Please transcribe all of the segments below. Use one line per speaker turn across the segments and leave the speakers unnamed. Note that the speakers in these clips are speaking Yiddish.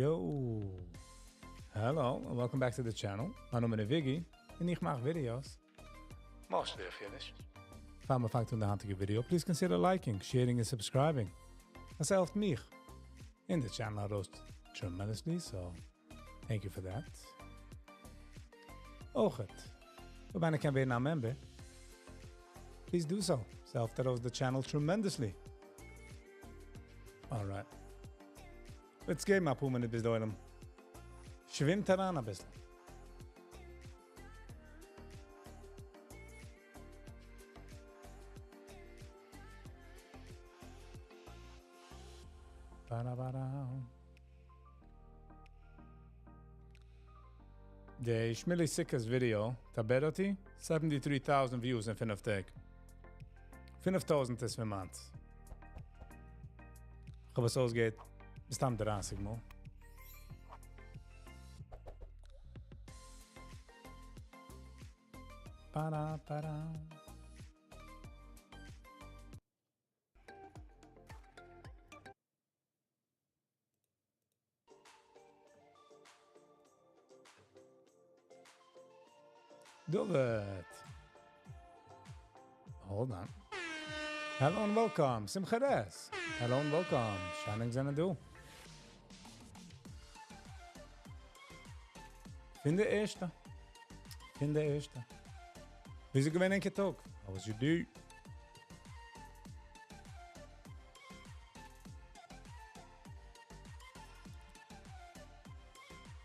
Yo! Hello and welcome back to the channel. מיין נאמען איז Viggy און איך מאך ווידיאוס. Mostly אויף אידיש. פאר מען פאנגט אן די היינטיגע ווידיאו, please consider liking, sharing און subscribing. דאס העלפט מיך און די channel ארויס tremendously, so thank you for that. אויכעט, אויב איינער קען ווערן א member, please do so. ס'העלפט ארויס די channel tremendously. Alright. Let's געבן אפאר מינוט ביז די עולם שווימט אריין אביסל. די שמילי סוכות ווידיאו, טאבעראטי, seventy three thousand views אין פינף טעג. 5000 איז פון מיינס. כ'האב עס אויסגעהערט מסתם דרייסיג מאל. דוד! Hold on. Hello and welcome, שמחה רעס! Hello and welcome, שיין ענק זענען דא. פון די ערשטע. פון די ערשטע. וויאזוי געווען ענקער טאג? How was your day?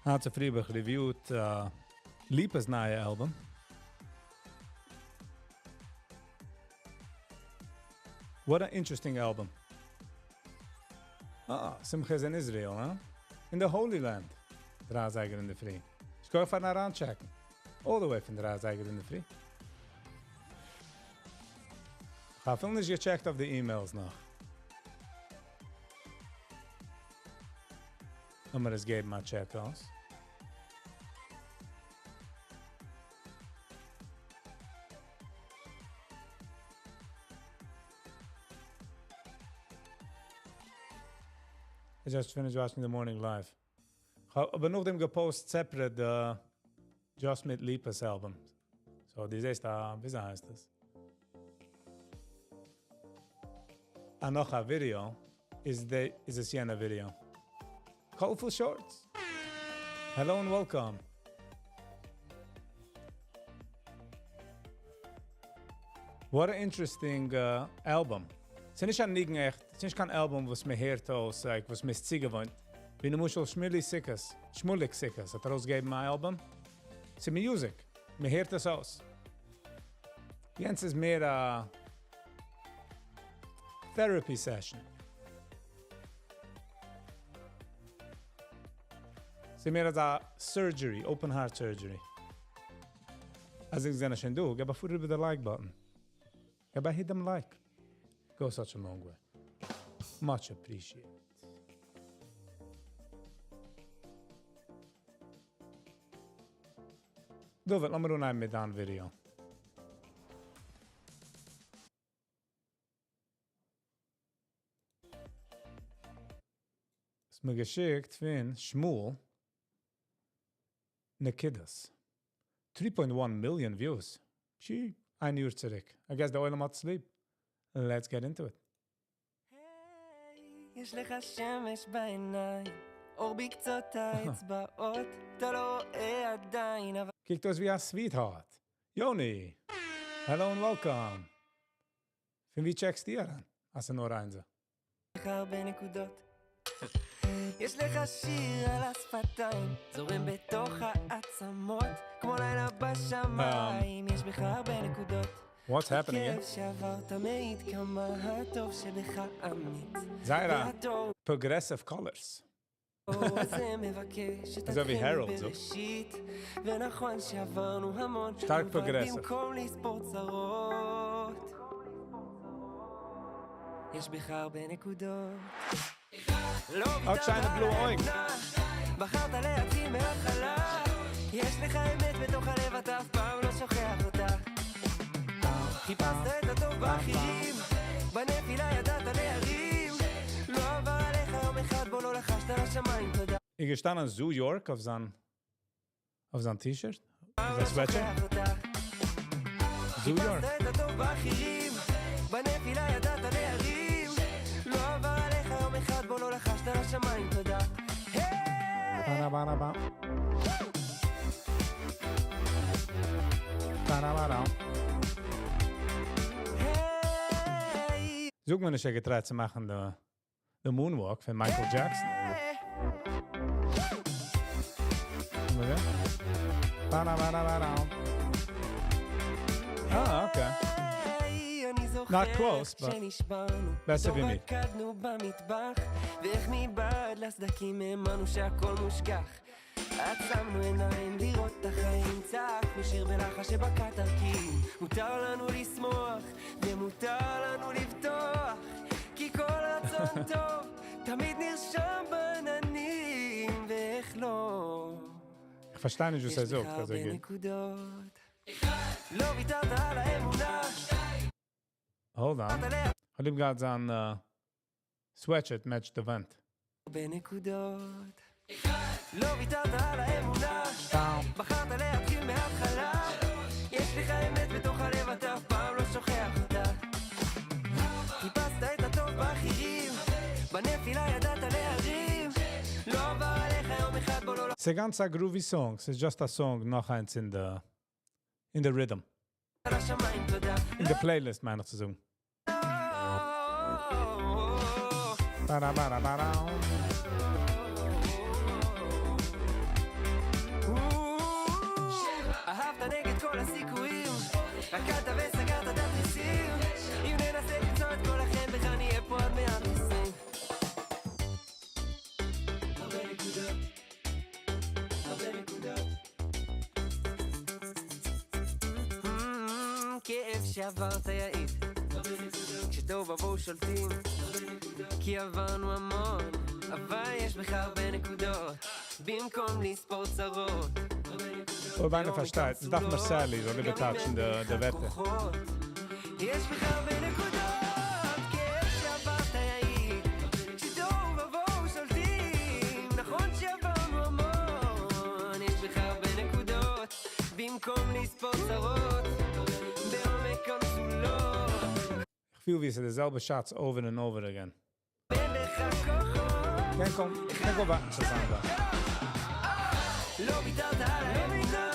היינט צופרי האב איך reviewed ליפא'ס נייע album. What a interesting album. אה, שמחה איז אין Israel, הא? אין די Holy Land. דריי אזייגער אינדערפרי. שכוח פארן אריינטשעקן. All the way פון דריי אזייגער אינדערפרי. כ'האב אפילו נישט געטשעקט אויף די emails נאך. לאמיר עס געבן א טשעק אויס. I just finished watching the morning live. כ'האב אבער נאכדעם געפאוסט separate די Just מיט ליפא'ס album. So דו זעסט א, וויאזוי הייסט עס? א נאך א ווידיאו איז די איז עס יענע ווידיאו. Colorful shorts. Hello and welcome. What a interesting album. ס'איז נישט א ניגון עכט, ס'איז נישט קיין album וואס מען הערט אויס, like וואס מען איז צוגעוואוינט. ווי למשל שמילי סוכות, שמוליק סוכות האט ארויסגעגעבן א album. ס'איז music, מען הערט עס אויס. יענץ איז מער א therapy session. ס'איז מער אזא surgery, open heart surgery. אז אונז זענען שוין דא, געב א פאר איבער די like button. געב א hit דעם like. Goes such a long way. Much appreciated. דוד, לאמיר אנהייבן מיט דיין ווידעא. האסט מיר געשיקט פון שמואל נקודות. Three point one million views. פשי, איין יאר צוריק. I guess די עולם האט עס ליב. Let's get into it.
יש לך שמש בעיניים, אור בקצות האצבעות, אתה לא רואה עדיין, אבל...
קוקט אויס ווי א sweetheart. יוני! Hello and welcome! פון ווי טשעקסטו אריין אז ס'איז נאר איינס?
לך הרבה נקודות. יש לך שיר על השפתיים, זורם בתוך העצמות, כמו לילה בשמיים, יש בך הרבה נקודות.
What's happening here?
הכאב שעברת מעיד כמה הטוב שבך אמיץ.
זייער א progressive colors.
הזה מבקש
אזוי ווי העראלד זאגט.
בראשית, ונכון שעברנו המון,
שטארק
אבל
progressive.
במקום לספור צרות, יש בך הרבה נקודות. לא
האט שיינע בלויע אויגן.
בחרת להתחיל מההתחלה, יש לך אמת בתוך הלב, אתה אף פעם לא שוכח אותה. חיפשת את הטוב באחרים, בנפילה ידעת להרים, לא עבר עליך יום אחד בו לא לחשת לשמיים תודה.
איז געשטאנען Zoo York אויף זיין T-shirt? אויף זיין sweatshirt? Zoo York.
חיפשת את הטוב באחרים, בנפילה ידעת להרים. לא עבר עליך יום אחד בו לא לחשת לשמיים תודה.
Ba ba. Ba ba.
היי.
זאג מיר נישט, ער געטרייט צו מאכן the moonwalk פון Michael Jackson. וואס איז? Ba ba ba ba ba. Ah, okay.
אני זוכר
Not close, but
שנשברנו,
בעסער ווי מיר.
רקדנו במטבח, ואיך מבעד לסדקים האמנו שהכל מושגח. עצמנו עיניים לראות את החיים, צעקנו שיר בלחש שבקטרקים. מותר לנו לשמוח, ומותר לנו לבטוח, כי כל רצון טוב תמיד נרשם בעננים, ואיך לא.
איך פארשטיי נישט, וואס ער
יש
זאגט,
לך
אזוי
הרבה
גוט.
נקודות. לא ויתרת על האמונה.
Hold on. האב ליב געהאט זיין sweatshirt matched the וואנט.
הרבה נקודות. לא ויתרת על האמונה. בחרת להתחיל מההתחלה. יש לך אמת בתוך הלב, אתה אף פעם לא שוכח אותה. חיפשת את הטוב באחרים, בנפילה ידעת להרים. לא עבר עליך יום אחד בו לא
ס'איז גאנץ א groovy song. ס'איז just a song נאך איינס in the rhythm.
לשמיים תודה.
In the playlist, מיין איך צו זאגן. Ba ba ba ba.
אהבת נגד כל הסיכויים, רקדת וסגרת את התריסים. אם ננסה למצוא את כל החן בך נהיה פה עד 120. הרבה נקודות, הרבה נקודות. כאב שעברת יעיד, כשתוהו ובוהו שולטים, כי עברנו המון, אבל יש בך הרבה נקודות במקום לספור צרות.
אויב איינער פארשטייט, עס דארף Marcelli, זאל איבערטייטשן די ווערטער.
יש בך הרבה נקודות, כאב שעברת יעיד, כשתוהו ובוהו שולטים, נכון שעברנו המון, יש בך הרבה נקודות במקום לספור צרות, בעומק המצולות.
איך פיל ווי ס'איז די זעלבע shots over and over again.
אין בך כוחות.
קען קום, קען קום ווארטן צו זיין דא.
לא ויתרת על האמונה,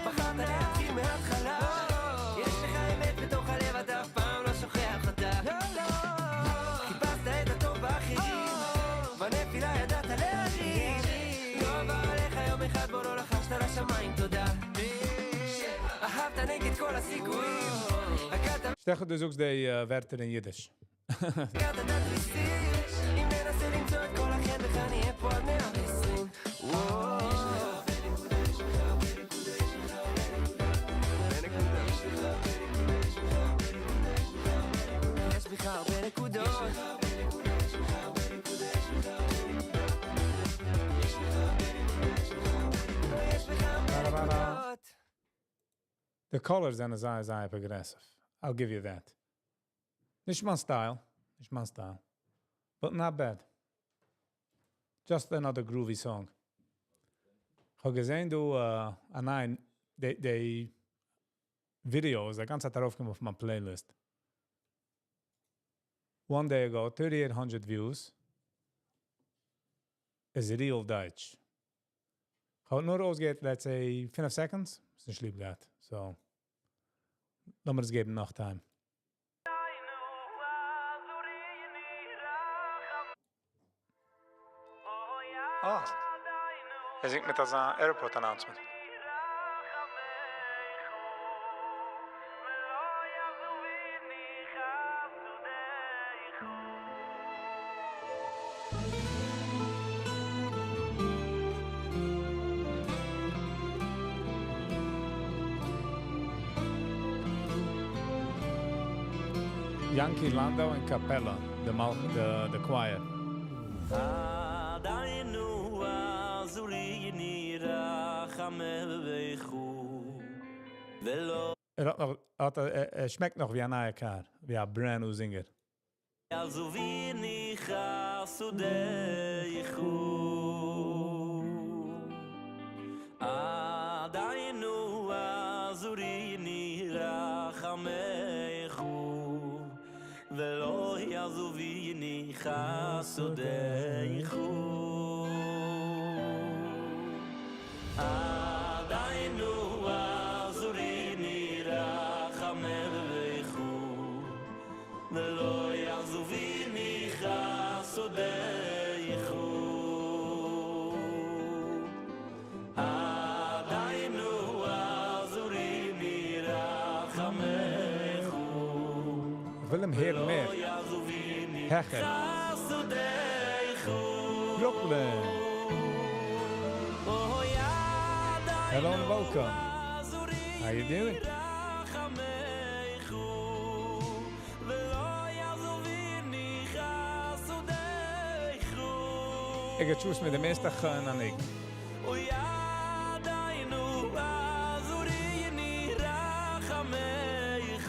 בחרת להתחיל מההתחלה. יש לך אמת בתוך הלב, אתה אף פעם לא שוכח אותה. חיפשת את הטוב באחרים, בנפילה ידעת להרים. לא עבר עליך יום אחד בו לא לחשת לשמיים תודה. אהבת נגד כל הסיכויים, רקדת
שטעך, דו זאגסט די ווערטער אין יידיש.
סגרת את התריסים. אם ננסה למצוא את כל החן בך נהיה פה עד 120. וואו. יש לך הרבה נקודות, יש בך הרבה נקודות. יש בך הרבה נקודות.
The colors זענען זייער, זייער progressive. I'll give you that. נישט מיין style. נישט מיין style. But not bad. Just another groovy song. איך האב געזען, דו, אה, ניין, די videos, די גאנצע צייט ארויפגעקומען אויף מיין playlist. One day ago, 3,800 views. איז Real Deutsch. איך האב נאר אויסגעהערט, let's say, 5 seconds. איז נישט ליב געהאט. So, לאמיר עס געבן נאך time. Ah, ער זינגט מיט אזא airport announcement. Yanky Landau and Capella, the choir.
עדינו עזוריני רחמך ולא
ער האט נאך, ער שמעקט נאך ווי א נייע car, ווי א brand new singer.
יעזוביני חסודיך. חסודיך עדינו עזוריני רחמך ולא יעזוביני חסודיך עדינו עזוריני רחמך
איך וויל אים הערן מער.
ולא יעזוביני
העכער.
חסודיך
Brooklyn. Hello and welcome. How you doing?
רחמך ולא יעזוביני חסודיך
איך choose מיט די מערסטע חן א ניגון.
וידענו עזוריני רחמך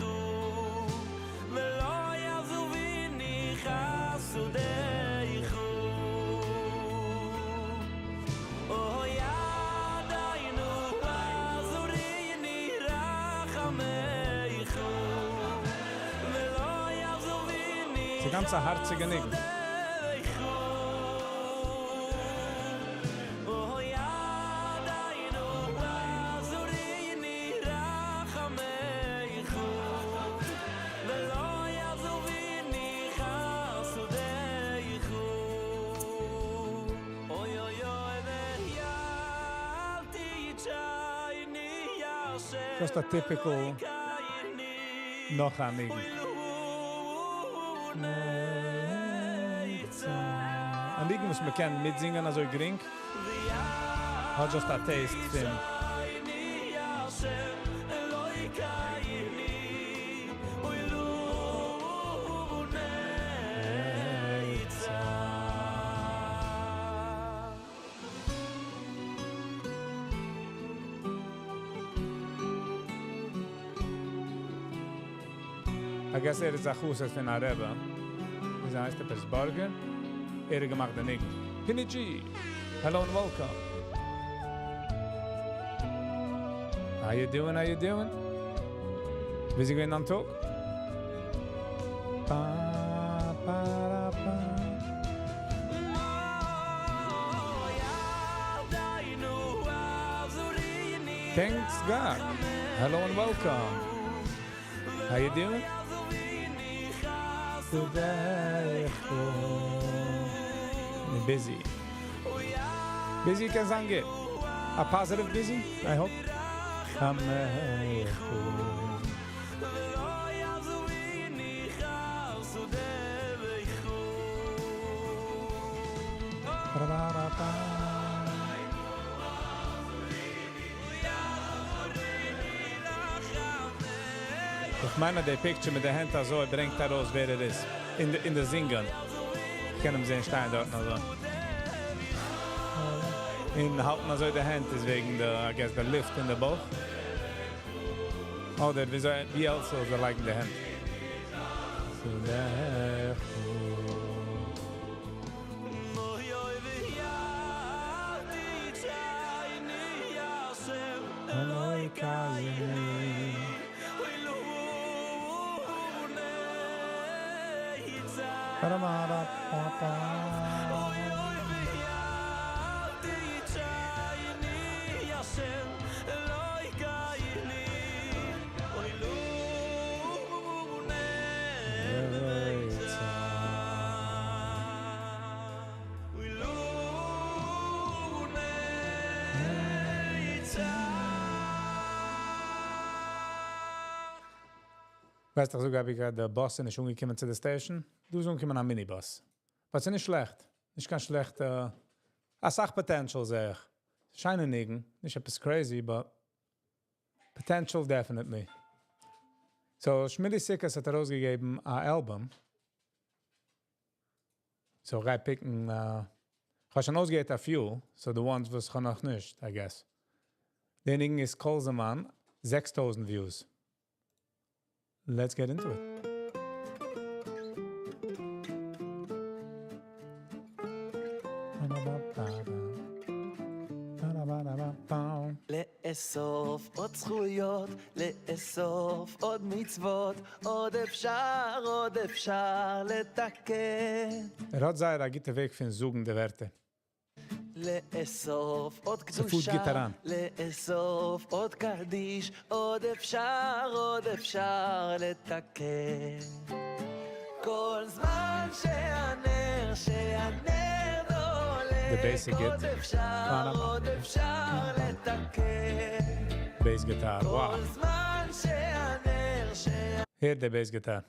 ולא יעזוביני חסודיך וידענו עזוריני רחמך ולא יעזוביני
ס'איז גאנץ א הארציגע ניגון.
חסודיך וידענו עזוריני רחמך ולא יעזוביני חסודיך אוי אוי אוי ואל תיטשייני השם
Just a typical נאך א ניגון.
אוי לו נצח
א ניגון וואס מען קען מיטזינגען אזוי גרינג. האט just a taste פון
תיטשייני השם אלוהיני אוי לו נצח
I guess ער איז א חסיד פון א רבי. ווי הייסט ער? פרעסבורגער? ער האט געמאכט די ניגון. Pinny G. Hello and welcome. How you doing? How you doing? Busy געווען אן טאג? Pa, pa, ra, pa.
ידענו עזוריני
Thanks God. Hello and welcome. How you doing?
יעזוביני
חסודיך. Busy. Busy קען זיין גוט. A positive busy, I hope. רחמך.
ולא יעזוביני חסודיך
Ba-da-ba-da-ba. איך מיין, די picture מיט די הענט אזוי ברענגט ארויס ווער ער איז. אין די זינגען. איך קען אים זען שטיין דארט אזוי. און האלטן אזוי די הענט איז וועגן די, I guess, די לופט אין די בויך. אדער ווי אזוי, ווי else זאל ער לייגן די הענט? חסודיך.
אוי אוי ואל תיטשייני השם אלוהיני אוי לו נצח
Ba-da-ba-da-ba-ba.
אוי אוי ואל תיטשייני השם אלוהיני אוי לו נצח אוי לו נצח
ווייסט דאך, אזוי ווי די באס איז נישט אנגעקומען צו די station. דא איז אנגעקומען א minibus. אבער ס'איז נישט שלעכט. נישט קיין שלעכט. א סאך potential זע איך. שיינע ניגון. נישט עפעס crazy, but potential definitely. So, Shmilly Sikkes האט ארויסגעגעבן א album. So, גיי pick ן, איך האב שוין אויסגעהערט a few, so the ones וואס איך האב נאך נישט, I guess. דער ניגון איז כל זמן, 6,000 views. Let's get into it. Ba-da-ba-ba-ba. Ba-da-ba-da-ba-ba.
לאסוף עוד זכויות, לאסוף עוד מצוות, עוד אפשר, עוד אפשר לתקן.
ער האט זייער א גוטע וועג פון זאגן די ווערטער.
לאסוף עוד
ס'פארט
קדושה,
גוט אריין.
לאסוף עוד קדיש, עוד אפשר, עוד אפשר לתקן. כל זמן שהנר, שהנר
די
דולק,
bass איז גוט.
עוד אפשר, עוד אפשר לתקן.
Bass guitar, wow.
כל זמן שהנר,
הער די bass guitar.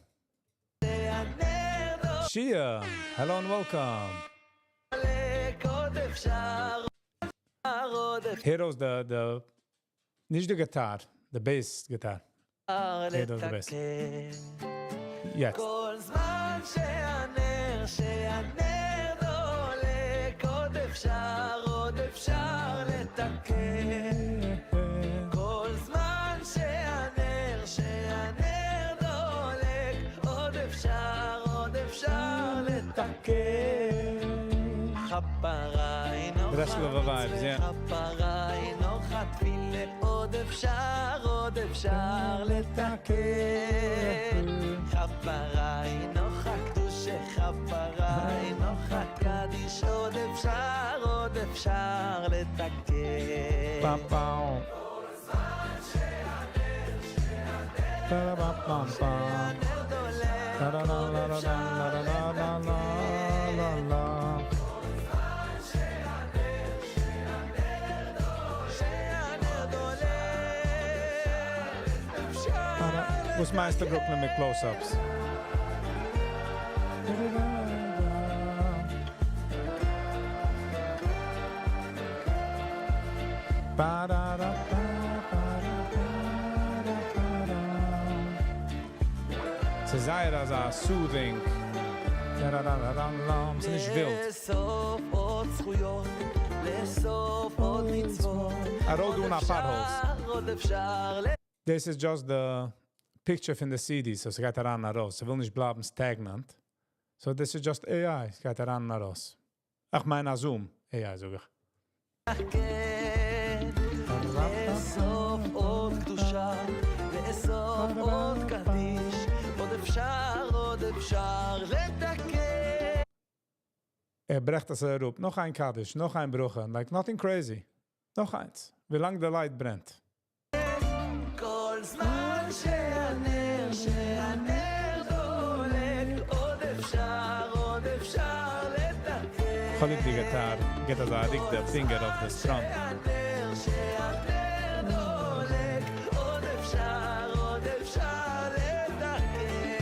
שהנר דולק,
Shia, hello and welcome.
עוד אפשר, עוד אפשר
הער אויס די, די, נישט די guitar, די bass guitar. הער אויס די bass.
לתקן.
יעצט.
כל זמן שהנר, שהנר דולק, עוד אפשר, עוד אפשר לתקן. כל זמן שהנר, שהנר דולק, עוד אפשר, עוד אפשר לתקן. כפרה אינו
ברסלב'ע vibes, yeah.
כפרה אינו תפילה, עוד אפשר, עוד אפשר לתקן. כפרה אינו קדושה, כפרה אינו קדיש, עוד אפשר, עוד אפשר לתקן.
פאם פאם. פאם פאם. לה לה לה לה לה לה לה לה לה לה. וואס מיינסטו Brooklyn מיט close-ups? ס'איז זייער אזא soothing. ס'איז נישט ווילד.
לאסוף עוד זכויות, לאסוף עוד מצוות.
ער rollט אן א potholes.
עוד אפשר
This is just the picture פון די CD, so ס'גייט אריין און ארויס. ס'וויל נישט בלייבן stagnant. So this is just AI, ס'גייט אריין און ארויס. איך מיין א Zoom, AI זאג איך.
לתקן. לאסוף עוד קדושה, לאסוף עוד קדיש, עוד אפשר, עוד אפשר לתקן.
ער ברעכט עס אראפ. נאך איין קדיש, נאך איין ברכה, like nothing crazy. נאך איינס. ווילאנג די light ברענט.
כל זמן שהנר, שהנר דולק, עוד אפשר, עוד אפשר לתקן.
כ'האב ליב די guitar, געט אזא ריק די finger אויף די strum.
שהנר, שהנר דולק, עוד אפשר, עוד אפשר לתקן.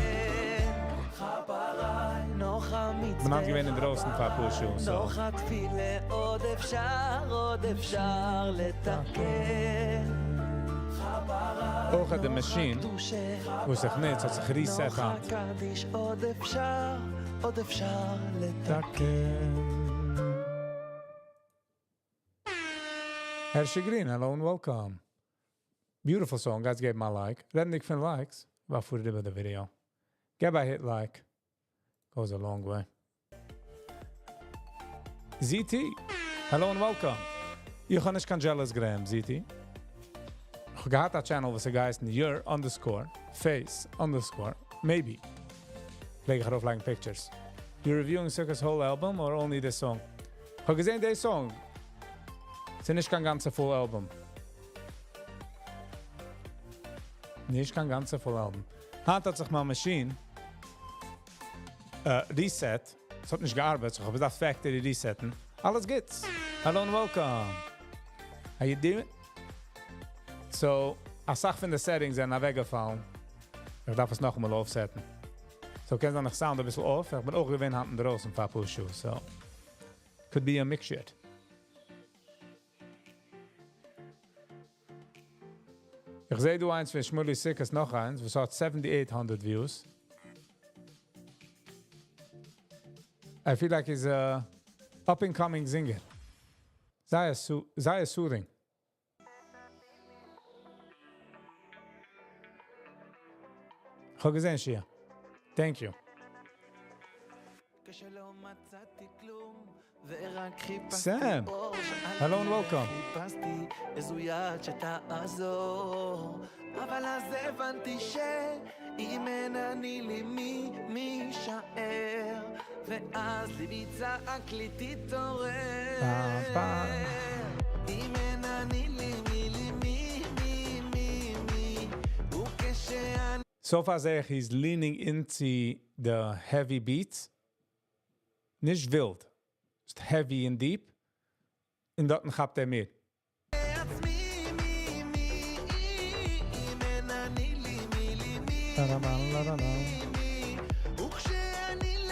כפרה נוח המצווה.
כ'בין היינט געווען אינדרויסן פאר אפאר שעה, so.
נוח התפילה, עוד אפשר, עוד אפשר לתקן.
אויך האט די machine, וואס איך נוץ, האט זיך reset היינט.
קדיש, עוד אפשר, עוד אפשר לתקן.
Hershey Green, hello and welcome. Beautiful song, guys, געב מיר א like. רעדנדיג פון likes, ווארף איבער די video. געב א hit like. Goes a long way. ZT, hello and welcome. איך האב נישט קיין jealous gram, ZT. איך האב געהאט א channel, וואס הייסט your underscore face underscore maybe. פלעג איך ארויפלייגן pictures. You reviewing Sukkah's whole album or only this song? איך האב געזען די song. ס'איז נישט קיין גאנצע full album. נישט קיין גאנצע full album. היינט האט זיך מיין machine reset. עס האט נישט געארבעט, איך האב געדארפט factory reset'ן. אלעס גוטס. Hello and welcome. How you doing? So, א סאך פון די settings זענען אוועקגעפאלן. איך דארף עס נאכאמאל אויפסעטן. So, קען זיין איך sound א ביסל off. איך בין אויך געווען היינט אינדרויסן פאר אפאר שעה, so. Could be a mixture. איך זע דא איינס פון Shmuley Sikkes נאך איינס, וואס האט 7800 views. I feel like he's a up and coming singer. זייער, זייער soothing. איך האב געזען, Shia. Thank you.
כשלא מצאתי כלום,
Sam, hello and welcome.
איזו יד שתעזור אבל אז הבנתי שאם אין אני לי מי מי יישאר ואז ליבי צעק לי תתעורר אם אין אני לי מי לי מי מי מי מי וכשאני
So far זעה איך he's leaning into the heavy beats. נישט ווילד. Just heavy and deep. און דארטן כאפט ער מיר.
לעצמי מי מי אם אין אני לי מי לי מי מי וכשאני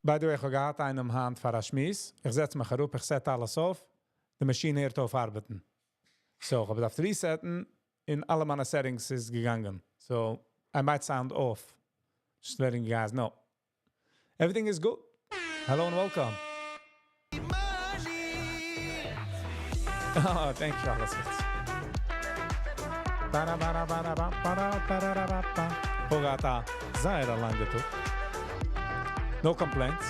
By the way, איך האב געהאט איינעם היינט פאר א שמועס. איך זעץ מיך אראפ, איך set אלעס אויף. די מאשין הערט אויף ארבעטן. So, איך האב געדארפט reset ן, און אלע מיינע settings איז געגאנגען. So, I might sound off. Just letting you guys know. Everything is good. Hello and welcome.
מה אני
Oh, thank you, אלעס גוטס. Ba ba ba ba ba ba ba ba ba. האט א זייער א לאנגע טאג. No complaints.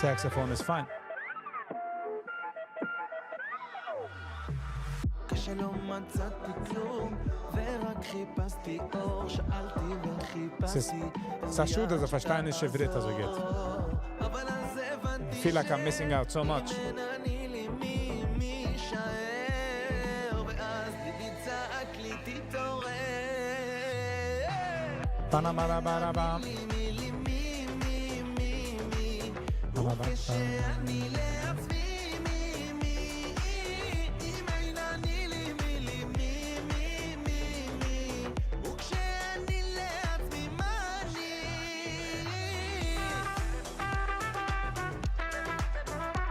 Saxophone is fine.
כשלא מצאתי כלום ורק חיפשתי אור שאלתי וחיפשתי
ס'איז א שאד אז איך פארשטיי נישט עברית אזוי גוט.
אבל אז הבנתי
Feel like I'm missing out so much.
אם אין אני לי מי מי יישאר ואז ליבי צעק לי תתעורר
Ba-na-ba-da-ba-da-ba.
לי מי לי מי מי מי מי וכשאני לעצמי מי מי אם אין אני לי מי לי מי מי מי מי וכשאני לעצמי מה אני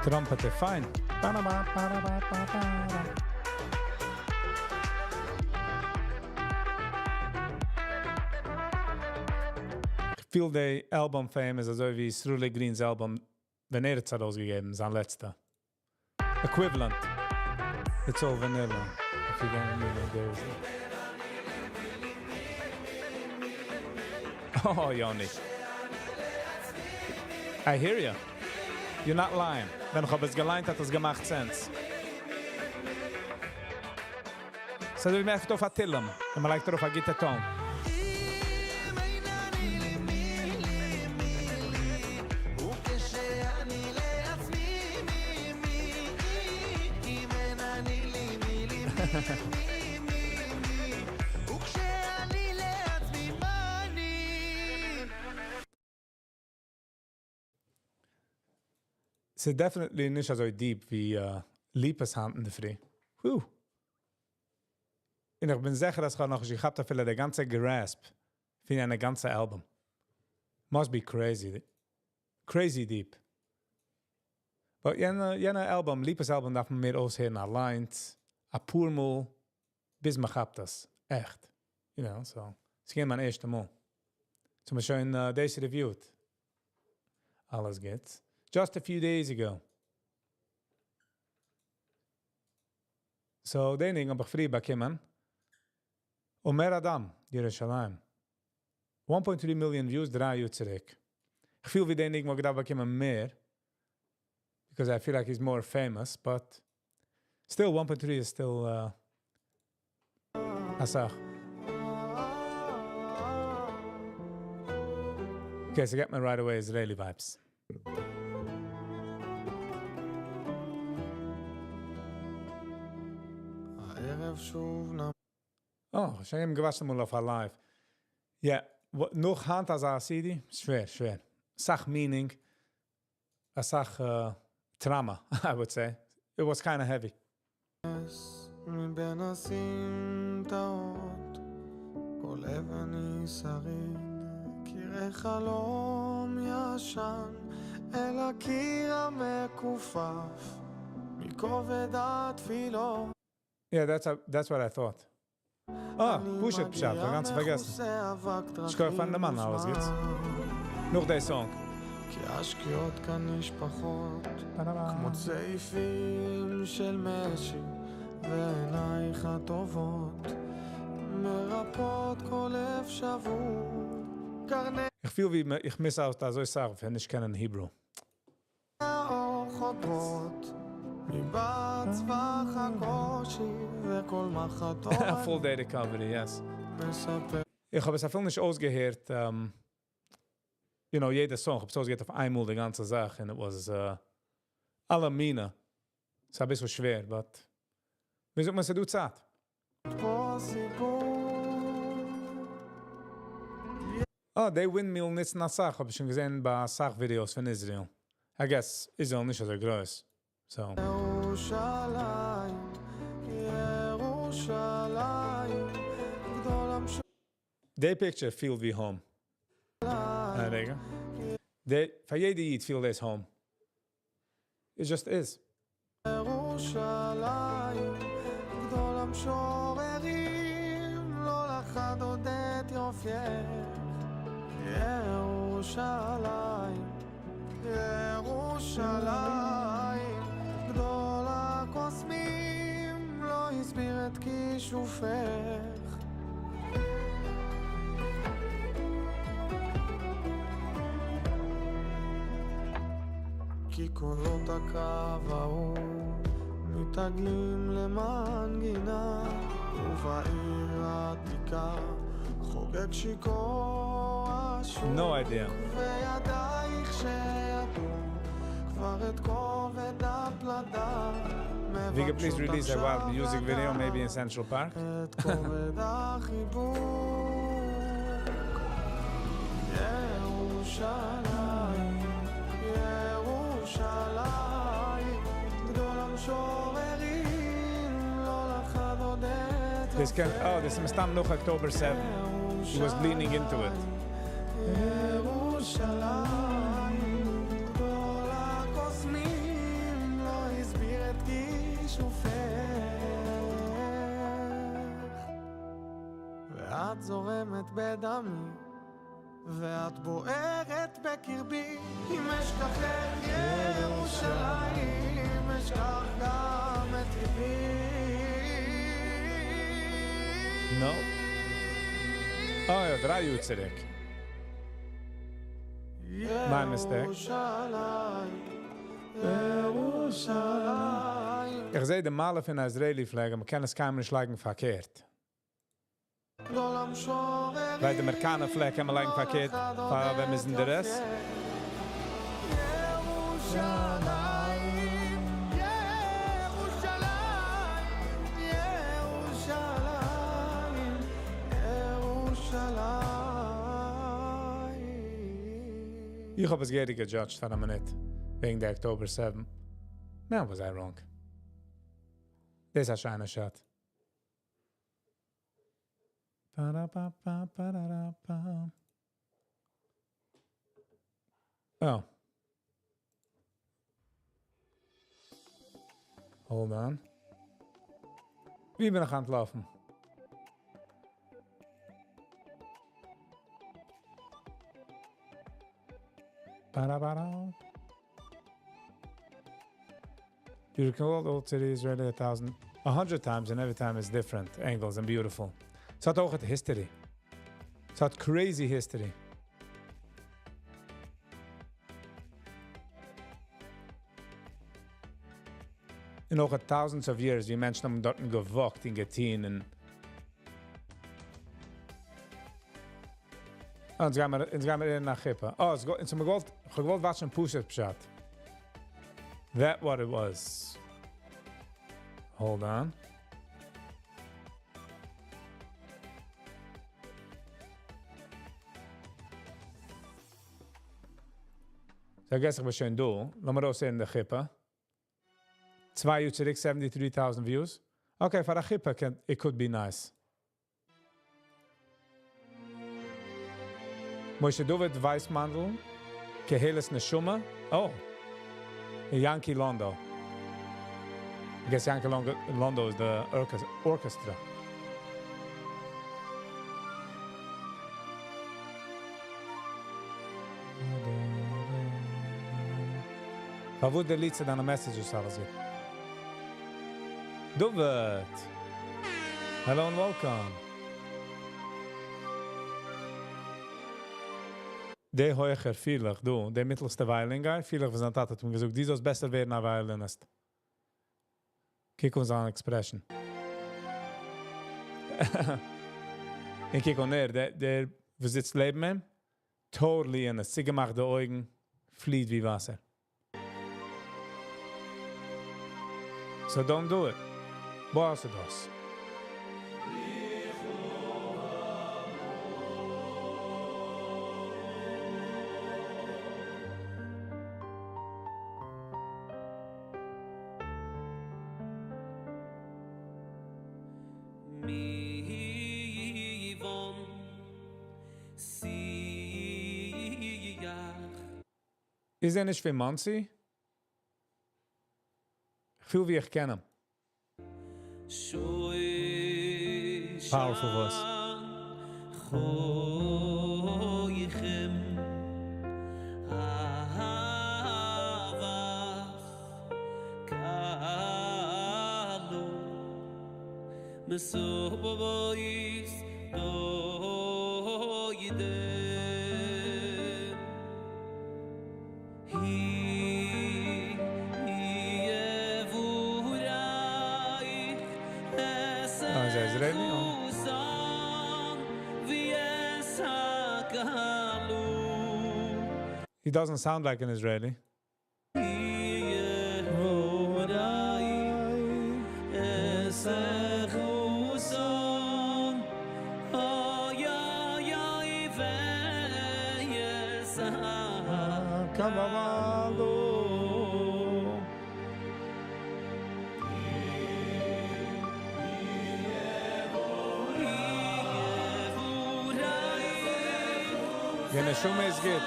Trumpet is fine. Ba-na-ba-ba-da-ba-ba-ba. איך feel די album פאר אים איז אזוי ווי Sruly Green's album, ווען ער האט ארויסגעגעבן, זיין לעצטע. Equivalent. It's all vanilla. If you don't know, there's Oh, Yoni. I hear you. You're not lying. ווען איך האב עס געליינט, האט עס געמאכט sense. ס'איז ווי מ'עפנט אויף א תהלים און מ'לייגט ארויף א גוטע tone.
אם אין אני לי מי לי מי לי וכשאני לעצמי מי מי אם אין אני לי מי לי מי מי מי וכשאני לעצמי מה אני
ס'איז definitely נישט אזוי deep ווי ליפא'ס היינט אינדערפרי. Whew. און איך בין זיכער, אז איך האב נאכנישט געכאפט אפילו די גאנצע grasp פון א גאנצע album. Must be crazy. Crazy deep. But יענע album, ליפא'ס album דארף מען מער אויסהערן אליינס, א פאר מאל, ביז מען כאפט דאס. עכט. So. ס'איז געווען מיין ערשטע מאל. So מיר שוין דאס reviewed. אלעס גוט. Just a few days ago. So, דעם ניגון האב איך פריער באקומען. אומר אדם, ירושלים. 1.3 million views, 3 יאר צוריק. איך feel ווי דער ניגון וואלט געדארפט באקומען מער. Because I feel like he's more famous, but still 1.3 is still א סאך. Okay, so get me right away Israeli vibes.
הערב שוב נ...
Oh, שוין געוואטשט אמאל אויף א live. Yeah, נאך היינט אזא CD? שווער, שווער. סאך meaning, א סאך trauma, I would say. It was kind of heavy.
מבין הסמטאות כל אבן היא שריד קירי חלום ישן אל הקיר המכופף מכובד התפילות
Yeah, that's what I thought. Ah, פשוט פשט, כ'האב גאנץ פארגעסן. שכוח פארן דערמאנען, אלעס גוטס. נאך די song.
כי השקיעות כאן נשפכות כמו צעיפים של משי ועינייך הטובות מרפאות כל לב שבור. קרני
איך פיל ווי איך miss out אזוי סאך פון נישט קענען Hebrew.
האור חודרות מבעד צווח הקושי וכל מחתות
Full day recovery, yes.
מספר
איך האב עס אפילו נישט אויסגעהערט, יעדע song. איך האב עס אויסגעהערט אויף איינמאל די גאנצע זאך, and it was אלע מיני. ס'איז אביסל שווער, but ווי זאגט מען, ס'איז דא צייט.
פה סיפור
אה, די windmill ניצן אסאך, האב איך שוין געזען ביי אסאך videos פון Israel. I guess Israel נישט אזוי גרויס. So.
ירושלים, ירושלים, גדול המשוררים.
די picture feel ווי home. א רגע. די, פאר יעדע איד feel דאס home. It just is.
ירושלים, גדול המשוררים, לא לחד עוד את יופייך. ירושלים, ירושלים, גדול הקוסמים, לא הסביר את כישופך. כי קולות הקרב ההוא מתעגלים למנגינה, ובעיר העתיקה חוגג שיכור השוק.
No idea.
וידייך שידעו כבר את כובד הפלדה.
Viggy, please release a wild music video, maybe in Central Park.
את כובד החיבוק. ירושלים, ירושלים, גדול המשוררים, לא לחד עוד את
This can, oh, this is מסתם נאך October 7. He was leaning into it.
ירושלים, גדול הקוסמים, לא הסביר את כישופך. ואת זורמת בדמי, ואת בוערת בקרבי. אם אשכחך ירושלים, אשכח גם את ליבי.
No. Oh, יא, דריי יאר צוריק. My mistake.
ירושלים, ירושלים.
איך זע די מעלה פון א Israeli flag, מ'קען עס קיינמאל נישט לייגן פארקערט. ווייל די אמעריקאנער flag קען מען לייגן פארקערט, פאר ווען מ'איז אין די race.
ירושלים, ירושלים, ירושלים, ירושלים.
איך האב עס געהעריג גע judged פאר א מינוט, וועגן די October 7. Man, was I wrong. דאס איז א שיינע shot. Ba-da-ba-ba-ba-da-da-ba. Oh. Hold on. ווי בין איך אנטלאפן? Ba-da-ba-da. You can call the old city is really 1,000, 100 times, and every time it's different angles and beautiful. ס'האט אויך history. ס'האט crazy history. און אויך thousands of years, ווי מענטשן האבן דארטן גע walked און געטון און אונז גייען מיר, אונז גייען מיר אין נאך חופה. Oh, עס גע- אונז האבן געוואלט, איך האב געוואלט watch ן פשוט פשט. That what it was. Hold on. So I guess איך בין שוין דא. לאמיר אויסזען די חופה. צוויי יאר צוריק, 73,000 views. Okay, פאר א חופה can, it could be nice. Moshe David Weissmandel, Keheles Neshama. Oh, Yankee Londo. I guess Yankee Londo is the orchestra. פארוואס delete סטו דיינע messages אלעס? David! Hello and welcome. דער הויכער פיל איך דא, דער מיטלסטע violin guy, פיל איך ווי זיין טאטע האט אים געזאגט, דו זאלסט בעסער ווערן א violinist. קוק אן זיין expression. און קוק אן ער, דער, דער וואס זיצט לעבן אים, totally אין עס, צוגעמאכט די אויגן, פליט ווי וואסער. So don't do it. וואס איז דאס?
מי שיח.
איז ער נישט פון מאנסי? איך פיל ווי איך קען אים. Powerful voice.
חויכם אהבך קלו מסובבויס דוידם הי יבורייך.
Ah, is hij Israeli? Oh.
Husan ויסקלו.
He doesn't sound like an Israeli.
יבורייך אס החוסן אוי אוי אוי ויסקלו.
די נשמה איז גוט.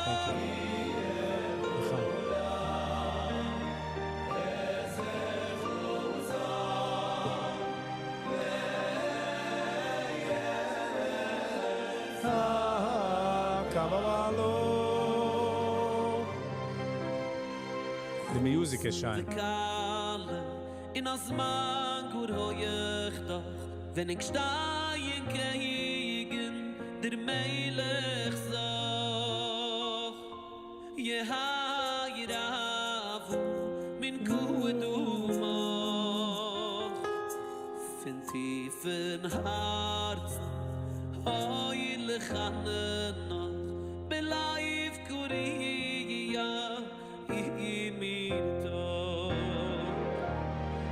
Thank you. נכון. קבלו. The music is שיין.
אין הזמן גור הויך דאך wenn ich stein gegen der מלך זאך יהי רבו מן קודו מאך פון טיפן הארץ אוי לחנך בלייב קוריה אימירטו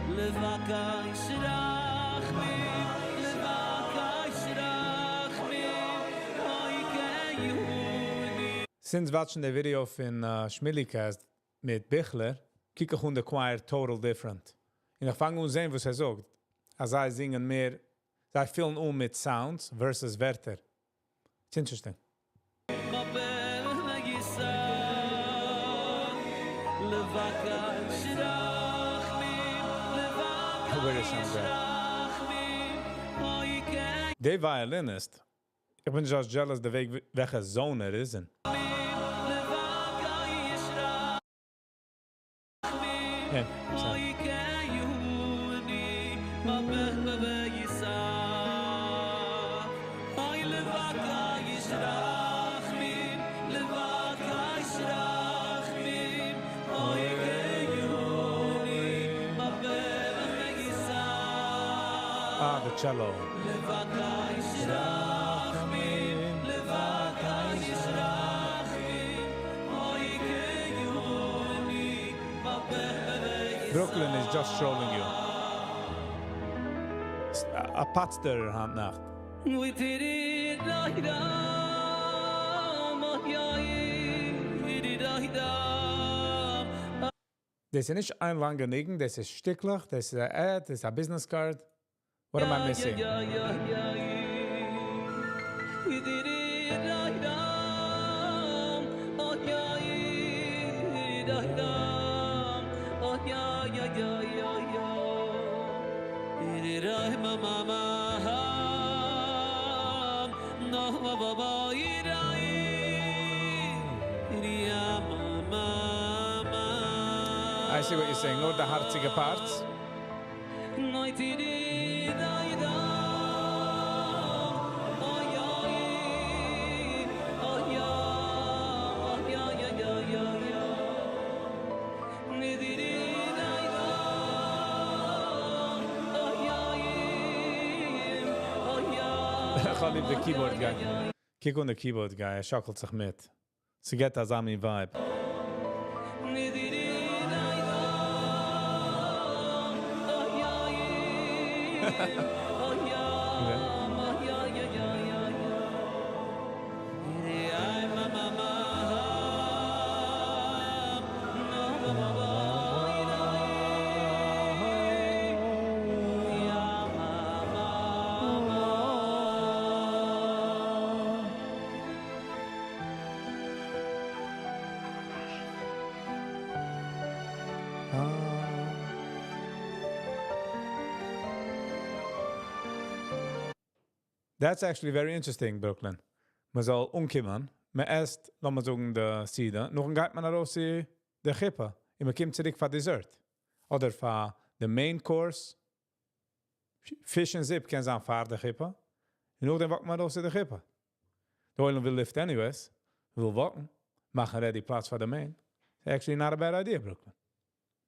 לבקש רחמים לבקש רחמים אוי כיהודי.
Since watching the video פון Shmilikast מיט Bichler, קוק איך אן the choir total different. און איך פאנג אן זען, וואס ער זאגט. אז זיי זינגען מער, זיי פילן אן מיט sounds versus ווערטער. It's interesting.
לבקש רחמים
Where is
לבקש
sound
רחמים אוי כן.
דער violinist, איך בין just jealous די וועג, וועלכע zone ער איז אין.
לבקש רחמים
Yeah, sorry.
אוי כיהודי בבייסה אוי לבקש רחמים לבקש רחמים אוי כיהודי בבייסה.
Ah, the cello.
לבקש רחמים לבקש רחמים אוי כיהודי בבייסה.
Brooklyn is just trolling you. א פאצטער היינט נאכט.
We did it like that. Did it like that.
דאס איז נישט איין לאנגע ניגון, דאס איז שטיקלעך, דאס איז א ad, דאס איז א business card. What am I missing?
We did it like that. Oh yeah, like that. Oh yeah, yeah, yeah, yeah, yeah. Did it right, ma, ma, ma. No, ma, ma, ma, yeah, ma, ma, ma.
I see what you're saying. נאר די הארציגע parts.
Noi ti di dai da.
איך האב ליב די keyboard guy. קוק אן די keyboard guy, ער שאקלט זיך מיט. ס'געט אזא מין vibe. That's actually very interesting, Brooklyn. מען זאל אנקומען, מען עסט, לאמיר זאגן, די סעודה, נאכדעם גייט מען ארויס צו די חופה, און מען קומט צוריק פאר dessert. אדער פאר the main course, fish and zip קען זיין פאר די חופה, און נאכדעם walk ט מען ארויס צו די חופה. די עולם וויל lift anyways, וויל walk ן, מאכן ready פלאץ פאר די main. Actually not a bad idea, Brooklyn.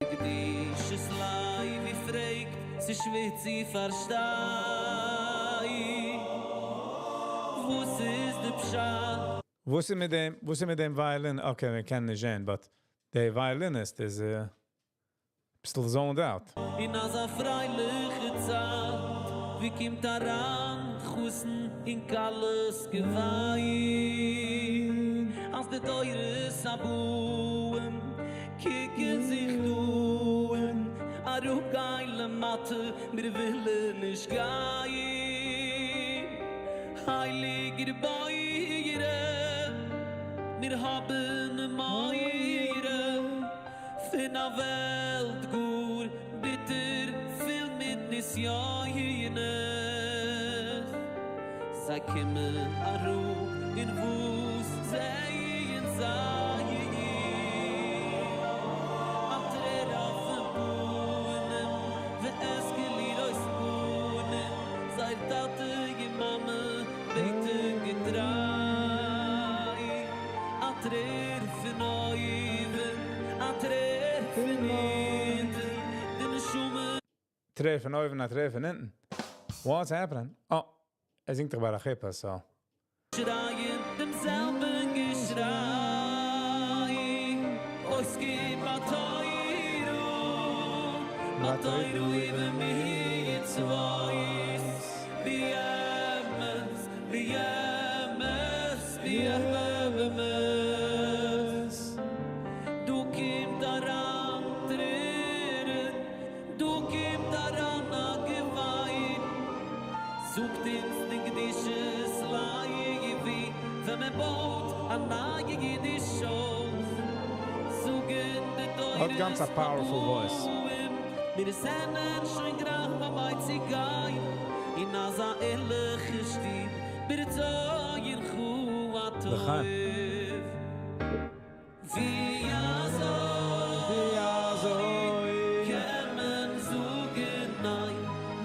קדושת לוי פרעגט, ס'שווער צו פארשטיין, וואס איז די פשט?
וואס איז מיט דעם, וואס איז מיט דעם violin? Okay, מיר קענען נישט זען, but דער violinist איז ביסל zoned out.
אין אזא פרייליכע צייט, ווי קומט אריין חתן און כלה'ס געוויין, אז די דורות הבאים קוקן זיך דא אום, אראפגיין למטה, מיר ווילן נישט גיין. הייליגער בורא, מיר האבן מורא פון א וועלט גאר ביטער, פול מיט נסיונות. זיי קומען אראפ און וואס זעען זיי? א טרער אויפן פנים, ואזכה לראות בנים, זייער טאטע און מאמע בעטן געטריי. א טרער פון אויבן, א טרער פון אונטן, די נשמה.
טרער פון אויבן, א טרער פון אונטן. What's happening? Oh, ער זינגט דאך ביי די חופה, so.
שרייען דעם זעלבן געשריי, עוסקים בתורה, בתורה ובמצוות, באמת, באמת, באמת. דא קומט אריין טרערן, דא קומט אריין א געוויין, זאגט אונז די קדושת לוי, ווען מען בויט א נייע אידיש הויז, זאגן די דורות
האט גאנץ א powerful voice.
הבאים, מיר זענען שוין גרייט פארביי צו גיין, אין אזא ערליכע שטוב, ברצונך הטוב.
לחיים.
ווי אזוי,
ווי אזוי
קען מען זאגן ניין,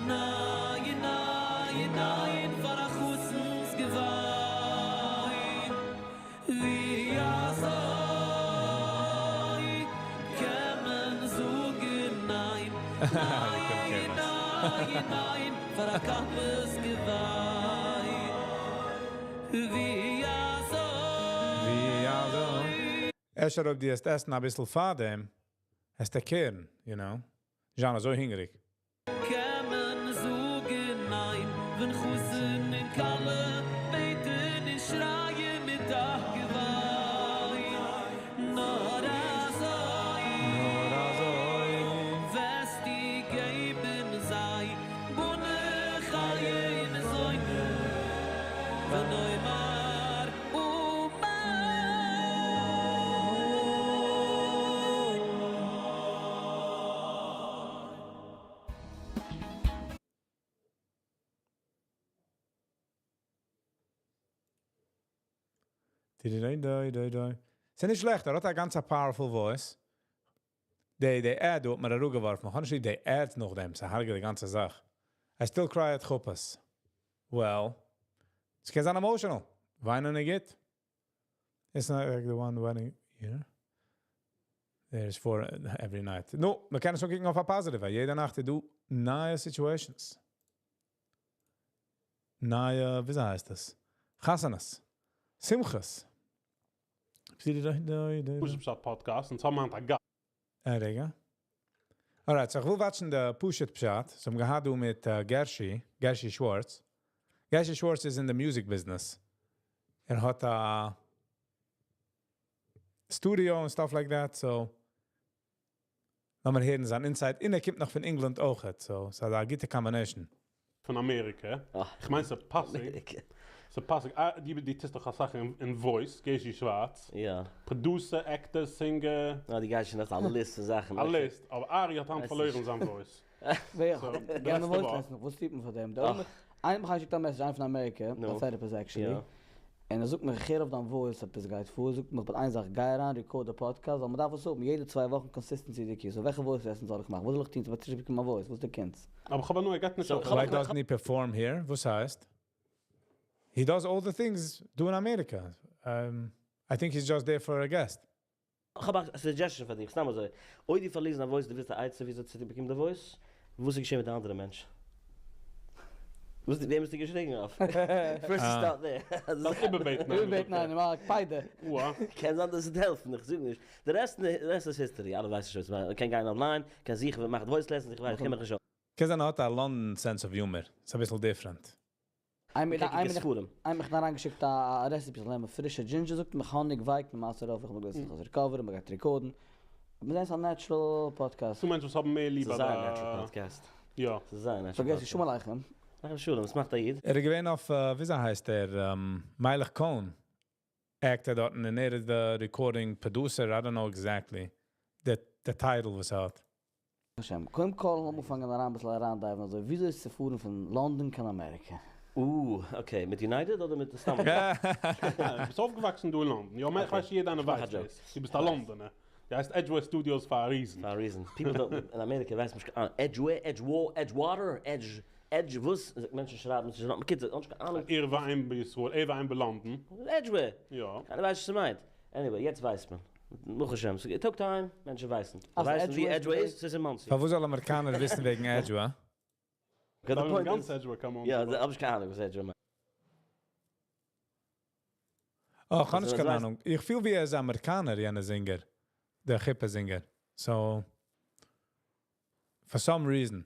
ניין, ניין, ניין, פאר א חתן'ס געוויין. ווי אזוי קען מען זאגן ניין, ניין, ניין, ניין, פאר א כלה'ס געוויין. ווי אזוי,
ווי אזוי. אפשר אויב דו וועסט עסן א ביסל פאר דעם, וועסטו care ן, you know. זיין אזוי הונגעריג.
קען מען זאגן ניין, ווען חתן און כלה בעטן און שרייען מיט א געוויין. נאר אזוי,
נאר אזוי,
וועסטו געבן זיי בני חיי ומזוני, ונאמר אמן.
ס'איז נישט שלעכט, ער האט א גאנץ powerful voice. די ad האט מיר אראפגעווארפן. איך האב נישט די ads נאכדעם, ס'הרג'עט די גאנצע זאך. I still cry at חופות. Well, עס קען זיין emotional. וויינען איז גוט. It's not like the one wedding here. There's four every night. No, מען קען עס אויך קוקן אויף א positive. יעדע נאכט איז דא נייע situations. נייע, וויאזוי הייסט עס? חתונות. שמחות.
פשוט פשט פאדקעסט, און צוזאמען מיט א גאסט.
א רגע. Alright, so איך וויל watch ן די פשוט פשט. So האבן געהאט דא מיט Gershy, Gershy Schwartz. Gershy Schwartz איז in the music business. ער האט א studio and stuff like that, so לאמיר הערן זיין insight. און ער קומט נאך פון England אויך, so ס'איז א גוטע combination.
פון אמעריקע. איך מיין ס'איז פאסיג.
אמעריקע.
ס'איז פאסיג. אה, דו דו טוסט דאך אסאך אין voice, Gershy Schwartz.
יא.
Producer, actor, singer.
אה, דו גייסט שוין, דאס איז א list פון זאכן.
א list. אבער ארי האט היינט
ווייס
פארלוירן
נישט.
זיין voice.
ווער?
So, די
גיי
לעצטע
מיר voice
וואך.
lesson. וואס טוט מען פאר דעם? דער איינער האט מיך געשיקט א message, איינער פון אמעריקע,
נו.
א therapist actually.
יא.
און ער זאגט מיר, איך הער אויף דיין voice, עפעס גייט פאר, זאגט מיך, but איין זאך, גיי אריין, record די podcast, ווייל מען דארף עס האבן, יעדע 2 וואכן consistency די key. So וועלכע voice lesson זאל איך מאכן? וואס זאל איך טון צו צוריקבאקומען מיין voice? וואס איז די קונץ?
אבער איך האב נאר, ער גייט נישט
So,
אויף.
איך האב-
Why doesn't he perform here? וואס הייסט? He does all the things do in America. I think he's just there for a guest.
איך האב א suggestion פאר דיך, סתם אזוי. אויב דו פארלירסט דיין voice, דו ווילסט א עצה, וויאזוי צו באקומען די voice, וואס איז געשען מיט די אנדערע מענטש? וואס, וועם ביסטו געשריגן אויף? First
Ah.
start there.
דאס איבערבעטן.
איבערבעטן איינעם, אה, ביידע.
וואה.
קען זיין, דאס וועט העלפן, איך זאג נישט. די רעסט, די רעסט איז history. אלע ווייסן שוין. מען קען גיין online, קען זיכער, ווער מאכט voice lessons, איך ווייס, איך קען מיך נישט אויס.
קען זיין, ער האט א London sense of humor. It's a ביסל different.
איינער
קען
איינער
ספרים.
איינער מיך אריינגעשיקט א recipe, זאל נעמען פרישע ginger, זאגט מיך האניג ווייק, מען מאכט ארויף, איך האב געוואוסט, איך זאל recover, מען גייט record ן. מיר זענען א natural podcast.
צו מענטשן וואס האבן מער ליב
ס'איז א
א
natural podcast.
יא.
ס'איז א natural
So Gershy,
podcast.
שלום עליכם.
עליכם שלום, וואס מאכט א איד?
ער איז געווען אויף, וויאזוי הייסט ער, Meilich Cohn. Actor דארט און ער איז the recording producer, I don't know exactly. The title וואס ער האט.
השם. קודם כל, לאמיר אנפאנגען אריין, א ביסל אריין dive ן, אזוי, וויאזוי איז צו פארן פון לאנדאן קיין אמעריקע?
Okay, מיט United אדער מיט סתם?
דו ביסט אויפגעוואקסן דא אין לאנדאן. יא, איך ווייס יעדער איינער
איך מאך
ווייסט
א joke.
דאס. דו ביסט א לאנדאנער. דו הייסט Edgeway Studios for a reason.
For a reason. People don't, אין אמעריקע ווייסט מען נישט, ah, Edgeway, Edgewa, Edgewater, Edge, Edge, וואס? מענטשן שרייבן, ס'איז נאך, קיצור, נישט קיין אהנונג.
עיר ואם בישראל, עיר ואם בלאנדאן.
Edgeway.
יא.
קיינער ווייסט וואס ס'מיינט. Anyway, יעצט ווייסט מען. ברוך השם, so it took time, מענטשן ווייסן.
Also
ווייסן ווי
Edgeway
Edgeway איז, ס'איז אין מאנסי.
פארוואס זאל אמעריקאנער וויסן וועגן Edgeway?
Okay, the point
גאנץ
is,
Edgeway, come on.
יא, דא האב איך קיין אהנונג, וואס Edgeway מיינט.
Oh, איך האב נישט
Also,
קיין
דאס
אהנונג. איך פיל ווי ער איז אמעריקאנער, יענער singer. דער חופה singer. So, for some reason.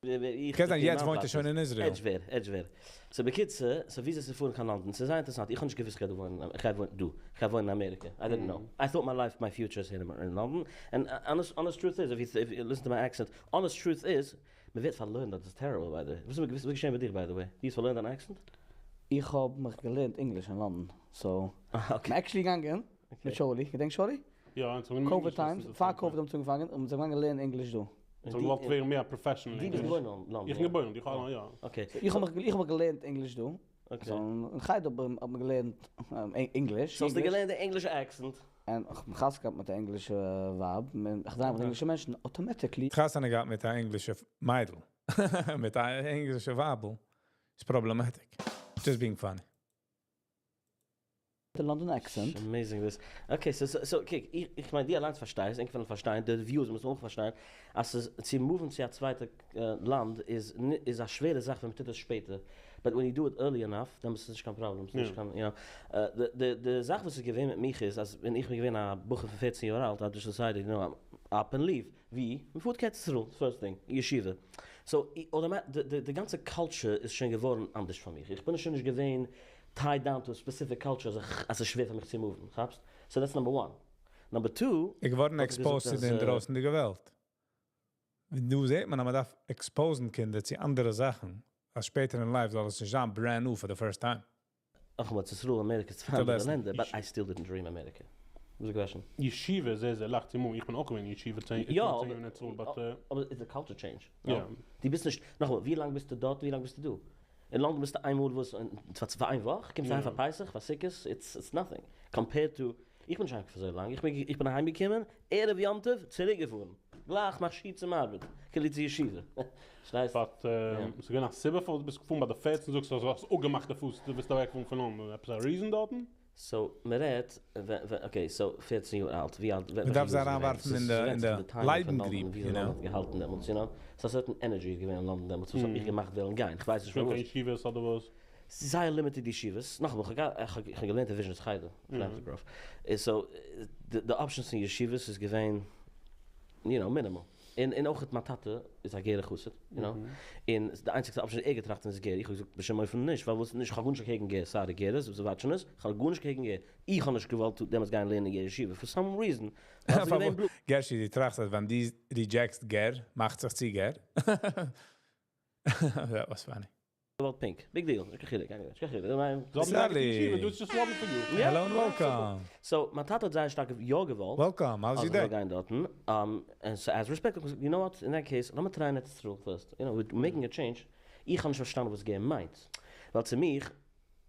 איך
קען זיין, יעצט וואוינט ער שוין אין ישראל.
Edgeware, Edgeware. So בקיצור, so ווי איז עס פארן קיין לאנדאן? ס'איז זייער אינטערעסאנט. איך האב נישט געוואוסט, איך גיי דא וואוינען, איך גיי וואוינען, דא. איך גיי וואוינען אין אמעריקע. I didn't know. I thought my life, my future is here in London. And honest truth is, if you listen to my accent, honest truth is, מען ווערט פארלוירן, that is terrible, by the way. וואס איז געשען מיט דיר, by the way? דו האסט פארלוירן דיין accent?
איך האב מיך געלערנט English אין לאנדאן. So,
Okay.
I'm actually געגאנגען מיט Sholi. געדענקסט Sholi?
יא, און צו
COVID times, פאר COVID האבן מיר אנגעפאנגען און מיר זענען געגאנגען לערנען English דא.
So געוואלט ווערן מער professional.
דו ביסט געבוירן אין לאנדאן.
איך בין געבוירן, איך האב יא.
Okay.
איך האב מיך איך האב געלערנט English דא.
Okay.
So, אין חדר האב מיר געלערנט English.
So האסטו
English.
געלערנט די English accent.
און איך האב חתונה געהאט מיט די ענגלישע ווייב. איך דריי מיט ענגלישע מענטשן, automatically.
חתונה געהאט מיט א ענגלישע מיידל. מיט א ענגלישע ווייבל. איז problematic. Just being funny.
The London accent.
Amazing this. Okay, so קוק, איך מיין, דו אליין פארשטייסט, איך וועל פארשטיין, די viewers מוזן אויך פארשטיין, אז עס, צו move ן צו א צווייטע לאנד איז, איז א שווערע זאך, ווען מען טוט עס שפעטער. But when you do it early enough, דאן איז עס נישט קיין פראבלעם. ס'איז נישט
Ja.
קיין, די זאך, וואס איז געווען מיט מיך איז, אז ווען איך בין געווען א בחור פון 14 יאר אלט, האב איך decided, I'm up and leave. ווי? מען פארט קיין ארץ ישראל, first thing, ישיבה. So, אדער די גאנצע culture איז שוין געווארן אנדערש פאר מיר. איך בין שוין נישט געווען tied down to a specific culture, אז עס איז שווער פאר מיך צו move ן, כאפסט? So that's number one. Number two,
איך געווארן
האט ער געזאגט,
exposed צו
אז,
די דרויסנדיגע וועלט. דא זעט מען, אז מען דארף expose ן קינדער צו אנדערע זאכן. אז שפעטער אין life זאל עס נישט זיין brand new for the first time.
אך, ארץ ישראל, אמעריקע, איז צוויי אנדערע
lesson.
לענדער, but I still didn't dream America. וואס איז די question?
ישיבה איז זייער, זייער לייכט צו move ן. איך בין אויך געווען אין ישיבה 10
יא,
10
אבער-
יאר אין ארץ ישראל, but
אבער it's a culture change.
Ja.
דו ביסט נישט, נאכאמאל, ווי לאנג ביסטו דארט, ווי לאנג ביסטו דא? אין לאנדאן ביסטו איינמאל וואס, צוויי איין וואך, קומסט
Ja.
אהיים פאר פסח, פאר סוכות, it's nothing. Compared to, איך בין שוין פאר אזוי לאנג, איך בין אהיימגעקומען, ערב יום טוב, צוריקגעפארן. גלייך מארשירט צום ארבעט, געלט צו ישיבה. פארשטייסט?
But ס'איז געווען א סיבה פאר דו ביסט געפארן ביי די 14 זאגסט, דו האסט אויך געמאכט די פוס, דו ביסט אוועקגעפארן פון לאנדאן. עפעס א reason דארטן?
So, מען רעדט, okay, so 14 יאר אלט, ווי אלט,
מען דארף זיי אריינווארפן אין די, אין די לייבן גריב, you know.
געהאלטן דעמאלטס, you know. ס'איז א certain energy געווען אין לאנדאן דעמאלטס, וואס האט מיך געמאכט וועלן גיין. איך ווייס נישט
קיין
פארוואס.
ישיבות אדער וואס?
ס'איז זייער limited ישיבות. נאכאמאל, איך האב געלערנט אין וויזשניץ חדר, Atlantic Grove. So, the options אין ישיבות איז געווען, minimal. און אויך מיין טאטע איז א גערער חסיד, you know. און די איינציגסטע option ער געטראכט איז גער. איך האב געזאגט, בשום אופן נישט, ווייל וואס נישט, איך האב גארנישט קעגן גער, sorry גערער, זיי וואטשן עס, איך האב גארנישט קעגן גער. איך האב נישט געוואלט דעמאלטס גיין לערנען אין גער ישיבה, for some reason. ווייל ס'איז געווען בלוט.
גערשי, דו טראכסט, אז ווען דו rejectסט גער, מאכט זיך צו גער. That was funny.
געוואלט pink. Big deal. נישט קיין חילוק, anyway, נישט קיין חילוק. איך מיין,
Sally.
Yeshiva, it's just one for you.
Yeah.
Hello and welcome.
So, מיין טאטע האט זייער שטארק יא געוואלט.
Welcome, how's your
אז
day?
איך זאל גיין דארטן. And so as respect, you know what, in that case, לאמיר tryען ארץ ישראל first. We're making a change. איך האב נישט פארשטאנען וואס גער מיינט. ווייל צו מיר,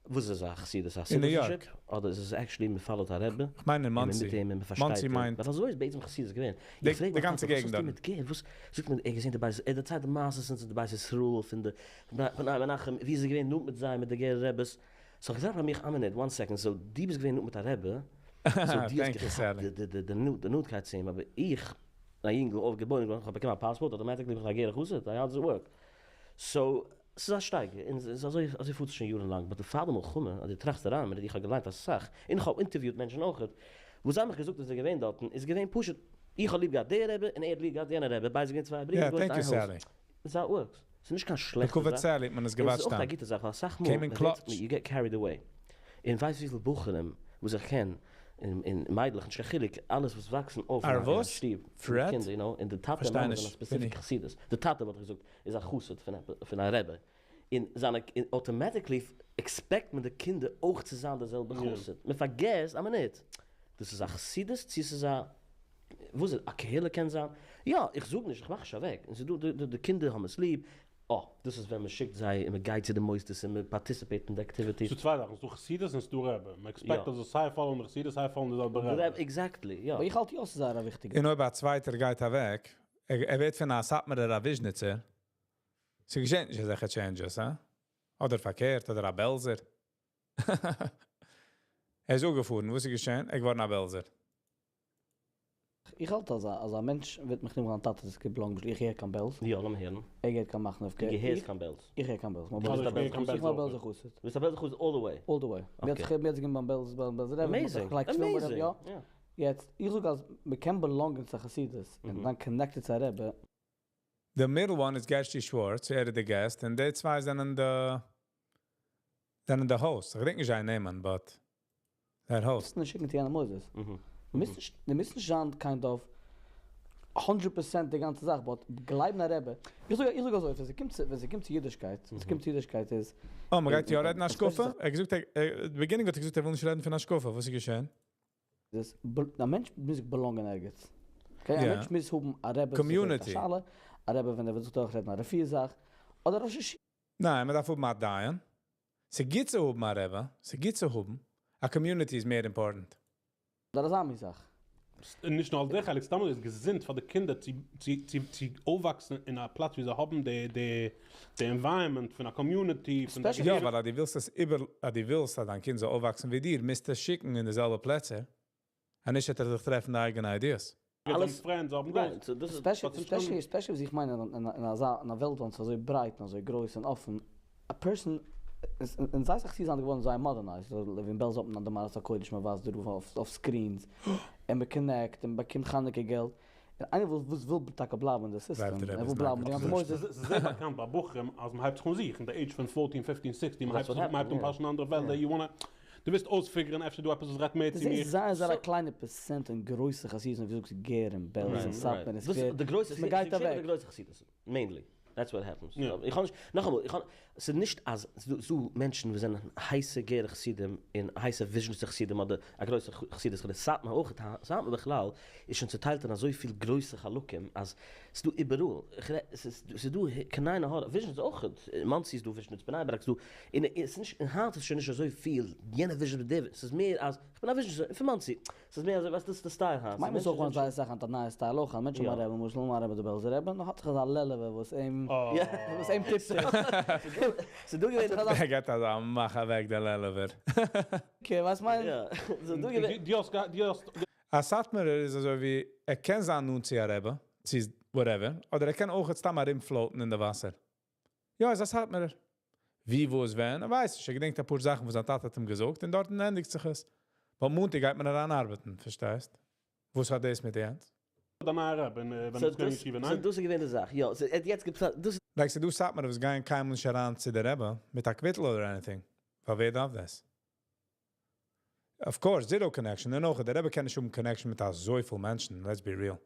וואס איז א חסידות, א
אין New
citizenship?
York.
אדער איז עס actually, מען followט א רבי?
איך מיין אין
און מען
מאנסי.
מיט אים, און מען פארשטייט
מאנסי
אים.
מיינט
ווייל אזוי איז בעצם חסידות געווען. איך פרעג
די
מיין
גאנצע
טאטע, וואס
געגנט
האסטו
דארט.
מיט גער? וואס זאגט מען, ער געזען די בית, ער דערציילט די מעשיות פון די בית ישראל, פון די פון מנחם, ווי איז ער געווען נאנט מיט זיי, מיט די גערער רביס. So איך געזאגט ביי מיך, א מינוט, one second, so דו ביסט געווען נאנט מיט א רבי, so דו האסט
Thank you,
געכאפט
Sally.
די נאנטקייט צו אים, אבער איך, א יונגל, אויפגעבוירן געווארן, איך האב באקומען א passport, automatically בין איך א גערער חסיד, how does it work? So, ס'איז א שטייגער, און ס'איז אזוי, אזוי פארט עס שוין יארן לאנג, but די פאר די מלחמה, אז דו טראכסט אריין, מיט איך האב געליינט א סאך, און איך האב interviewט מענטשן אויך, וואס זיי האבן מיך געזאגט, אז זיי געווען דארטן, איז געווען פשוט, איך האב ליב געהאט דער רבי, און ער האט ליב געהאט יענער רבי, ביידע זענען צוויי ברידער,
Yeah, thank you, Sally.
That's how it works. ס'איז נישט קיין שלעכטע
לכבוד
זאך.
Sally, מען איז
און
געוואטשט
ס'איז אויך
דאן.
א גוטע זאך, ווייל אסאך מאל,
Came in
מען רעדט,
clutch.
you get carried away. און ווייסט וויפיל בחורים, וואס איך קען, אין מיידלעך, נישט קיין חילוק, אלעס וואס וואקסן אויף אין
אר
א
וואס?
שטוב,
Fred?
קינדער, און די טאטע און
פארשטיי
מאמע זענען
נישט,
א specific
בין איך.
חסידות. די טאטע, וואלט איך געזאגט, איז א חסיד פון א רבי. אין זיינע, אין automatically expect מען די קינדער אויך צו זיין דער זעלבער חסיד. מען פארגעסט, א מינוט, דאס איז א חסידות, צו עס איז א, וואס איז, א קהילה קען זיין? יא, איך זאג נישט, איך מאך נישט אוועק. און ס'דא, די קינדער האבן עס ליב. Oh, דאס איז ווען מען שיקט זיי און מען גייט צו די מוסדות און מען participate אין די activities.
ס'דא צוויי זאכן, ס'דא חסידות און ס'דא רבי. מען expect אז זיי followן די חסידות, זיי followן די זעלבע
די
רבי.
רבי, exactly, יא.
אבער איך האלט יא, ס'איז זייער א וויכטיגע.
און אויב א צווייטער גייט אוועק, ער ווערט פון א סאטמארער א וויזשניצער. ס'געשעט נישט אזעלכע changes, הא? אדער פארקערט, אדער א בעלזער. ער איז אפגעפארן, וואס איז געשען? ער געווארן א בעלזער.
איך האלט, אז א מענטש וועט מיך נעמען אן טאטע, דאס belong, איך געהער קיין בעלז.
יא, לאמיר הערן.
ער גייט קיין מאכנובקא.
דו געהערסט קיין בעלז.
איך געהער קיין בעלז.
איך געהער קיין
איך מיין
בעלז
בעלזער
אויך.
חסיד.
דו ביסט א בעלזער חסיד all the way?
All the way. מיר האט זיך מיר האט זיך ביים בעלז, ביים בעלזער רבי, מיר האט זיך
Amazing.
גלייך צוויי מאל,
Amazing.
יא.
Yeah.
יעצט, איך זאג אז מען קען belongן צו חסידות און דאן connected צו א רבי.
The middle one is Gershi Schwartz, ער איז the guest, און די צוויי זענען די host. איך געדענק נישט זיין נאמען, but דער host.
מוזט נישט שיקן צו יענע מוסדות. דו מוזט נישט זיין kind of 100% די גאנצע זאך, but גלייבן א רבי. איך זאג אזוי, ווען ס'קומט צו אידישקייט, ווען ס'קומט צו אידישקייט איז
Oh, מען גייט יא רעדן השקפה?
especially
ער האט געזאגט, at the beginning האט ער געזאגט, ער וויל נישט רעדן פון השקפה. וואס איז געשען?
דאס א מענטש מוז belongן ערגעץ. Okay, א מענטש מוז האבן א רבי,
Community.
א שאלה, א רבי, ווען ער וויל זיך דורכרעדן, א רפואה זאך, אדער ראש ישיבה.
ניין, מען דארף האבן א דיין. ס'גוט צו האבן א רבי, ס'גוט צו האבן. א community איז מער important.
דאס איז א זאך.
און נישט נאר דער חלק, סתם איז געזונט פאר די קינדער צו אויפוואקסן אין א פלאץ, וואו זיי האבן די environment פון א community, פון די
Especially
יא, ווייל אז דו ווילסט עס איבער, אז דו ווילסט, אז דיין קינד זאל אויפוואקסן ווי דיר, מוזטו עס שיקן אין די זעלבע פלעצער. און נישט, אז ער זיך טרעפן די אייגענע ideas.
אלעס friends האבן
Right,
דאס.
so דאס איז
Especially,
וואס איז schon-
especially, especially, וואס איך מיין, אין א וועלט, וואס איז אזוי ברייט און אזוי גרויס און אפן, a person, איז, אין זיי זיך, זיי זענען געווארן זייער modernized, אזוי ווי אין בעלז האט מען די מראות הקודש, מען ווייזט דערויף אויף screens, און מען connect, און באקומט חנוכה געלט. און איינער וואס וויל טאקע בלייבן אין די system,
בלייבט דער
ער וויל
רבי
בלייבן אין די
נאקעט.
מוסדות.
עס איז זייער באקאנט ביי בחורים, אז מען הייבט זיך אן זוכן, די age פון 14, 15, 16, מען
That's
הייבט
what
זיך, מען הייבט אן
happened, yeah.
פאשן אנדערע וועלטער, you wanna, דו ווילסט אויסfigureן, אפשר דא עפעס וואס רעדט מער
דאס
צו
איז
מיר.
זייער, זייער א קליינע percent אין גרויסע חסידות, ווי דו זאגסט, גער און בעלז און סאטמאר און
דאס איז
סקווער.
די גרויסע
מען גייט
חסידות,
אוועק.
די גרויסע חסידות, mainly. That's what happens.
Yeah.
איך קען נישט, נאכאמאל, איך קען, עס איז נישט אז ס'דא מענטשן, וואס זענען הייסע גערע חסידים אין הייסע וויזשניצער חסידים אדער א גרויסע חסידות, אדער סאטמאר אויך, סאטמאר בכלל איז שוין צעטיילט אין אזוי פיל גרויסע חלקים, אז ס'איז דא איבעראל. איך רעד, עס איז דא קיין עין הרע, וויזשניץ אויך, אין מאנסי איז דא וויזשניץ, בני ברק איז דא, אין, עס איז נישט, אין היינט איז שוין נישט אזוי פיל, יענע וויזשניץ, דער, עס איז מער אז, איך בין א וויזשניצער, פון מאנסי. עס איז מער אזוי, ווייסט, דאס איז די style היינט.
מיין
מענטשן
מ'זאל
זענען
זייער זאכן, א נייע style אויך, מענטשן
יא.
האבן א רבי, מוז האבן א רבי, דער בעלזער רבי, נאך האט זיך אזא לעלעווע, וואס אים אים, וואס אים טיפט ער.
ס'איז דא געווען
ער געט אזא מאך אוועק דער לעלובער.
Okay, וואס מיין?
יא, ס'איז דא געווען.
דו האסט געהאט, דו האסט.
א סאטמארער איז אזוי ווי, ער קען זיין נאנט צו א רבי, צו whatever, אדער ער קען אויך סתם ארום float ן אין די וואסער. יא, ער איז א סאטמארער. ווי, וואס, ווען, ער ווייסט נישט, ער געדענקט אפאר זאכן, וואס זיין טאטע האט אים געזאגט, און דארט ענדיגט זיך עס. ווייל מאנטאג גייט מען אריין ארבעטן, פארשטייסט? וואס האט דאס מיט יענץ?
דיין נייע רבי, ווען
So
דו ביסט געווען אין
דאס
ישיבה,
so
ניין?
דאס איז געווען די זאך. יא, so ער יעצט געפלאנט, דאס
Like, ס'דא סאטמארער וואס גייען קיינמאל נישט אריין צו דער רבי מיט א קוויטל אדער anything. ווייל ווער דארף דאס? Of course, zero connection. און אויך, דער רבי קען נישט האבן connection מיט אזויפיל מענטשן, let's be real.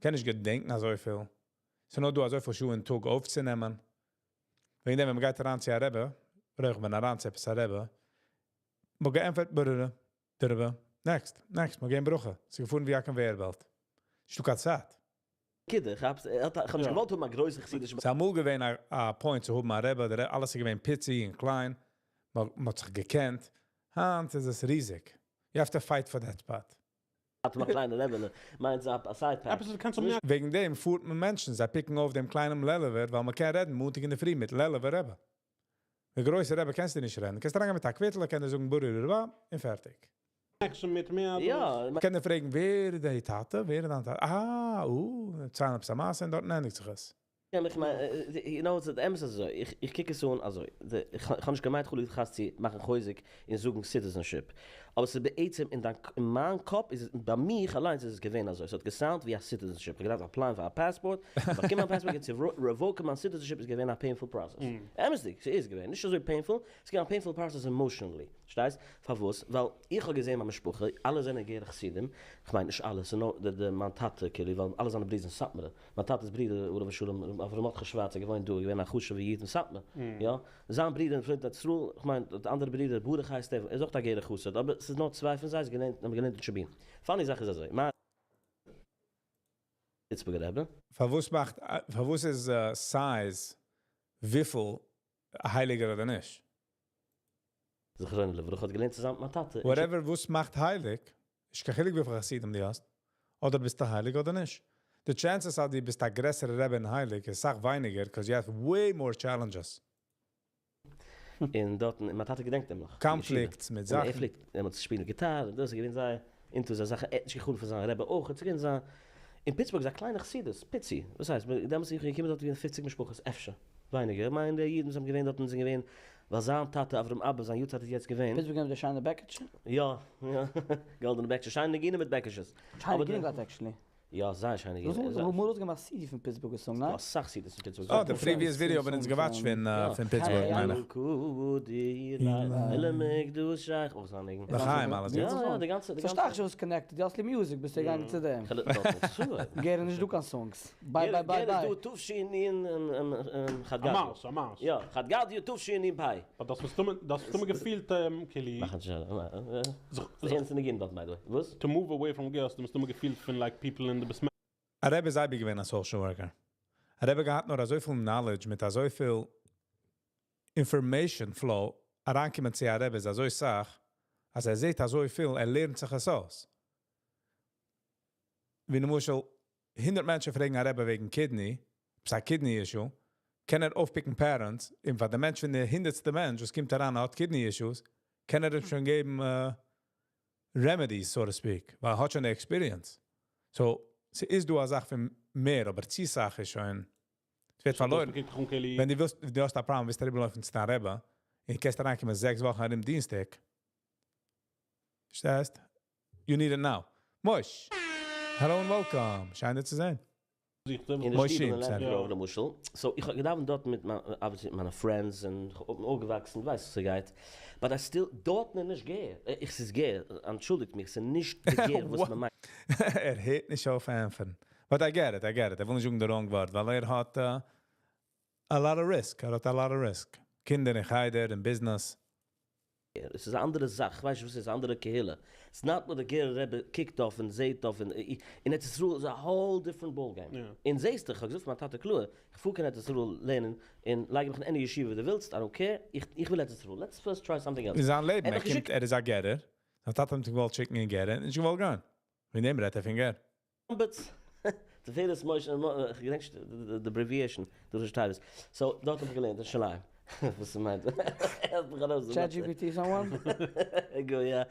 קען נישט געדענקען אזויפיל. ס'איז נאר דא אזויפיל שעה אין טאג אויפצונעמען. וועגן דעם, ווען מ'גייט אריין צו א רבי, אדער איך בין אריין צו עפעס א רבי, מ'האט געענטפערט, בררה, דער רבי, next, next, מ'האט געגעבן ברכה. ס'איז געפארן ווי א conveyor belt. נישטא קיין צייט.
קינדער, איך האב איך האב נישט געוואלט האבן א גרויסע חסידישע
ס'איז אמאל געווען א point צו האבן א רבי, דער אלעס איז געווען פיצי און קליין, מ'האט זיך געקענט. היינט איז עס ריזיג. You have to fight for that spot.
האט א קליינע רעבעלע, מיינט א side pack.
עפעס דו קענסט מער
וועגן דעם פארט מען מענטשן, זיי pick ן אויף דעם קליינעם לעלובער, ווייל מען קען רעדן מאנטאג אין דער פרי מיט לעלובער רבי. דער גרויסער רבי קענסטו נישט רעדן. קענסט אריינגיין מיט א קוויטל, קען ער זאגן ברור רבי, און פארטיג.
connection מיט מער.
יא,
קען ער פרעגן, ווער איז דער טאטע? ווער איז דיין טאטע? אה, ציילן עפעס א מעשה און דארט ענדיגט זיך עס.
איך מיין, you know, דער אמת איז אזוי, איך קוק עס אן אזוי, איך האב נישט געמיינט חלילה וחס צו מאכן חוזק און זאגן citizenship, אבער עס איז בעצם אין מיין קאפ, איז עס, ביי מיר אליינס איז עס געווען אזוי, עס האט גע sound ט ווי א citizenship, איך האב געדארפט apply ען פאר א passport, באקומען א passport, צו revoke ן מיין citizenship איז געווען א painful process. אמת'דיג, ס'איז געווען, נישט אזוי painful, ס'איז געווען א painful process emotionally, פארשטייסט? פארוואס? ווייל איך האב געזען מיין משפחה, אלע זענען גערער חסידים, איך מיין נישט אלע, ס'איז נאר די מיין טאטע כאילו, ווייל אלע זיינע ברידער זענען סאטמארער. מיין טאטע'ס ברודער, עליו השלום, אברהם מרדכי שווארץ, ער געוואוינט דא, איז געווען א חשוב'ער איד אין סאטמאר, יא. זיין ברודער אין פלוינט ארץ ישראל, איך מיין, די אנדערע ברודער, ברוך הייסט ער, ער איז אויך א גערער חסיד, אבער ס'איז נאר צוויי פון זיי, זיי געלערנט, האבן געלערנט אין טשעבין. Funny זאך איז אזוי, מיין פיטסבורגער רבי.
פארוואס מאכט, פארוואס איז size וויפיל הייליגער אדער נישט?
זכרונו לברכה האט געלערנט צוזאמען מיט מיין טאטע.
Whatever וואס מאכט הייליג, איז קיין חילוק וויפיל חסידים דו האסט, אדער ביסטו הייליג אדער נישט. The chances אז דו ביסט א גרעסערע רבי און הייליג איז סאך ווייניגער, because you have way more challenges.
און דארט, און מיין טאטע געדענקט אים נאך.
Conflicts מיט
און ער
זאכן.
פלעגט דעמאלטס שפילן גיטאר, און דאס איז געווען זייער into זיין זאכן, ער האט נישט געחלומט פון זיין רבי אויך, עס איז געווען זיין, אין פיטסבורג איז א קליינע חסידות, פיצי, וואס הייסט, דעמאלטס איז איך געקומען דארט געווען 50 משפחות, אפשר, ווייניגער, איך מיין די אידן וואס האבן געווען דארט זענען געווען, ווייל זיין טאטע אברהם אבא, זיין יארצייט איז יעצט געווען.
פיטסבורג האבן די שיינע בעקיטשע?
יא, יא, גאלדענע בעקיטשע, שיינע ניגונים מיט בעקיטשעס.
שיינע ניגונים געהאט actually.
יא, זייער שיינע
דאס
ניגונים.
איז אמאל ארויסגעגעבן א CD פון פיטסבורג song, ניין?
א סאך CDs פון פיטסבורג.
Oh, the previous video האבן אונז גע watch ט פון פיטסבורג, מיין איך.
אויך זיין ניגון.
לחיים אלעס
יא,
יעצט.
יא, די גאנצע, די גאנצע.
פארשטיי איך שוין וואס connected, דו האסט ליב music, ביסטו געגאנגען צו דעם. גער נישט דא קיין songs. Bye bye bye bye.
דא תש"ן חד גדיא.
א מאס, א מאס.
יא, חד גדיא תש"ן פ'.
אבער דאס האסטו דאס האסטו געפילט, כאילו.
מאכן שוין. דאס איז ניגון דארט, by the way. וואס?
To move away from גער, האסטו געפילט פון like people in the basement.
א רבי איז אייביג געווען א social worker. א רבי געהאט נאר אזויפיל knowledge מיט אזויפיל information flow, אריינקומען צו א רבי איז אזוי סאך, אז ער זעט אזויפיל, ער לערנט זיך עס אויס. ווי למשל, 100 מענטשן פרעגן א רבי וועגן kidney, ס'איז א kidney issue, קען ער אויף pick ן patterns, און פאר דער מענטש, פון דער 100סטע מענטש, וואס קומט אריין, האט kidney issues, קען ער אים שוין געבן remedies, so to speak, ווייל ער האט שוין די experience. So, ס'איז דא א זאך פון מער, אבער צו סאך איז שוין, עס ווערט פארלוירן. ווען דו ווילסט, דו האסט א problem, ווילסטו אריבערלויפן צו דיין רבי, און קענסט אריינקומען 6 וואכן ארום דינסטאג. פארשטייסט? You need it now. Mosh. Hello and welcome. שיין דיר צו זען.
אין די
משה,
שטיבל אין
sorry.
Lime Grove, למשל. So, איך האב געדאוונט דארט מיט מיין, obviously, מיט מיינע friends און איך האב אויפגעוואקסן, דו ווייסט וואס ס'גייט. But I still, דארט נישט גער. איך ס'איז גער, אנטשולדיגט מיך, ס'איז נישט די גער, וואס מען מיינט.
ער הערט נישט אויף ענטפערן. But I get it, I get it. ער וויל נישט זאגן the wrong word, ווייל ער האט a lot of risk. ער האט a lot of risk. קינדער אין חדר, אין business.
עס איז אן אנדערע זאך, איך ווייס נישט וואס איז, אן אנדערע קהילה. It's not what the גערער רבי קוקט אויף און זעט אויף. און אין ארץ ישראל איז a whole different ball game. און זעסט, איך האב געזאגט מיין טאטע קלאר, איך פאר קיין ארץ ישראל לערנען, און לייג מיך אין any ישיבה וואו דו ווילסט, I don't care, איך וויל ארץ ישראל. Let's first try something else.
אין זיין לעבן,
ער
ער
האט
קומט,
געשיקט
ער איז א גערער. זיין טאטע האט אים געוואלט שיקן אין גער, און נישט געוואלט גיין. וועגן דעם רעדט ער פון גער.
But תפארת משה, איך געדענק נישט די abbreviation, די ראשי תיבות. So, דארט האב איך געלערנט אין ירושלים. וואס ס'מיינט. העלפט מיך ארויס.
ChatGPT someone?
גו, יא.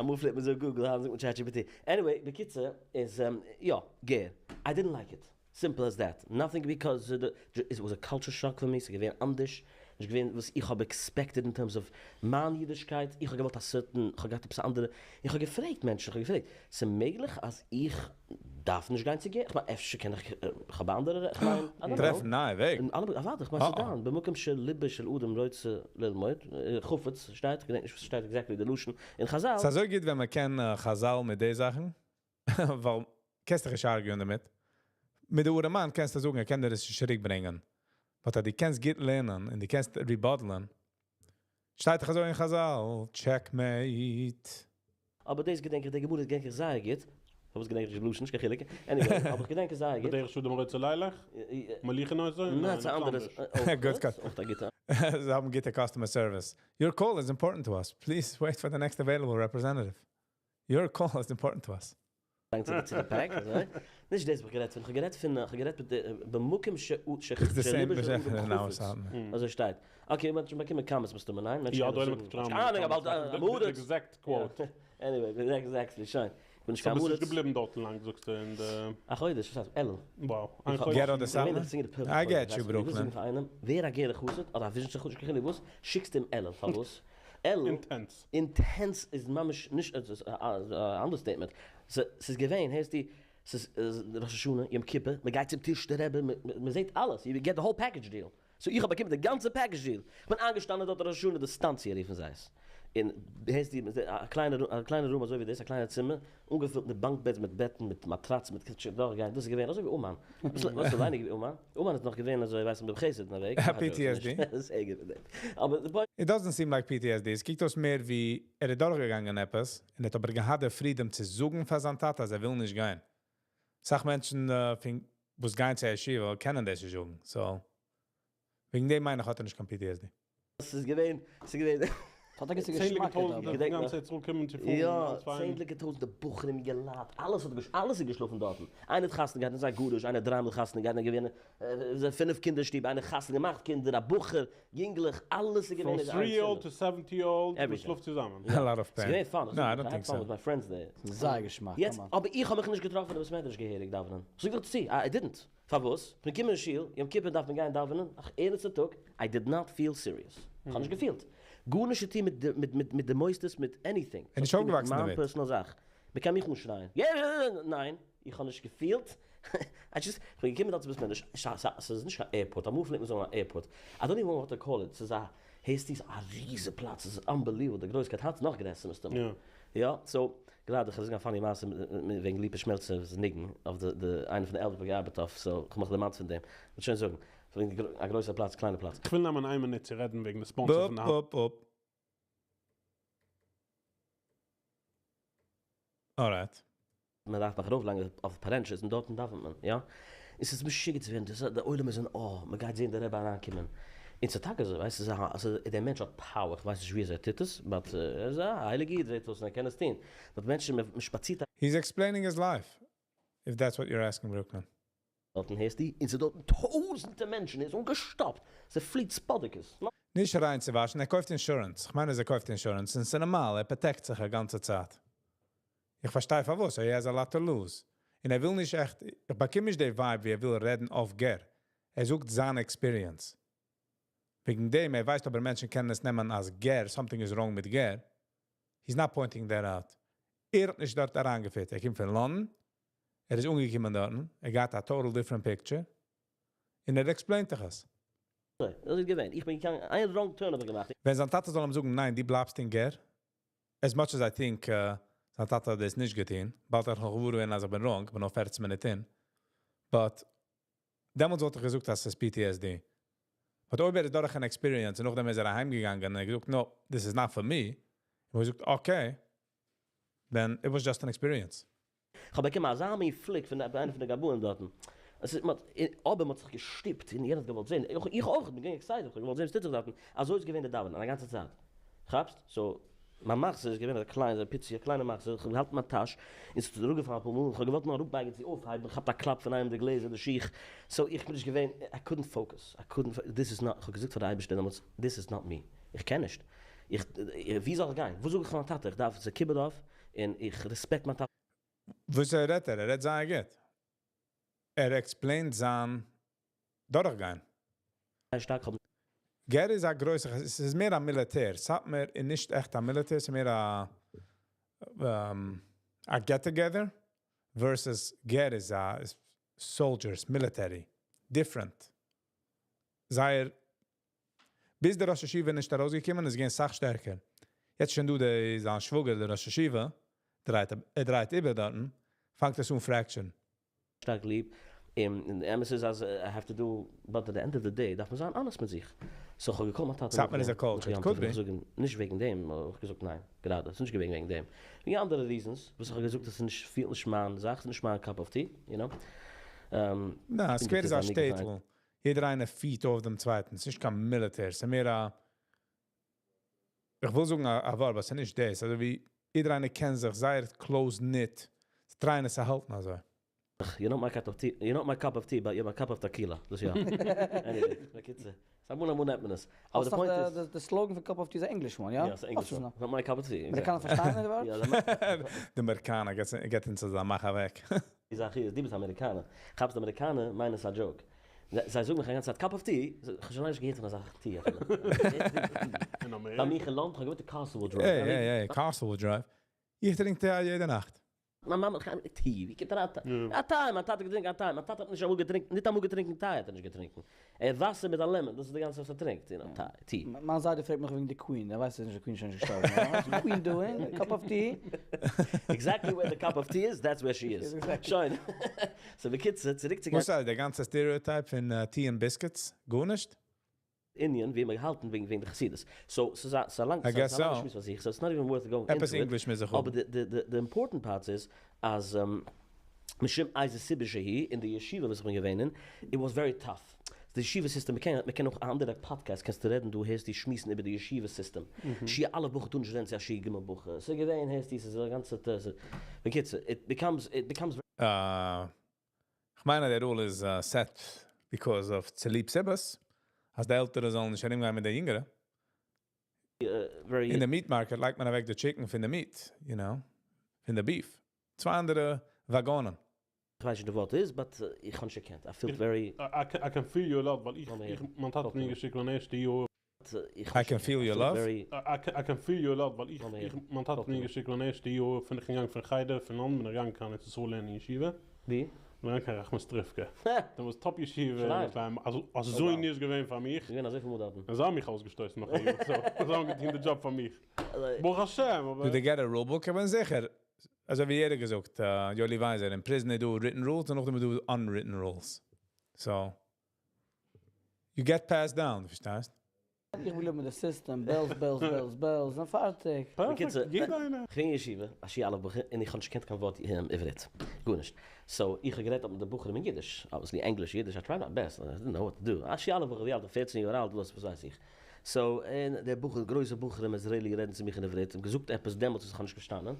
אמאל פלעגט מען זאגן Google, היינט זאגט מען ChatGPT. Anyway, בקיצור, איז, יא, גער. I didn't like it. Simple as that. Nothing because it was a culture shock for me, ס'איז געווען אנדערש, נישט געווען וואס איך האב expected in terms of מיין אידישקייט, איך האב געוואלט א certain, איך האב געהאט עפעס א אנדערע, איך האב געפרעגט מענטשן, איך האב געפרעגט, ס'איז מעגליך אז איך דארף נישט גיין צו גער, איך מיין אפשר קען איך, איך האב א אנדערע, איך מיין, I don't know.
טרעפן נייע וועג.
און אלע, אוודאי, איך מיין ס'איז דיין, במקום שליבו של אדם רוצה ללמוד, חפץ שטייט, איך געדענק נישט וואס ס'שטייט exactly די לשון אין חזל.
ס'איז אזוי גוט ווען מ'קען חזל מיט די זאכן, ווייל קענסט דיך נישט argue ען דערמיט. מיט די ארעמאן קענסטו זאגן, ער קען דיר עס נישט צוריקברענגען. But אז דו קענסט גוט לערנען און דו קענסט rebuttal ען, שטייט דאך אזוי אין חזל, checkmate.
אבער דאס געדענק איך, די גמרא געדענק איך זייער גוט. פארוואס געדענק איך נישט בלשון, נישט קיין חילוק. Anyway, אבער איך געדענק עס זייער גוט.
בדרך שאדם רוצה לילך? מוליכין אותו?
ניין, ס'איז א אנדערע.
גוט, גוט.
אויך א גוטע.
זיי האבן גוטע customer service. Your call is important to us. Please wait for the next available representative. Your call is important to us.
צו די pack, אזוי. נישט דאס האב איך גערעדט פון, איך האב גערעדט פון, איך האב גערעדט מיט די, במקום ש
It's the same
חפץ. אזוי שטייט. Okay, מען האט שוין באקומען comments מסתמא, ניין?
יא, דא האט מען
קיין אהנונג, אבער
די exact quote.
Anyway, exactly, שוין. איך בין נישט קיין
So ביסט נישט געבליבן דארט לאנג, זאגסטו, אין די
א חודש, וואס הייסט, אלול.
Wow, איין חודש.
גער אדער סאטמאר? I get you, Brooklyn.
ווער א גערער חסיד, אדער א וויזשניצער חסיד, נישט קיין חילוק וואס, שיקסט אים אלול, פארוואס? אלול.
Intense.
Intense איז ממש נישט א understatement. ס'איז געווען, הערסטו, ס'איז ראש השנה, יום כיפור, מ'גייט צום טיש די רבי, מ'זעט אלעס, you get the whole package deal. So איך האב באקומען די גאנצע package deal. איך בין איינגעשטאנען דארט ראש השנה, די סטאנציע רופן זיי עס. און הערסטו, א קליינע א קליינע room אזוי ווי דאס, א קליינע צימער, אנגעפילט מיט bunk beds, מיט בעטן, מיט מאטראצן, מיט קענסט דורכגיין, דאס איז געווען אזוי ווי אומאן. אביסל אביסל ווייניגער ווי אומאן. אומאן איז נאך געווען אזוי, ווייסט מען, בחסד אין א וועג.
PTSD.
אבער די point.
It doesn't seem like PTSD. עס קוקט אויס מער ווי ער איז דורכגעגאנגען עפעס, און ער האט אבער געהאט די freedom צו זאגן פאר זיין טאטע, אז ער וויל נישט גיין. אסאך מענטשן וואס גייען צו ישיבה קענען דאס נישט זאגן. So, וועגן דעם מיין איך האט ער נישט קיין PTSD.
ס'איז געווען, ס'איז געווען.
האט א געוויסע
צענדליגע
געשמאק
טויזנטער
דארט.
די גאנצע צייט צוריקקומען צו פארן
יא,
אלס וויינען.
צענדליגע טויזנטער בחורים יונגעלייט, אלעס האט אלעס איז געשלאפן דארטן. איינער האט חתונה געהאט, און זיי גרוש, איינער האט דריי מאל חתונה געהאט, איינער געווען פינף קינדער אין שטוב, איינער חתונה געמאכט קינדער, א בחור, יונגלעך, אלעס איז געווען
From
אין
3
איין
old
צימער.
to 70 old,
Everything.
מ'שלאפט צוזאמען.
A lot of pain.
ס'איז געווען fun.
No, I don't
I had
think
fun
so.
with my friends there.
זייער געשמאק,
יעצט,
come on.
אבער איך האב מיך נישט געטראפן אין בית מדרש געהעריג דאווענען. זאג איך צו, I didn't. פארוואס? כ'בין געקומען אין שול, יום כיפור דארף מען גיין דאווענען, אך ערנסטע טאג, I did not feel serious. איך האב נישט געפילט. גארנישט צו טון מיט די, מיט, מיט, מיט די מוסדות, מיט anything.
און נישט אויפגעוואקסן
מיין
דערמיט.
personal זאך. מען קען מיך אנשרייען. יא, יא, יא, ניין, איך האב נישט געפילט. I just, איך בין געקומען דארט צו בית מדרש, ס'איז נישט קיין airport, אמאל פלעגט מען זאגן א airport. I don't even know what to call it. ס'איז א, הייסט עס, א ריזיגע פלאץ, ס'איז unbelievable, די גרויסקייט, היינט איז נאך גרעסער מסתמא.
יא.
יא, so, גראדע, איך האב געזאגט א funny מעשה וועגן ליפא שמעלצער'ס ניגון, אויף די, די, איינע פון די albums וואס איך געארבעט אויף, so, איך האב מיך דערמאנט פון דעם. איך וועל שוין זאגן, וועגן א גרויסער פלאץ, קליינער פלאץ.
איך וויל נעמען איין מינוט צו רעדן וועגן די sponsor פון די
Bup, bup, bup. Alright.
מען דארף נאך ארויפלייגן אויף פארענטשעס און דארטן דאווענט מען, יא? עס איז משוגע צו ווערן, דאס דער עולם איז אין awe, מען גייט זען דער רבי אריינקומען. און ס'איז טאקע אזוי, ווייסט, ס'איז א, ס'איז, דער מענטש האט power, איך ווייס נישט ווי אזוי ער טוט עס, but ער איז א הייליגער איד, זעט אויס, און ער קען עס טון. But מענטשן, מען שפאצירט
He's explaining his life, if that's what you're asking, Brooklyn.
דארטן הערסטו, און ס'איז דארטן טויזנטער מענטשן, ער איז אנגעשטאפט, ס'פליט ספאדיקעס.
נישט ריינצואוואשן, ער קויפט insurance. איך מיין, אז ער קויפט insurance. און ס'איז נארמאל, ער protect זיך די גאנצע צייט. איך פארשטיי פארוואס, ער has a lot to lose. און ער וויל נישט עכט, איך באקום נישט די vibe, ווי ער וויל רעדן אויף גער. ער זאגט זיין experience. וועגן דעם, ער ווייסט, אבער מענטשן קענען עס נעמען אלס גער, something is wrong מיט גער. He's not pointing that out. ער האט נישט דארט אריינגעפירט. ער קומט פון לאנדאן, ער איז אנגעקומען דארט, ער got a total different picture. און ער explain ט דאך עס.
דאס איז געווען. איך בין געגאנגען, איין wrong turn האב איך געמאכט.
ווען זיין טאטע זאל אים זאגן, ניין, דו בלייבסט אין גער, as much as I think, זיין טאטע האט דאס נישט געטון, באלד ער נאך געוואר אז איך בין wrong, איך בין נאר 14 מינוט אין. But, דעמאלטס וואלט איך געזאגט, אז עס איז PTSD. But אויב ער איז דורך אן experience, און נאכדעם איז ער אהיימגעגאנגען, און ער האט געזאגט, no, this is not for me. און ער זאגט, okay, then it was just an experience.
איך האב באקומען אזא מין פליק פון איינער פון די גבאים דארטן. עס איז, מ'האט, אבער מ'האט זיך געשטופט און יעדער האט געוואלט זען. איך, איך אויך, איך בין געווען excited, איך האב געוואלט זען, וואס טוט זיך דארטן. אזוי איז געווען די דאווענען, א גאנצע צייט. כאפסט? So, מיין מחזור איז געווען א קליינע, א פיצי, א קליינע מחזור, איך האב געהאלטן מיין טאש, און ס'איז אראפגעפאלן אפאר מאל, און כ'האב געוואלט נאר אראפבייגן צו אויפהייבן, כאפט א קלאפ פון איינעם די גלעזער, די שיך, so איך בין נישט געווען, I couldn't focus, I couldn't, this is not, כ'האב געזאגט פאר די אייבערשטער דעמאלטס, this is not me, איך קען נישט, איך, ווי זאל איך גיין, וואס זאג איך פאר מיין טאטע, איך דארף, ס'איז כיבוד אב, און איך respect מיין טאטע.
וואס ער רעדט ער? ער רעדט זייער גוט. ער explain ט זיין דורכגיין.
שטארק, כ'האב
גער איז א גרויסע, עס איז מער א מיליטער. סאטמאר איז נישט עכט א מיליטער, עס איז מער א get together versus גער איז א איז soldiers, military. Different. זייער ביז דער ראש ישיבה נישט ארויסגעקומען, איז געווען סאך שטערקער. יעצט שוין דא דער זיין שוואגער, דער ראש ישיבה, דרייט, ער דרייט איבער דארטן, פאנגט עס אן fracture ן.
שטארק ליב, און די אמת איז אז I have to do, but at the end of the day דארף מען זיין honest מיט זיך. So כ'האב געקאלט מיין טאטע
סאטמאר איז א culture,
נאך יום
could
טוב,
be.
איך זאג אים, נישט וועגן דעם, האב איך געזאגט ניין, גראדע, ס'איז נישט געווען וועגן דעם. וועגן אנדערע reasons, וואס איך האב געזאגט, עס איז נישט, פילט נישט מיין זאך, ס'איז נישט מיין cup of tea, you know.
נא, סקווער איז א
און
שטעטל. יעדער איינער פירט אויף דעם צווייטן. ס'איז נישט קיין מיליטער, ס'איז מער א איך וויל זאגן א ווארט, אבער ס'איז נישט דאס. אזוי ווי יעדער איינער קען זיך זייער close knit. זיי try ען עס צו האלטן אזוי.
You're not my cup of tea, you're not my cup of tea, but you're my cup of tequila. דאס יא. Anyway, בקיצור. ס'איז אמאל אמאל נעמט מען עס. אבער די point איז
די slogan פון cup of tea איז א English one, יא?
יא, ס'איז English one. Not my cup of tea.
אמעריקאנער פארשטייען די ווארט?
יא,
די אמעריקאנער גייט אונז אזא מאך אוועק.
די זאך איז, דו ביסט אמעריקאנער. כאפסט אמעריקאנער מיינען עס א joke. זיי זאגן מיך א גאנצע צייט cup of tea, איך האב שוין לאנג נישט געהערט פון אזא tea אפילו.
אין אמעריקע?
ביי מיך אין לאנד, איך האב געוואוינט אין Castlewood Drive.
Hey, hey, hey, Castlewood Drive. איך טרינק tea יעדע נאכט.
מיין מאמע האט tea, ווי קומט אריין tea? א טיי, מיין טאטע האט געטרינקען א טיי, מיין טאטע האט נישט אמאל געטרינקען, ניטאמאל געטרינקען טיי האט ער נישט געטרינקען. ער האט וואסער מיט א lemon, דאס איז די גאנצע וואס ער טרינקט, you know, טיי, tea.
מיין זיידע פרעגט מיך וועגן די queen, ער ווייסט אז נישט די queen איז שוין נישט געשטארבן, what's the queen doing? Cup of tea?
Exactly where the cup of tea is, that's where she is. שוין. So בקיצור, צוריק צו גיין.
וואס איז דער גאנצע stereotype פון tea און biscuits? גארנישט?
ענין ווי מיר האלטן וועגן וועגן די חסידות. So ס'איז א ס'איז א לאנג
I guess
ס'איז א לאנגע
so.
שמועס פאר זיך, so it's not even worth going
עפעס
into it.
English מוז איך האבן.
אבער די די די important part איז אז משום איזה סיבה שהיא, אין די ישיבה וואס איך בין געווען אין, it was very tough. די ישיבה system, מ'קען מ'קען אויך א אנדערע פאדקעסט קענסטו רעדן דא הערסטו שמועסן איבער די ישיבה system. שיעור א' בחור טאר נישט רעדן צו א שיעור ג' בחור. ס'איז געווען הערסטו ס'איז א גאנצע ת ס. בקיצור, it becomes it becomes
איך מיין אז דער rule איז set because of צוליב סיבות, אז די עלטערע זאלן נישט ארומגיין מיט די יונגערע.
Very
אין די meat market לייגט מען אוועק די chicken פון די meat, you know, פון די beef. צוויי אנדערע וואגאנען.
איך ווייס נישט די ווארט איז, but איך האב נישט געקענט. I feel very
I can feel you a lot, ווייל איך,
לאמיר
איך,
הערן.
מיין טאטע האט מיר געשיקט מיין ערשטע יאר.
איך
I can feel your love.
Very
I can feel you a lot, ווייל איך,
לאמיר
איך,
הערן.
מיין טאטע האט מיר געשיקט מיין ערשטע יאר פון איך געגאנגען פון חדר פון לאנדאן בין איך געגאנגען קיין ארץ ישראל לערנען אין ישיבה.
ווי?
בין געגאנגען קיין ראחמיסטריווקא. דעמאלטס top ישיבה,
שרייב.
ירושלים, אזוי אזוי
Oh, wow.
נישט געווען פאר מיך.
געווען אזוי פיל מאל דארטן.
און זיי האבן מיך אויסגעשטויסן נאך א יאר, so זיי האבן געטון די job פאר מיך. ברוך השם, אבער
דו די גערער rule book, איך בין זיכער, אזוי ווי יעדער געזאגט, יואלי ווייזער, אין prison איז דא written rules און נאכדעם איז דא unwritten rules. So, you get passed down, פארשטייסט?
איך וויל מיט די system, בעלז, בעלז, בעלז, בעלז, און פארטיג.
Perfect,
בקיצור,
יעדער איינער.
איך בין אין ישיבה, א שיעור א' בחור, און איך האב נישט געקענט קיין ווארט עברית. גארנישט. So, איך האב גערעדט מיט די בחורים אין אידיש. Obviously, English, Yiddish, I tried my best. I didn't know what to do. א שיעור א' בחור, ווי אלט? 14 יאר אלט, וואס, וואס ווייס איך. So, און דער בחור, גרויסע בחורים, איזראעלי רעדן צו מיך אין עברית, און געזאגט עפעס דעמאלטס וואס איך האב נישט פארשטאנען.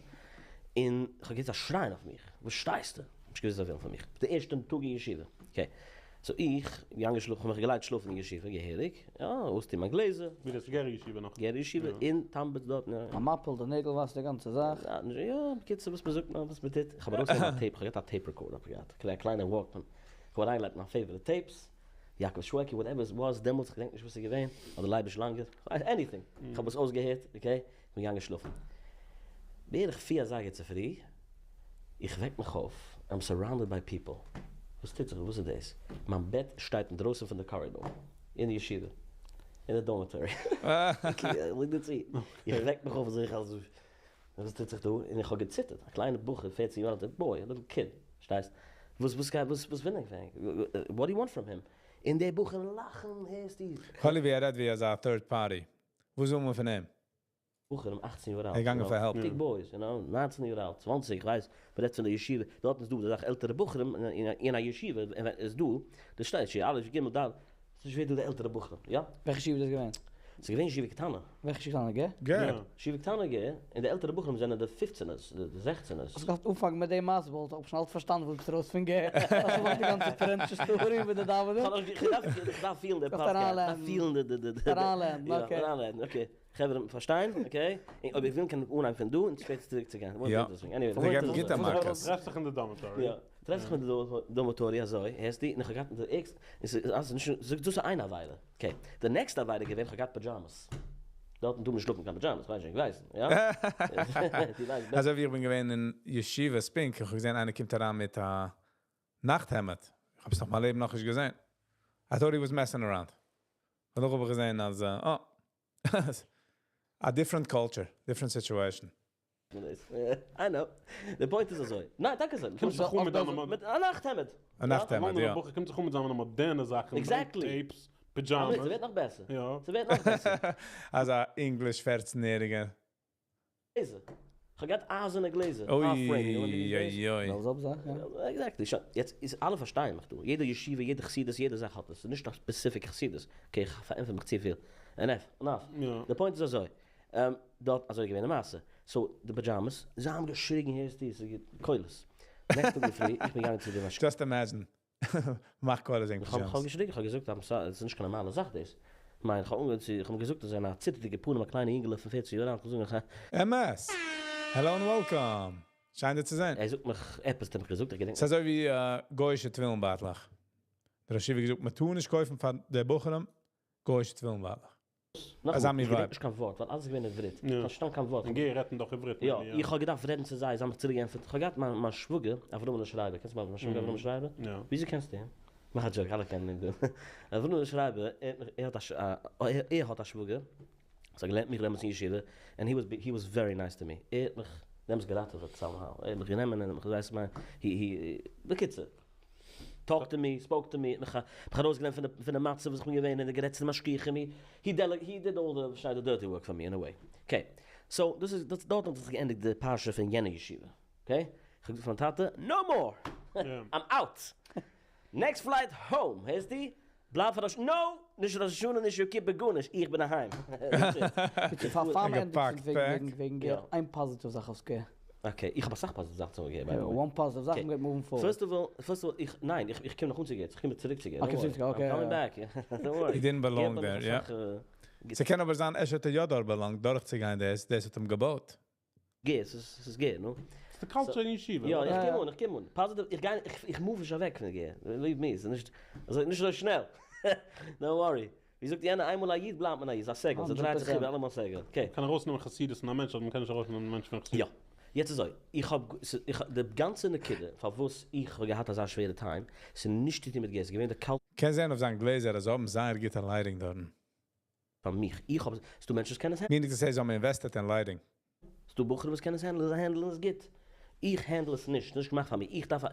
און איך האב געהערט א שרייען אויף מיך. וואס שרייסטו? נישט געוואוסט וואס זיי ווילן פון מיך. די ערשטע טאג אין ישיבה. Okay. So איך, געגאנגען שלאפן, כ'האב מיך געלייגט שלאפן אין ישיבה, געהעריג. יא, אויסטון מיין גלעזער.
ווי דאס גערער ישיבה נאך?
גערער ישיבה, אין תמבץ דארט, יא.
א מאפל, די נעגל וואסער, די גאנצע זאך.
יא, בקיצור, וואס מ'זאגט נאר, וואס מ'טוט. איך האב ארויסגענומען א tape, איך האב געהאט א tape recorder, האב איך געהאט. א קליינע Walkman. איך האב אריינגעלייגט מיין favorite tapes. יעקב שוועקי, whatever it was, דעמאלטס, איך געדענק נישט וואס איז געווען. אדער לייביש לאנגער. Anything. איך האב עס אויסגעהערט, okay? איך בין געגאנגען שלאפן. בערך 4 אזייגער צופרי, איך וועק מיך אויף, I'm surrounded by people. וואס טוט זיך? וואס איז דאס? מיין בעט שטייט אינדרויסן פון די קארידאר, אין די ישיבה, אין די dormitory. Okay, ליג דא צו. איך וועק מיך אויף און זאג איך אלזא, וואס טוט זיך דא? און איך האב געציטערט, א קליינער בחור, 14 יאר אלט, א boy, a little kid, פארשטייסט? וואס, וואס גייט, וואס, וואס וויל איך פון אים? What do you want from him? און דער בחור לאכן, הערסטו?
האלי ווי ער רעדט ווי אזא third party. וואס וויל מען פון אים?
בחורים, 18 יאר אלט.
ער געגאנגען פאר help.
Big boys, you know, 19 יאר אלט, 20, איך ווייס, מען רעדט פון די ישיבה, דארט איז דא, די זאך עלטערע בחורים, אין א ישיבה, איז דא, דאס שטייט שיעור א', ג', ד', ס'איז נישט ווער דא די עלטערע בחורים, יא?
וועלכע ישיבה איז דאס געווען?
ס'איז געווען ישיבה קטנה.
וועלכע ישיבה קטנה? גער?
גער.
ישיבה קטנה גער, און די עלטערע בחורים זענען די פופצענערס, די זעכצענערס.
האסט געדארפט אנפאנגען מיט די מעשה וואלט איך שוין אלץ פארשטאנען וואס ביסט ארויס פון גער. האסט געמאכט די גאנצע פארענטשע סטארי מיט די דאווענען.
איך דארף איך דארף פילן די פאדקעסט, איך דארף פילן די די די.
אריינלערנען, אקעי.
אריינלערנען, אקעי. חברה פארשטיין, אקעי? און אויב איך וויל קען איך אנהייבן פון דא און שפעטער צוריק צו גיין.
יא.
עניוועי,
זיי געבן גוטע מכות.
טרעפט זיך אין די דארמעטארי.
יא. טרעפט זיך אין די דארמעטארי אזוי, הערסטו? און איך האב געהאט די ערגסטע, און ס'איז אלעס נישט, זאג דאס איז איין עבירה. אקעי. די נעקסטע עבירה איז געווען, איך האב געהאט פידזשאמעס. דארטן טאר מען נישט שלאפן קיין פידזשאמעס, כ'ווייס נישט, ווייסן, יא? דו ווייסט בעסער.
אזוי ווי איך בין געווען אין ישיבה ספינקא, איך האב געזען איינער קומט אריין מיט א נאכט העמד. איך האב עס נאך מיין לעבן נאך נישט געזען. I thought he was messing around. און דאך האב איך געזען אז, oh. A different culture, different situation.
I know. The point איז אזוי. ניין, טאקע אזוי.
קומט זיך אן מיט דיינע
מיט א נאכט העמד.
א נאכט העמד, יא.
בחור קומט זיך אן מיט זיינע מאדערנע זאכן.
Exactly.
Tapes, pajamas.
ס'ווערט נאך בעסער.
יא.
ס'ווערט נאך בעסער.
אזא English 14-יעריגער.
גלעזער. איך האב געהאט אייזערנע גלעזער.
אוי,
Half frame, you know what I mean?
אוי, אוי.
זאל זאל זאך, יא.
Exactly. שוין, יעצט איז אלע פארשטייען מיך דא. יעדע ישיבה, יעדע חסידות, יעדע זאך האט עס. ס'איז נישט א specific חסידות. Okay, איך פארענטפער מיך צופיל. Enough, enough.
יא.
The point איז אזוי. דארט אזוי געווען די מעשה. So, די pajamas, זיי האבן געשריגן, הערסטו, ס'איז קולות. Next טאג אינדערפרי, איך בין געגאנגען צו די משגיח.
Just imagine. מאך קולות אין
איך האב
pajamas.
געשריגן, איך האב געזאגט, I'm sorry, עס איז נישט קיין נארמאלע זאך דאס. איך מיין, איך האב אנגעהויבן צו, איך האב געזאגט, אז א ציטערדיגע פנים, א קליינע אינגעלע פון 14 יאר אלט, איך האב געזאגט,
MS. Hello and welcome. שיין דיר צו זען.
ער זאגט מיך עפעס, האט ער מיך געזאגט, איך געדענק
ס'איז אזוי ווי גוי'אישע תפילין בייטלעך. דער ראש ישיבה געזאגט, מען טאר נישט קויפן פאר די בחורים גוי'אישע תפילין בייטלעך.
נאך
אזא
אמאל,
מין
איך געדענק
vibe.
נישט קיין ווארט, ווייל אלעס איז געווען עברית.
יא.
איך האב פארשטאנען קיין ווארט.
און גער רעדן דאך עברית,
יא,
maybe, יא.
איך האב געדארפט רעדן צו זיי, זיי האבן מיך צוריקגעענטפערט. איך האב געהאט מיין מיין שוואגער, אברהם שרייבער. קענסט מיין שוואגער אברהם שרייבער?
יא.
וויאזוי קענסטו אים? מאך א joke, אלע קענען אים דא. אברהם שרייבער, ער ער האט א ש- א- ער ער האט א שוואגער. ס'האט געלערנט מיך דעמאלטס אין ישיבה, and he was very nice to me. ער האט מיך דעמאלטס געראטעוועט somehow. ער האט מיך גענומען און מיך, ווייסט מיין, he he בקיצור. Talked to me, spoke to me, מיך מיך ארויסגענומען פון די מצב וואס איך בין געווען און גערעדט צו די משגיחים. He did all the dirty work for me in a way. Okay. So, דאס איז דאס דארט האט זיך געענדיגט די פרשה פון יענע ישיבה. Okay? איך האב געזאגט פארן טאטע, no more. I'm out. Next flight home. הערסטו? בלייב פאר ראש, no! נישט ראש השנה, נישט יום כיפור, גארנישט. איך בין אהיים. That's it.
פאר פאר מען
געפאקט
וועגן
pack.
וועגן וועגן גער איין positive זאך אויף גער.
Okay, איך האב א סאך positive זאכן צו געבן, by the way.
One positive זאך,
Okay.
מ'גייט moving forward.
First of all, איך, ניין, איך קום נאך אן צו יעצט, איך קום צוריק צו גער.
Okay,
Don't worry.
צוריק, okay,
I'm coming
ja.
back. Don't worry.
He didn't belong
געב
there,
נאך
yeah.
א סאך,
ס'קען אבער זיין, ער האט יא דארט belonged, דורכצוגיין, דאס, דאס האט אים געבויט.
גער, עס איז גער, נו?
ס'איז די culture אין ישיבה.
יא, איך
Ja,
קום אן, איך קום אן. Positive, איך גיי, איך move נישט אוועק פון גער. Believe me, עס איז נישט, אזוי, נישט אזוי שנעל. Don't worry. ווי זאגט יענער, איינמאל א איד בלייבט מען א איד. א סגול, ס'דרייט זיך
100%.
איבער אלעמאל סגול. Okay.
קען ארויסנעמען חסידות פון א מענטש, אבער מען קען נישט ארויסנעמען א מענטש פון חסידות.
יא. יעצט אזוי, איך האב, איך, די גאנצע נקודה, פארוואס איך האב געהאט אזא שווערע time, ס'איז נישט צו טון מיט גער, ס'איז געווען די culture
קען זיין אויף זיין גלעזער, אז האבן זייער גוטע lighting דארט.
פאר מיך. איך האב, ס'דא מענטשן וואס קענען עס
Meaning to say, זיי האבן invested in lighting.
ס'דא בחורים וואס קענען עס handle ן, זיי handle ן עס גוט. איך handle עס נישט, נישט געמאכט פאר מיר. איך דארף,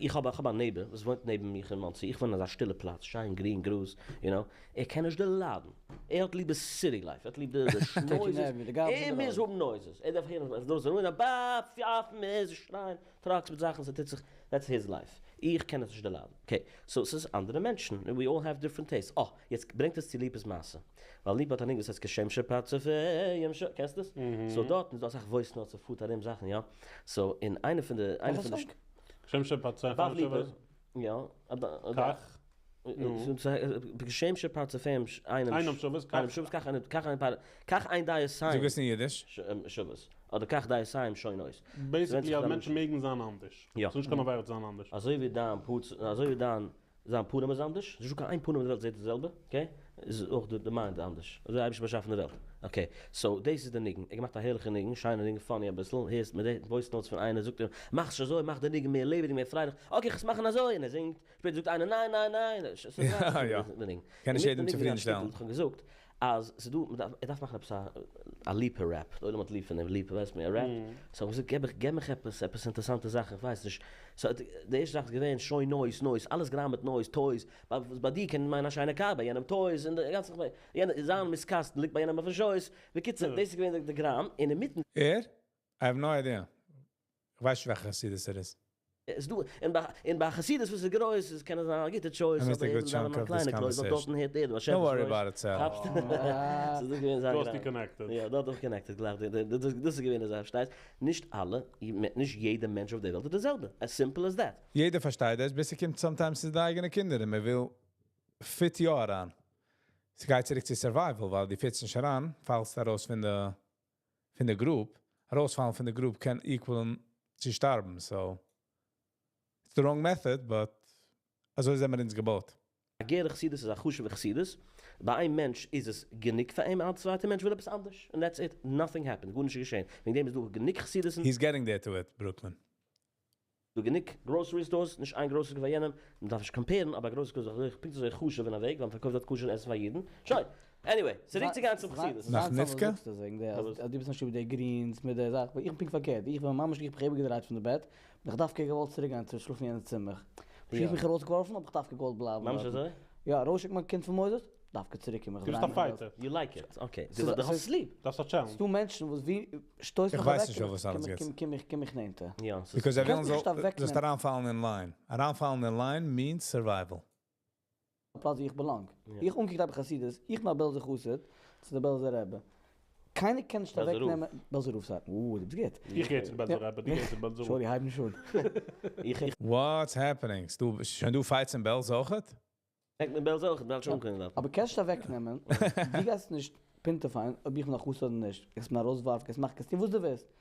איך האב א neighbor, וואס וואוינט נעבן מיך אין מאנסי. איך וואוין אין אזא שטילע פלאץ, שיין, גרין, גראז, you know. ער קען נישט דערליידן. ער האט ליב די city life, ער האט ליב די noises.
Avenue, די garbage
ער
אין די
מוז
road.
האבן noises. ער דארף הערן, אז דא איז א באף, יאף, מוז שרייען, trucks מיט זאכן, ס'טוט זיך. That's his life. איך קען עס נישט דערליידן. Okay, so עס איז אנדערע מענטשן. We all have different tastes. Oh, יעצט ברענגט עס צו ליפא'ס מעשה. ווייל ליפא האט א ניגון וואס הייסט כשם שפרצופיהם ש, קענסט דאס? So דארט איז דא אסאך voice notes, פארט ארום זאכן, יא. So אין איינע פון די, איינע פון די
song?
כשם שפרצופיהם
באב ליפא.
שוות.
יא, אבער
כך. נו.
כשם שפרצופיהם איינם
איינם שוות, כך.
איינם שוות, כך איין, כך איין פאר, כך אין דעותיהם.
זאג עס אין אידיש.
שוות. אדער כך דעותיהם שונות.
Basically, אז מענטשן מעגן זיין אנדערש.
יא.
ס'איז נישט קיין עבירה זיין אנדערש.
אזוי ווי דיין פוץ, אזוי ווי דיין זיין פנים איז אנדערש. ס'איז נישטא קיין איין פנים אין דער וועלט זעט דאס זעלבע, okay? איז אויך די mind אנדערש. אזוי האט אייבערשטער באשאפן די וועלט. Okay, so דאס איז דער ניגון. ער האט געמאכט א הערליכע ניגון, שיינע ניגון, funny אביסל. הערסט מיט די voice notes פון איינער, זאגט ער, מאך עס אזוי, מאך די ניגון מער לעבעדיג, מער פרייליך. Okay, איך מאך אזוי. און ער זינגט. שפעטער זאגט איינער, ניין, ניין, ניין.
יא, יא.
די ניגון.
קען נישט יעדעם
אינמיטן ניגון איז א
צופרידנשטעלן.
שטיקל, איך האב געזאגט, אז ס'דא, מ'דארף, ער דארף מאכן עפעס א ליפא rap. דער עולם האט ליב פון דעם ליפא, ווייסט מען, ער rap ט. So איך האב געזאגט, געב איך, געב מיך עפעס, עפעס אינטערעסאנטע זאכן, איך ווייס נישט. So, די ערשטע זאך איז געווען, שוין noise, noise, אלעס גראם מיט noise, toys. ביי דיר קען מיינען א שיינע car, ביי יענעם toys, און די גאנצע, יענער, זיין מיסטקאסטן ליגט ביי יענעם אויפן שויס. בקיצור, דאס איז געווען די גראם, אינמיטן.
ער? I have no idea. איך ווייס נישט, וועלכע חסידות ער איז.
איז דא אין ביי אין ביי חסידות וואס איז גרויס איז קען עס זיין א גוטע choice אבער ער וויל זיין אין א קליינע קלויז ווייל דארטן הערט ער די באשעפער'ס voice. כאפסט? ס'איז דא געווען זייער
דא האסטו connected.
יא דארט האב איך connected גלייך דאס איז געווען די זאך פארשטייסט? נישט אלע נישט יעדע מענטש אויף די וועלט איז די זעלבע as simple as that.
יעדער פארשטייט דאס, ביז ס'קומט sometimes צו די אייגענע קינדער און מ'וויל fit יא אריין. ס'גייט צוריק צו survival, ווייל דו fit סט נישט אריין, פאלסט ארויס פון די פון די group. ארויספאלן פון די group קען equal ן צו שטארבן, so it's the wrong method, but אזוי זעמיר אונז געבויט.
א גערע חסידות איז א חשוב'ע חסידות, ביי איין מענטש איז עס גענוג פאר אים, א צווייטע מענטש וויל עפעס אנדערש, און that's it, nothing happened, גארנישט איז געשען, וועגן דעם איז דא גענוג חסידות'ן.
He's getting there to it, Brooklyn.
דא גענוג grocery stores, נישט איין grocery פאר יענעם, מען דארף נישט compare ן, אבער א grocery store איז פונקט אזוי חשוב אין א וועג, ווייל מען פארקויפט דארט כשר עסן פאר אידן, שוין. Anyway, צוריק צו גיין צום חסידות.
נאך נפקא?
אז דו ביסט נישט איבער די greens מיט די זאך, איך בין פונקט פארקערט, איך בין ממש איך האב איבערגעדרייט פון די בעט, בין איך דווקא געוואלט צוריק גיין צו שלאפן אין יענע צימער. איך האב מיך ארויסגעווארפן האב איך דווקא געוואלט בלייבן
ממש אזוי?
יא, ארויסשיקן מיין קינד פון מוסדות, דווקא צוריק קומען.
דו ביסט א fighter.
You like it, okay. דו האסט עס ליב.
דאס איז א challenge.
ס'דא מענטשן וואס ווי שטויסט מיך אוועק, קום איך נענטער.
יא.
Because זיי ווילן זאלסט אריינפאלן אין line. אריינפאלן אין line means survival.
פלאץ ווי איך belong. איך אנקוקט אבער חסידות, איך בין א בעלזער חסיד, צו די בעלזער רבי. קיינער קען נישט אוועק נעמען, בעלזער רב זאגט, אוי דו ביסט גוט.
איך גיי צו בעלזער רבי, דו גייסט צו בעלזער רב.
Sorry, הייב נישט אן.
What's happening? ס'דא שוין דא fights אין בעלז אויכעט?
הענגט מיט בעלז אויכעט, בעלז שוין דארט.
אבער קענסט נישט אוועק נעמען, דו גייסט נישט פינטערפיין אויב איך בין א חסיד אדער נישט, גייסט מיר ארויסווארפן, גייסט מאכן, גייסט טון וואס דו ווילסט.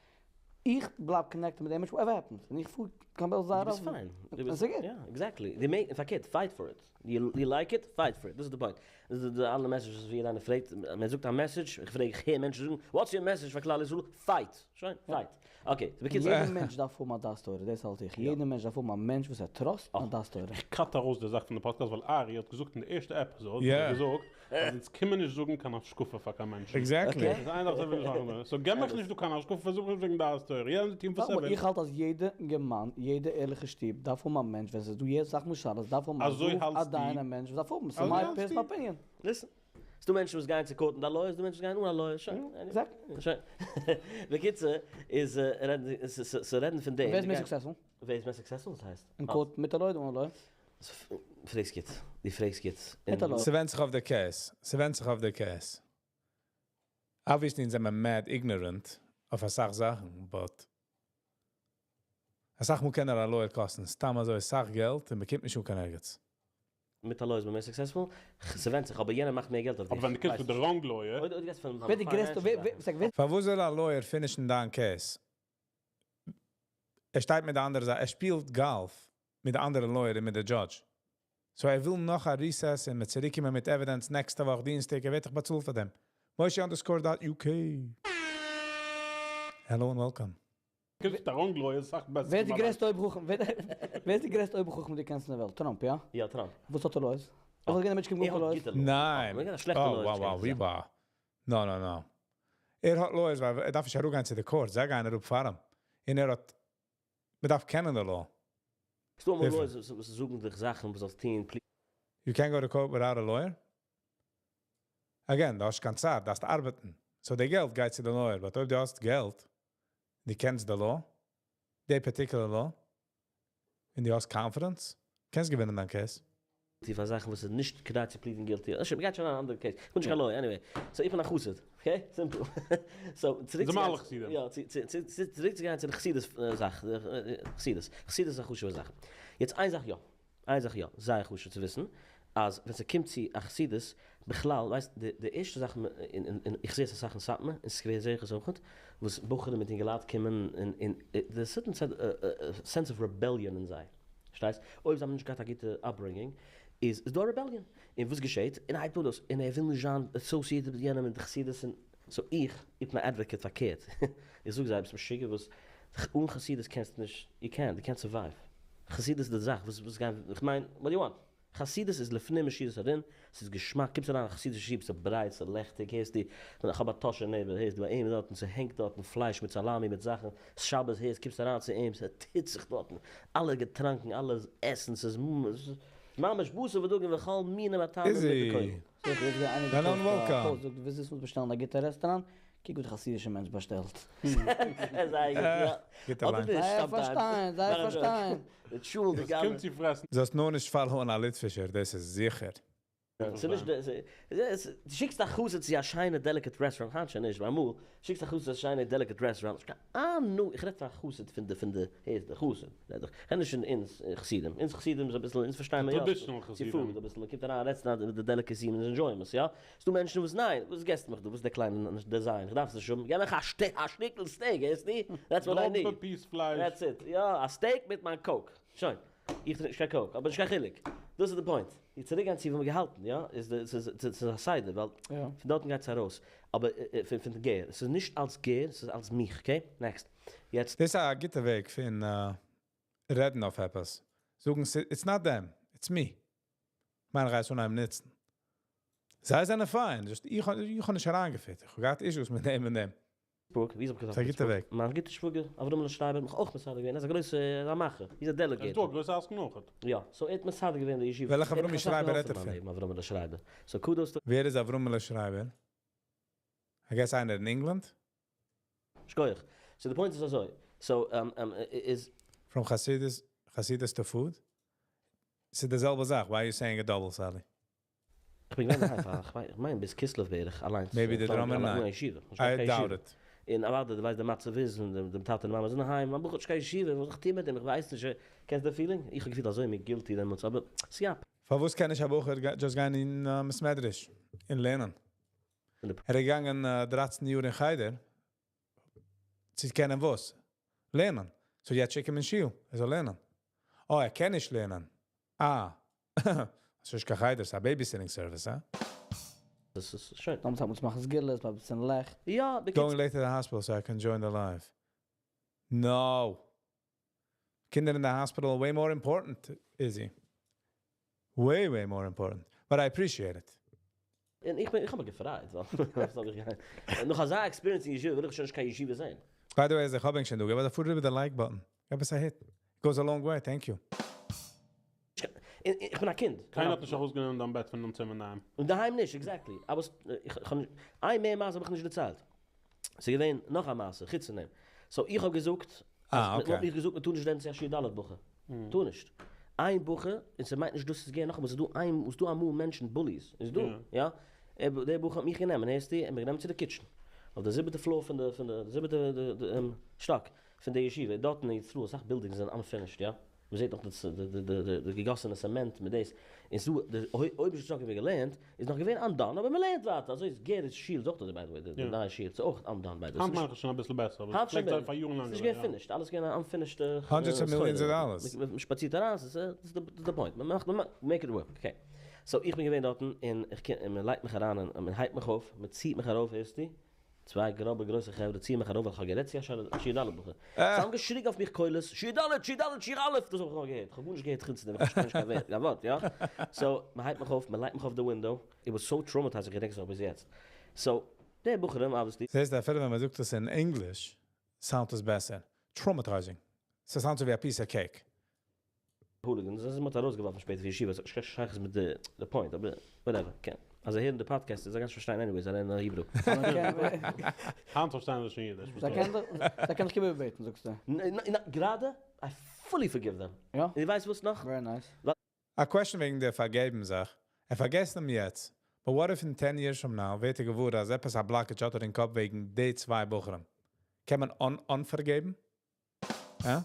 איך בלייב connected מיט דעם מענטש whatever happens, און איך פאר קיין בעלז זייער
דו ביסט
אפט.
פיין. דו
ביסט
יא, exactly. די מעין, פארקערט, fight for it. You like it, fight for it. דאס איז די point. דאס איז די אלע messages ווי יעדער איינער פרעגט, מען זאגט א message, איך פרעג, איך הער מענטשן זאגן, what's your message פאר כלל ישראל? Fight! שוין, fight. Okay, בקיצור.
יעדער מענטש דארף האבן א דעת תורה, דאס האלט איך. יעדער מענטש דארף האבן א מענטש וואס ער trust א דעת תורה.
איך cut ארויס די זאך פון די פאדקעסט ווייל ארי האט געזאגט אין די ערשטע episode, האט ער געזאגט אז אונז קען מען נישט זאגן קיין השקפה פאר קיין מענטשן.
Exactly.
דאס איז איין זאך וואס איך וויל נישט מאכן. So געב מיך נישט דא קיין השקפה, זאג נישט וועגן דעת תורה. יעדער זאל טון וואס ער וויל.
איך האלט אז יעדע אינגערמאן, יעדע ערליכע שטוב דארף האבן א מענטש ווען ס'איז דא יעדע זאך משאלות דארף האבן א רב, א דיין, א מענטש וואס דארף האבן. ס'איז מיין personal opinion.
Listen. ס'דא מענטשן וואס גייען צו court מיט א lawyer, ס'דא מענטשן וואס גייען אן א lawyer, שוין.
Exactly.
שוין. בקיצור, איז צו רעדן פון דעם.
ווער איז מער successful?
ווער איז מער successful? וואס הייסט?
אין court מיט א lawyer אדער אן א lawyer?
פרעגסט גוט. דו פרעגסט גוט.
מיט א lawyer.
ס'ווענדט זיך אויף די case. ס'ווענדט זיך אויף די case. Obviously זענען מיר mad ignorant אויף אסאך זאכן, but אסאך מאל קען א lawyer קאסטן סתם אזוי אסאך געלט און מ'קומט נישט אן קיין ערגעץ.
מיט א lawyer איז מען מער successful? ס'ווענדט זיך, אבער יענער מאכט מער געלט אויף דיך.
אבער ווען דו קומסט מיט די wrong lawyer.
אויב דו גייסט פון
ווער די גרעסטע, ווער, ווער, זאג, ווער.
פארוואס זאל א lawyer finish ן דיין case? ער שטייט מיט די אנדערע זייט, ער שפילט גאלף מיט די אנדערע lawyer און מיט די judge. So ער וויל נאך א recess און מיט צוריקקומען מיט evidence נעקסטע וואך דינסטאג, ער ווערט דאך באצאלט פאר דעם. Moshe_.uk Hello and welcome.
קומסט מיט א wrong lawyer איז אסאך בעסער.
ווער איז די גרעסטע אויבער חכם, ווער איז די גרעסטע אויבער חכם דו קענסט אין די וועלט? טראמפ, יא?
יא, טראמפ.
וואס האט ער lawyers? איך וואלט געווען א מענטש קומט אן lawyers.
ניין.
Oh,
wow, wow, ווי וואר. No, no, no. ער האט lawyers, ווייל ער דארף נישט אראפגיין צו די court, זיי גייען אראפ פאר אים. און ער האט, מען דארף קענען די law.
ס'דא אמאל lawyers וואס זאגן דיך זאכן וואס זאלסט טון, please.
You can't go to court without a lawyer? Again, דו האסט קיין צייט, דארפסט ארבעטן. So די געלט גייט צו די lawyer, but אויב דו האסט געלט, דו קענסט די law, די particular law, און דו האסט confidence, קענסט געווינען דיין case.
די פאר זאכן וואס איז נישט כדאי צו plead ן guilty. אשר, מ'גייט שוין אן אנדערע case. איך בין נישט קיין lawyer, anyway. So איך בין א חסיד, okay? Simple. So, צוריק צו גיין. יא, צוריק צו גיין צו די חסידות זאך. חסידות. חסידות איז א חשוב'ע זאך. יעצט איין זאך יא. איין זאך יא, זייער חשוב צו וויסן, אז ווען ס'קומט צו א חסידות, בכלל, ווייסט, די ערשטע זאך, און איך זע עס אסאך אין סאטמאר, אין סקווער זע איך עס אויכעט, וואס בחורים מיט אינגעלייט קומען און און there's certain sense of rebellion אין זיי, פארשטייסט? אויב זיי האבן נישט געהאט א גוטע upbringing, איז איז דא א rebellion. און וואס געשעט? און הייבט אן דאס, און ער וויל נישט זיין associated מיט יענעם און די חסידות און, so איך, איך בין א advocate פארקערט, איך זאג זיי, ביסט משוגע וואס? אן חסידות קענסטו נישט, יו קענט, יו קענט סורווייוו. חסידות איז די זאך, וואס וואס גייען, איך מיין, what do you want? חסידות איז לפנים משורת הדין, ס'איז געשמאק, קומסט אריין אין א חסידישע שטוב, ס'איז ברייט, ס'איז לעכטיג, הערסטו, איך האב א טאהשער neighbor, הערסט ביי אים דארטן, ס'הענגט דארטן פלייש מיט סאלאמי מיט זאכן, שבת הערסט, קומסט אריין צו אים, ס'טוט זיך דארטן, אלע געטראנקען, אלע עסן, ס'איז ממש בשר ודגים וכל מיני מטעמים מיט די כולל.
זאג, איינער האט געפאוסט א פאוסט, זאגט, ווילסט וויסן וואס באשטעלן אין א גוטע רעסטוראנט? קוק וואס די חסידישע מענטש באשטעלט.
זייער גוט, יא.
גוטע
אדער
line.
נישט,
זייער
sometimes.
פארשטיין, זייער פארשטיין.
די טשולנט, די
עס קומט
גאנע.
צו פרעסן.
זאלסט נאר נישט follow ען א ליטווישער, דאס איז זיכער.
ס'איז נישט די, ס'איז, דו שיקסט א חסיד צו א שיינע delicate restaurant, היינט שוין נישט, אבער אמאל, שיקסט א חסיד צו א שיינע delicate restaurant, נישט קיין אהנונג, איך רעד פון א חסיד פון די, פון די, הער איז די חסיד, רעד איך, כ'רעד נישט פון אונז חסידים, אונז חסידים איז אביסל, אונז פארשטייען מיר יא,
Traditional
צו
חסידים.
food אביסל, מ'קומט אריין, רעדסט נאר די delicacy און enjoy ען עס, יא? ס'דא מענטשן וואס ניין, וואס געסטו מיך דא, וואס איז דער קליינע design, איך דארף עס נישט האבן, געב מיך א שטיקל steak, הערסטו? That's what I need.
גראבע piece פלייש.
That's it, יא, א steak מיט מיין Coke, שוין. איך טרינק נישט קיין Coke, אבער נישט קיין חילוק. דאס איז די point. איך צוריק גיין צו וואו מיר געהאלטן, יא, איז די, ס'איז, ס'איז א סדר, ווייל פון דארטן גייט עס ארויס. אבער פון פון גער, ס'איז נישט אלס גער, ס'איז אלס מיך, okay? Next. יעצט.
דאס איז א גוטע וועג פון רעדן אויף עפעס. זאגן, it's not them, it's me. מיין רייס אן איינעם ניצן. זיי זענען fine, just איך האב איך האב נישט אריינגע fit. איך האב געהאט issues מיט דעם און דעם.
ווי האב איך געזאגט?
ס'איז א גוטע וועג.
מיין גוטע שוואגער, אברהם שרייבער, האט מיך אויך מסדר געווען. ער איז א גרויסער מאכער. He's a delegate.
ער איז דא, גרויסע עסקן אויך.
יא, so ער האט מסדר געווען די ישיבה.
וועלכע
ער האט
אברהם
מיך אסאך
שרייבער רעדט
געהאלפן
ער
אין מיין
פון?
לעבן, אברהם שרייבער. So kudos to
ווער איז אברהם שרייבער? I guess איינער אין England?
שכוח. So the point איז אזוי. So is
From חסידות, חסידות to food? ס'איז די זעלבע זאך. Why are you saying a double, Sally?
איך בין געווען דאהיים, איך מיין ביז כסלו בערך אליינס.
Maybe the drummer
ניין.
ניין. I doubt it.
און אוודאי, דו ווייסט די מצב איז, און דעם דעם טאטע און מאמע זענען אהיים, מיין בחור האט נישט קיין ישיבה, וואס זאל איך טון מיט דעם, איך ווייס נישט, קענסט די feeling? איך האב געפילט אזוי מיר guilty דעמאלטס, אבער ס'יא.
פארוואס קען נישט א בחור just גיין אין בית מדרש, אין לערנען? ער איז געגאנגען 13 יאר אין חדר, צו קענען וואס? לערנען. So יעצט שיק אים אין שול, ער זאל לערנען. Oh, ער קען נישט לערנען. אה. ס'איז נישט קיין חדר, ס'איז א babysitting service, הא?
דאס איז שוין.
דאן זאל מען מאכן סגולות, ביי ביסן לעכט.
יא, בקיצור.
Going late to the hospital so I can join the live. No. קינדער in the hospital are way more important, Izzy. Way, way more important. But I appreciate it.
און איך בין, איך האב מיך געפרייט, ווייל וואס זאל איך גיין? נאך אזא experience אין ישיבה, וויל איך שוין נישט קיין ישיבה זיין.
By the way, אז איך האב שוין דא, געב א פוט איבער the like button. געב עס א hit. Goes a long way, thank you.
איך בין א קינד.
קיינער האט נישט ארויסגענומען דיין בעט פון דעם צימער, ניין.
און דאהיים נישט, exactly. אבער איך האב נישט, איין מער מעשה האב איך נישט דערציילט. ס'איז געווען נאך א מעשה, חוץ פון דעם. So איך האב געזאגט, אז מ'האט מיך געזאגט מ'טאר נישט רעדן צו א שיעור ד' בחור. טאר נישט. איין בחור, און ס'מיינט נישט דאס איז געווען נאכאמאל, ס'איז דא איין, ס'איז דא אמאל מענטשן bullies, איז דא, יא. דער בחור האט מיך גענומען, הערסטו, ער האט מיך גענומען צו די kitchen. אויף די זיבעטע floor פון די, פון די זיבעטע שטאק פון די ישיבה, דארטן אין ישראל, אסאך buildings זענען unfinished, יא. מ'זעט נאך די געגאסענע cement מיט דאס, און ס'דא די אויבערשטע שטאק ווי מ'האט געלערנט, איז נאך געווען undone, אבער מ'לערנט ווייטער, אזוי איז גערער שול איז אויך אזוי by the way, די נייע שול איז אויך undone by the way.
היינט מאך איך שוין אביסל בעסער, אבער עס פלעגט זיין פאר יארן לאנג
ס'איז נישט געווען finished, אלעס געווען unfinished.
Hundreds of millions of dollars.
מ'שפאצירט אריין, ס'איז דאס איז די point, מ'מאכט, make it work, okay. So איך בין געווען דארטן, און איך קום, און מ'לייגט מיך אריין, און מ'הייבט מיך אויף, מ'ציט מיך ארויף, הערסטו? צוויי גראבע גרויסע חברה ציען מיך ארויף ווייל איך האב גערעדט צו א שיעור ד' בחור. זיי האבן געשריגן אויף מיך קולות, שיעור ד', שיעור ד', שיעור א'! דאס האב איך נאר געהערט, איך האב גארנישט געהערט חוץ דעם, איך פארשטיי נישט קיין ווארט, יא? So, מען הייבט מיך אויף, מען לייגט מיך אויף די window, it was so traumatizing, איך געדענק עס נאך ביז יעצט. So, די בחורים, obviously.
זעסט, אפילו ווען מען זאגט עס אין English, sound עס בעסער. Traumatizing. ס'sound אזוי ווי א piece of cake.
Hooligans, זיי האבן מיך ארויסגעווארפן שפעטער פון ישיבה, ס'האט נישט קיין שייכות מיט די point, אבער whatever, קען. אז זיי הערן די podcast, זיי גייען נישט פארשטיין anyway, זיי לערנען נאר Hebrew.
היינט פארשטייען זיי שוין אידיש.
זיי קענען דיך, זיי קענען דיך איבערבעטן, זאגסטו.
גראדע, I fully forgive them.
יא?
און דו ווייסט וואס נאך?
Very nice.
א question וועגן דער פארגעבן זאך. ער פארגעסט אים יעצט. But what if in 10 years from now ווערט ער געוואר, אז עפעס א blockage האט ער אין קאפ וועגן די צוויי בחורים? קען מען unפארגעבן? אה?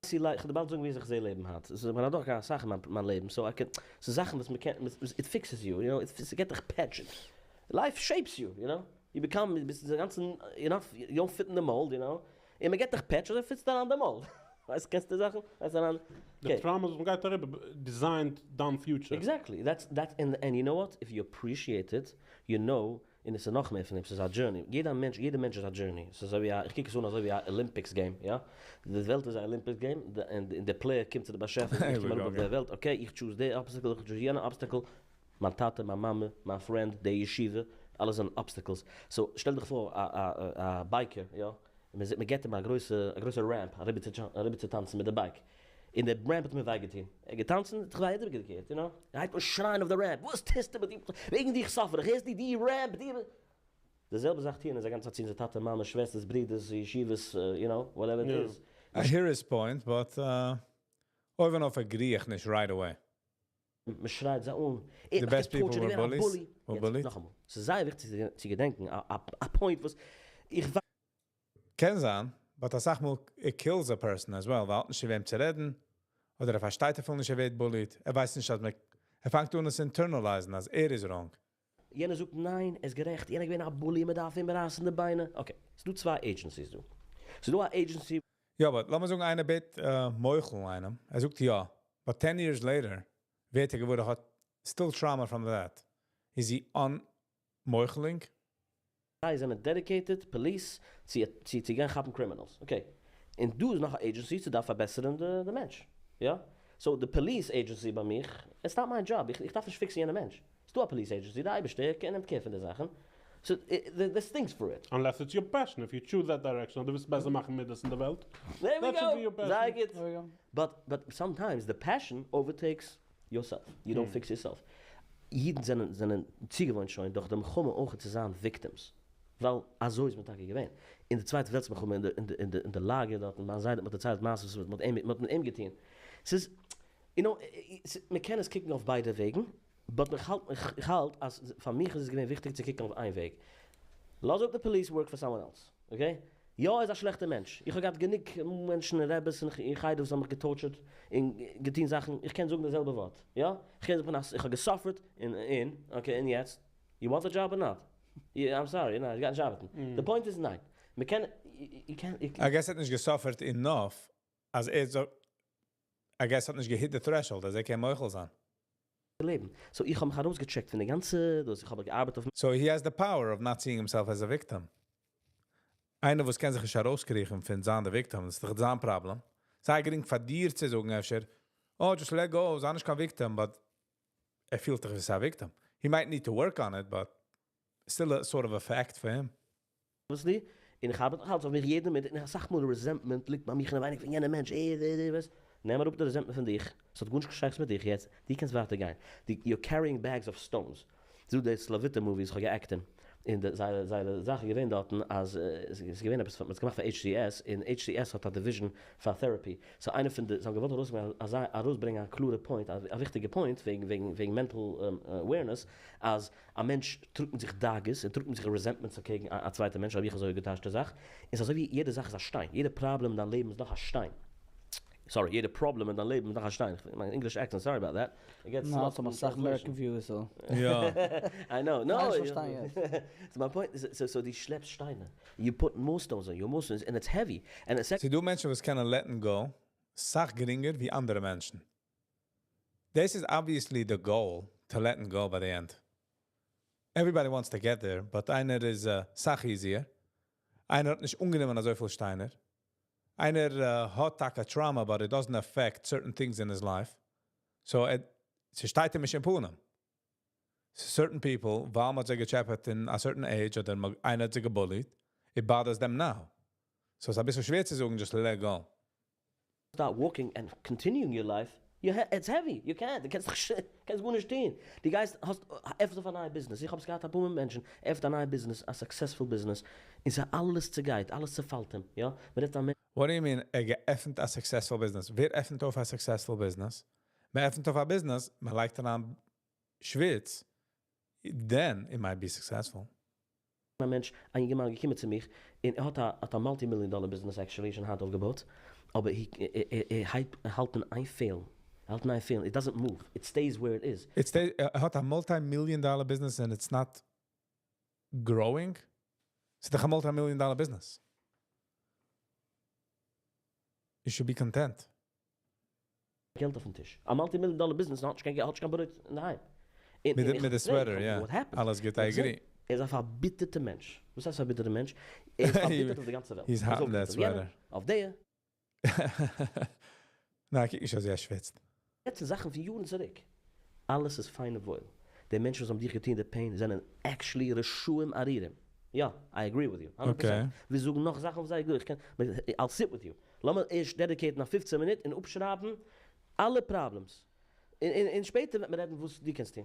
See, like, איך וועל באלד זאגן ווי איך זע לעבן האט. עס איז מען האט דאך א סאך אין מיין לעבן, so I can, ס'איז זאכן וואס מען קען, it fixes you, you know, it געט דיך patch. Life shapes you, you know. You become, ביסט די גאנצן, you know, you don't fit in the mold, you know. און מען געט דיך patch, אזוי fit סטו אריין אין די mold. ווייסט, קענסט די זאכן? ווייסט אריין?
די trauma וואס מען גייט אריבער, designed דיין future.
Exactly. That's, that, and, and you know what? If you appreciate it, you know, און עס איז נאך מער פון דעם, ס'איז א journey. יעדער מענטש, יעדער מענטש איז א journey. ס'איז אזוי ווי א, איך קוק עס אן אזוי ווי א Olympics game, יא? די וועלט איז א Olympics game, און די player קומט צו די באשעפער, איך קום אראפ אויף דער וועלט, okay, איך choose די obstacle, איך choose יענע obstacle. מיין טאטע, מיין מאמע, מיין friend, די ישיבה, אלעס זענען obstacles. So, שטעל דיך פאר, א, א, א biker, יא? מען זעט, מען געט אים א גרויסע ramp, אריבער צו טאנצן מיט די bike. און דער ramp האט מיר וויי געטון. ער געטאנצן, האט זיך וויי איבערגעקערט, you know? ער הייבט אן שרייען אויף די ramp, וואס טוסטו מיט די, וועגן דיך suffer איך, הערסט די, די ramp, די. די זעלבע זאך טוען אונז א גאנצע צייט צו אונזער טאטע מאמע שוועסטערס ברידערס ישיבות you know whatever it is.
I hear his point, but אויבן אויף agree איך נישט right away.
מען שרייט זיי אן, ער
The
האט
best
מיך
people
געטארטשערט,
were
איך בין א
bullies?
bully.
Were
יעצט
bullied?
נאכאמאל, ס'איז זייער וויכטיג צו געדענקן א point וואס איך
קען זיין, but אסאך מאל it kills a person as well, ווייל ער האט נישט וועם צו רעדן, אדער ער פארשטייט אפילו נישט ער ווערט bullied, ער ווייסט נישט אז מען, ער פאנגט אן עס internalizen אז ער איז wrong.
יענער זאגט ניין, ער איז גערעכט, יענער איז געווען א bully, מען דארף אים רייסן די ביינער. Okay, ס'איז דא צוויי agencies דא. ס'איז דא א agency
יא, but לאמיר זאגן איינער בעט מוחל איינעם, ער זאגט יא, but 10 years later ווערט ער געוואר ער האט still trauma from that. Is he on מוחלינג?
זיי זענען dedicated police צו צו צו גיין כאפן criminals. Okay. און דא איז נאך א agency צו דארף פארבעסערן די די מענטש. יא? So די police agency ביי מיך, it's not מיין job, איך איך דארף נישט fix ן יענע מענטש. ס'דא א police agency, די אייבערשטער קען נעמט care פון די זאכן. So there's things for it.
Unless it's your passion, if you choose that direction, דו ווילסט בעסער מאכן מידות אין די וועלט.
There we
That should be
go.
your passion.
זייער גוט.
There we go.
But but sometimes the passion overtakes yourself. You don't fix yourself. אידן זענען זענען צוגעוואוינט שוין דורך די מלחמה אויך צו זיין victims. ווייל אזוי איז מען טאקע געווען. אין די צווייטע וועלטס מלחמה אין די אין די אין די אין די לאגער דארטן, מיין זיידע האט מיר דערציילט מעשות וואס מ'האט אים מ'האט מיט אים געטון. ס'איז you know, מען קען עס קוקן אויף ביידע וועגן, but איך האלט איך האלט אז פאר מיך איז עס געווען וויכטיג צו קוקן אויף איין וועג. לאז אפ די police work for someone else. Okay? יא ער איז א שלעכטע מענטש. איך האב געהאט גענוג מענטשן און רעבעס און אין חדר וואס האבן מיך געטארטשערט און געטון זאכן, איך קען זאגן די זעלבע ווארט. יא? איך קען זאגן אז איך האב געסאפערט און און okay און יעצט? You want a job or not? I'm sorry, ניין, עס גייט נישט ארבעטן. די point איז ניין. מען קען, you can't,
I guess ער האט נישט געסאפערט enough אז ער זאל, I guess האט נישט געהיט די threshold אז ער קען מוחל זיין.
לעבן. So איך האב מיך ארויסגעטשעקט פון די גאנצע דאס, איך האב געארבעט אויף
So he has the power of not seeing himself as a victim. איינער וואס קען זיך נישט ארויסקריכן פון זיין די victim, דאס איז דאך זיין פראבלעם. זייער גרינג פאר דיר צו זאגן אפשר, oh, just let go, זיי נישט קיין victim, but ער פילט דאך ווי א victim. He might need to work on it, but still a sort of a fact for him.
Obviously, און איך ארבעט נאך אלץ אויף מיך יעדע מינוט, און אסאך מאל resentment ליגט ביי מיך אינעווייניג פון יענע מענטש, אה, די, די, וואס. נעם אראפ די resentment פון דיך, ס'האט גארנישט קיין שייכות מיט דיך יעצט, דו קענסט ווייטער גיין. דו, you're carrying bags of stones. ס'דא די סלאוויטע movies איך האב געעקט אין, און די זייערע זייערע זאך איז געווען דארטן אז עס איז געווען עפעס מ'האט עס געמאכט פאר HCS, און HCS האט א division פאר therapy, so איינע פון די, זיי האבן געוואלט ארויסברענגען אזא ארויסברענגען א קלארע point, א וויכטיגע point וועגן וועגן וועגן mental awareness, אז א מענטש טראגט מיט זיך דאגות און טראגט מיט זיך resentments אקעגן א צווייטע מענטש, האב איך אזוי געטייטשט די זאך, איז אזוי ווי יעדע זאך איז א שטיין, יעדע פראבלעם אין דיין לעבן איז נאך א שטיין, sorry, יעדע פראבלעם אין דיין לעבן איז נאך א שטיין, מיין English accent, sorry about that, it gets
lost in translation. American viewers, so.
יא.
I know, no.
איך פארשטיי יעצט.
So my point איז, so דו שלעפסט שטיינער, you put more stones on you, more stones, and it's heavy, and the
ס'דא מענטשן וואס קענען letting go סאך גרינגער ווי אנדערע מענטשן. This is obviously the goal, to letting go by the end. Everybody wants to get there, but איינער איז סאך easier. איינער האט נישט אנגענומען אזויפיל שטיינער. איינער האט טאקע trauma, but it doesn't affect certain things in his life. So ער, ס'שטייט אים נישט אין פנים. Certain people, ווייל מ'האט זיי געטשעפעט in a certain age, אדער איינער האט זיי געבוליט, it bothers them now. So ס'איז א ביסל שווער צו זאגן, just let go.
Start walking and continuing your life, you ha it's heavy, you can't, דו קענסט קענסט גארנישט טון. דו גייסט, האסט, עפנסט אויף א נייע business, איך האב עס געהאט אפאר מאל מיט מענטשן, עפנט א נייע business, א successful business, און ס'איז אלעס צעגייט, אלעס צעפאלט אים, יא, מ'רעדט א
What do you mean, ער געעפנט א successful business? ווער עפנט אויף א successful business? מען עפנט אויף א business, מען לייגט אריין שוויץ, then it might be successful.
א מענטש, א יונגערמאן געקומען צו מיך, און ער האט א האט א multi million dollar business actually שוין היינט אויפגעבויט, אבער he ער הייבט ער האלט אין איין פעלן, ער האלט אין איין פעלן, it doesn't move, it stays where it is.
It stays, ער האט א multi million dollar business and it's not growing? ס'איז דאך א multi million dollar business. You should be content.
געלט אויפן טיש. א multi million dollar business האט נישט קיין געלט, האט נישט קיין ברויט אינדערהיים.
מיט די מיט די sweater, יא. אלעס גוט, I agree.
ער איז א פארביטערטע מענטש. וואס הייסט פארביטערטע מענטש? ער איז פארביטערט אויף די גאנצע וועלט.
He's hot in that sweater.
אויף די.
ניין, קוק נישט אזוי ער שוויצט.
יעצט זאכן פון יארן צוריק. אלעס איז פיין און וואויל. די מענטשן וואס האבן דיך געטון די pain זענען actually רשעים ארורים. יא, I agree with you. הונדערט פראצענט. ווילסט זאגן נאך זאכן אויף זיי? איך קען, I'll sit with you. לאמיר ערשט dedicate ן א פופצען מינוט און אפשרייבן אלע problems. און שפעטער וועט מען רעדן וואס דו קענסט טון.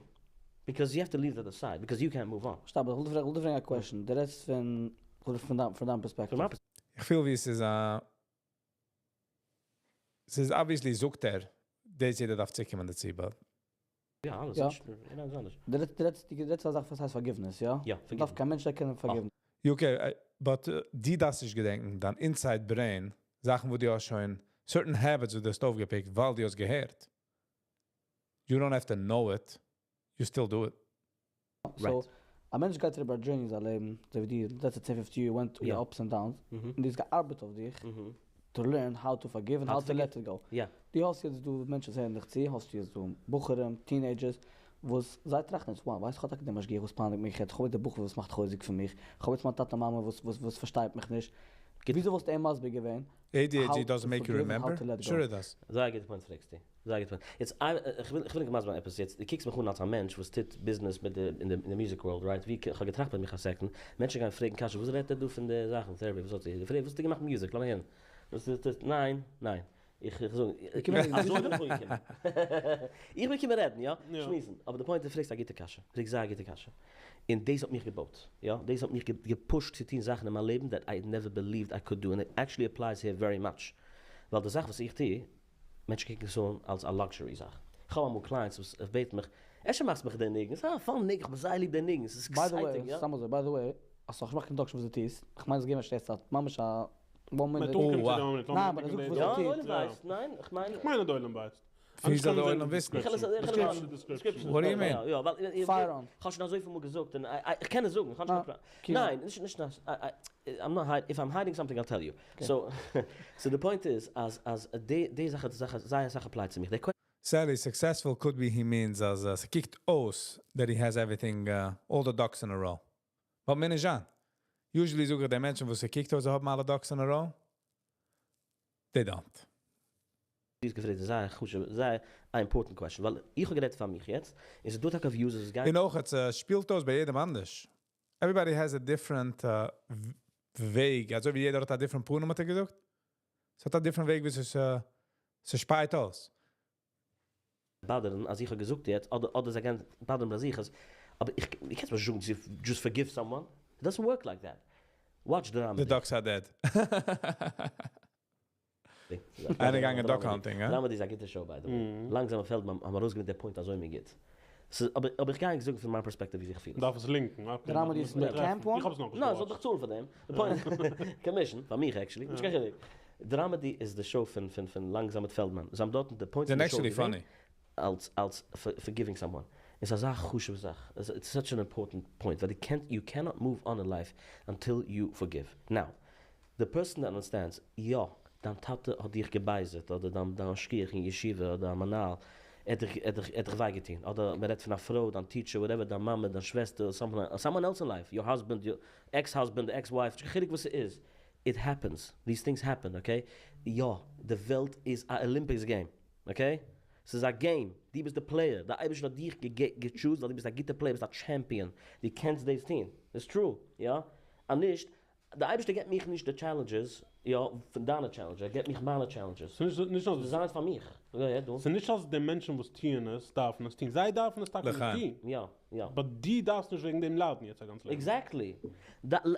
Because you have to leave that aside, because you can't move on.
Stop, איך וויל דיר פרעגן א question. דו רעדסט פון, פון דיין, פון דיין perspective.
פון מיין
איך פיל ווי עס איז א עס איז obviously זאגט ער, דאס יעדער דארף צוקומען דערצו, but
יא, אלעס.
יא.
יא, איז אנדערש.
דו רעדסט א זאך וואס הייסט forgiveness, יא?
יא,
דארף
forgiveness.
קיין מענטש קענען forgiven.
Okay, but דו דארפסט נישט געדענקען, דיין inside brain, זאכן, וואו דו האסט שוין certain habits, וואס דו האסט אויפגעפיקט, ווייל דו האסט געהערט. You don't have to know it. You still do it.
So, א מענטש גייט איבער א journey אין זיין לעבן, אזוי ווי דיר, that's a 10, 50 year, went through your ups and downs, און דו האסט געארבעט אויף דיך, to learn how to forgive and how to let it go. דו האסט יעצט דא מענטשן הערן דיך צו, האסט יעצט דא בחורים, teenagers, וואס זיי טראכטן יעצט, wow, ווייסט, איך האב טאקע דעם משגיח וואס פייניגט מיך יעצט, איך האב יעצט דער בחור וואס מאכט חוזק פון מיך, איך האב יעצט מיין טאטע מאמע וואס וואס וואס פארשטייט מיך נישט. וויאזוי וואלסטו אים מסביר געווען?
ADHD
How
doesn't
to
make you
forgive and how
remember?
to let go.
Sure it does.
זייער גוטע point פרעגסטו. זייער גוטע point. יעצט, איך וויל נישט מסביר עפעס יעצט. דו קוקסט מיך אן אלס א מענטש, וואס טוט business מיט די, אין די music world, right? ווי איך האב געטראכט ביי מיך א second. מענטשן גייען פרעגן קשיא, וואס רעדט ער דא פון די זאכן, therapy, וואס האט זי? די פרעגן, וואס האסטו געמאכט music? לאז מיר הערן. וואס איז דאס? ניין, ניין. איך זאג,
איך קום
אזוי בין איך אנגעקומען. איך בין געקומען רעדן, יא?
יא.
שמועסן. אבער די point איז, פרעגסט א גוטע קשיא. פרעגסט זייער גוטע קשיא. און דאס האט מיך געבויט. יא? דאס האט מיך געפושט צו טון זאכן אין מיין לעבן that I never believed I could do. And it actually applies here very much. ווייל די זאך, וואס איך טו, מענטשן קוקן עס אן אלס א luxury זאך. איך האב אמאל clients, וואס עס בעט מיך, אפשר מאכסטו מיך דעם ניגון. ס'איז א fun ניגון, איך האב זייער ליב דעם ניגון. עס איז
By the way,
exciting, יא?
סתם אזוי, by the way, האסט נאך געמאכט introduction וואס דו טוסט. איך מיין, עס געבן א שטערט צייט. ממש א one minute.
מיט אנקומען
Oh,
צו
wow.
דעם מאמענט,
ניין, אבער זאג, וואס
יא,
דו
דער
טוסט.
עולם ווייסט. ניין, איך מיין.
איך מיין, דער עולם ווייסט.
ווי זאל דער עולם וויסן?
איך קען עס- איך קען עס-
Description.
What do you mean?
יא, יא, ווייל
Fire on.
איך האב שוין אזוי פיל מאל געזאגט און איך קען עס זאגן, איך האב נישט
Ah,
קיין
כאילו.
ניין, נישט נישט דאס. I'm not hide, if I'm hiding something, I'll tell you. So the point is, אז די די זאך די זאך זייער זאך apply צו מיר. די
Sally, successful could be he means אז עס קוקט אויס that he has everything, all the ducks in a row. But מיין איך אן. Usually זאגן די מענטשן, וואס עס קוקט אויס, זיי האבן אלע ducks in a row. They don't.
איז געפרעגט זייער חשוב, זייער א important question, ווייל איך האב גערעדט פון מיך יעצט, איז דא טאקע views, עס גייט
און אויך, עס שפילט אויס ביי יעדעם אנדערש. Everybody has a different וועג. אזוי ווי יעדער האט א different פנים, האט ער געזאגט. עס האט א different וועג, ווי עס, עס שפייט אויס.
באדערן, אז איך האב געזאגט יעצט, אדער זיי גייען באדערן ביי זיך, אז, אבער איך קען נישט זאגן, just forgive someone. It doesn't work like that. Watch the
The ducks are dead. איינער געגאנגען duck hunting, הא?
Dramedy איז א גוטע show, by the way. לאנגזאם פעלדמאן האבן ארויסגענומען דער point אזוי מיר גוט. So, אבער איך גיי זאגן פון מיין perspective, ווי איך פיל.
דארף עס לינקן, okay.
Dramedy איז די camp one?
איך האב עס נאך נישט
No, זאל
געוואטשט.
דאך צאלן פאר דעם. The point, commission, פאר מיך actually. נישט קיין חילוק. Dramedy איז the show פון לאנגזאם מיט פעלדמאן. זיי האבן דארט the point
They're
פון די show
actually
געווען,
funny.
אלס forgiving someone. איז אזא חשובע זאך. It's such an important point that you cannot move on in life until you forgive. Now, the person that understands, יא, דיין טאטע האט דיך געבייזערט, אדער דיין משגיח אין ישיבה, אדער מנהל, ער האט דיך וויי געטון. אדער מען רעדט פון א פרוי, דיין teacher, whatever, דיין מאמע, דיין שוועסטער, someone else in life, your husband, your ex-husband, ex-wife, קיין חילוק וואס עס איז. It happens. These things happen, okay? יא, די וועלט איז א Olympics game, okay? עס איז א game. דו ביסט דער player. דער אייבערשטער האט דיך געchoosed, ווייל דו ביסט א גוטער player, ביסט א champion. דו קענסט דאס טון. It's true, יא? און נישט, דער אייבערשטער גיט מיך נישט די challenges, יא, פון דיינע challenges. ער גיט מיך מיינע challenges.
ס'איז נישט, נישט אז
Designs פאר מיך. יא, דו.
ס'איז נישט אז די מענטשן וואס טוען עס, דארפן עס טון. זיי דארפן עס טאקע נישט
לחיים.
טון.
יא.
But דו דארפסט נישט וועגן דעם ליידן יעצט א גאנץ לעבן.
Exactly.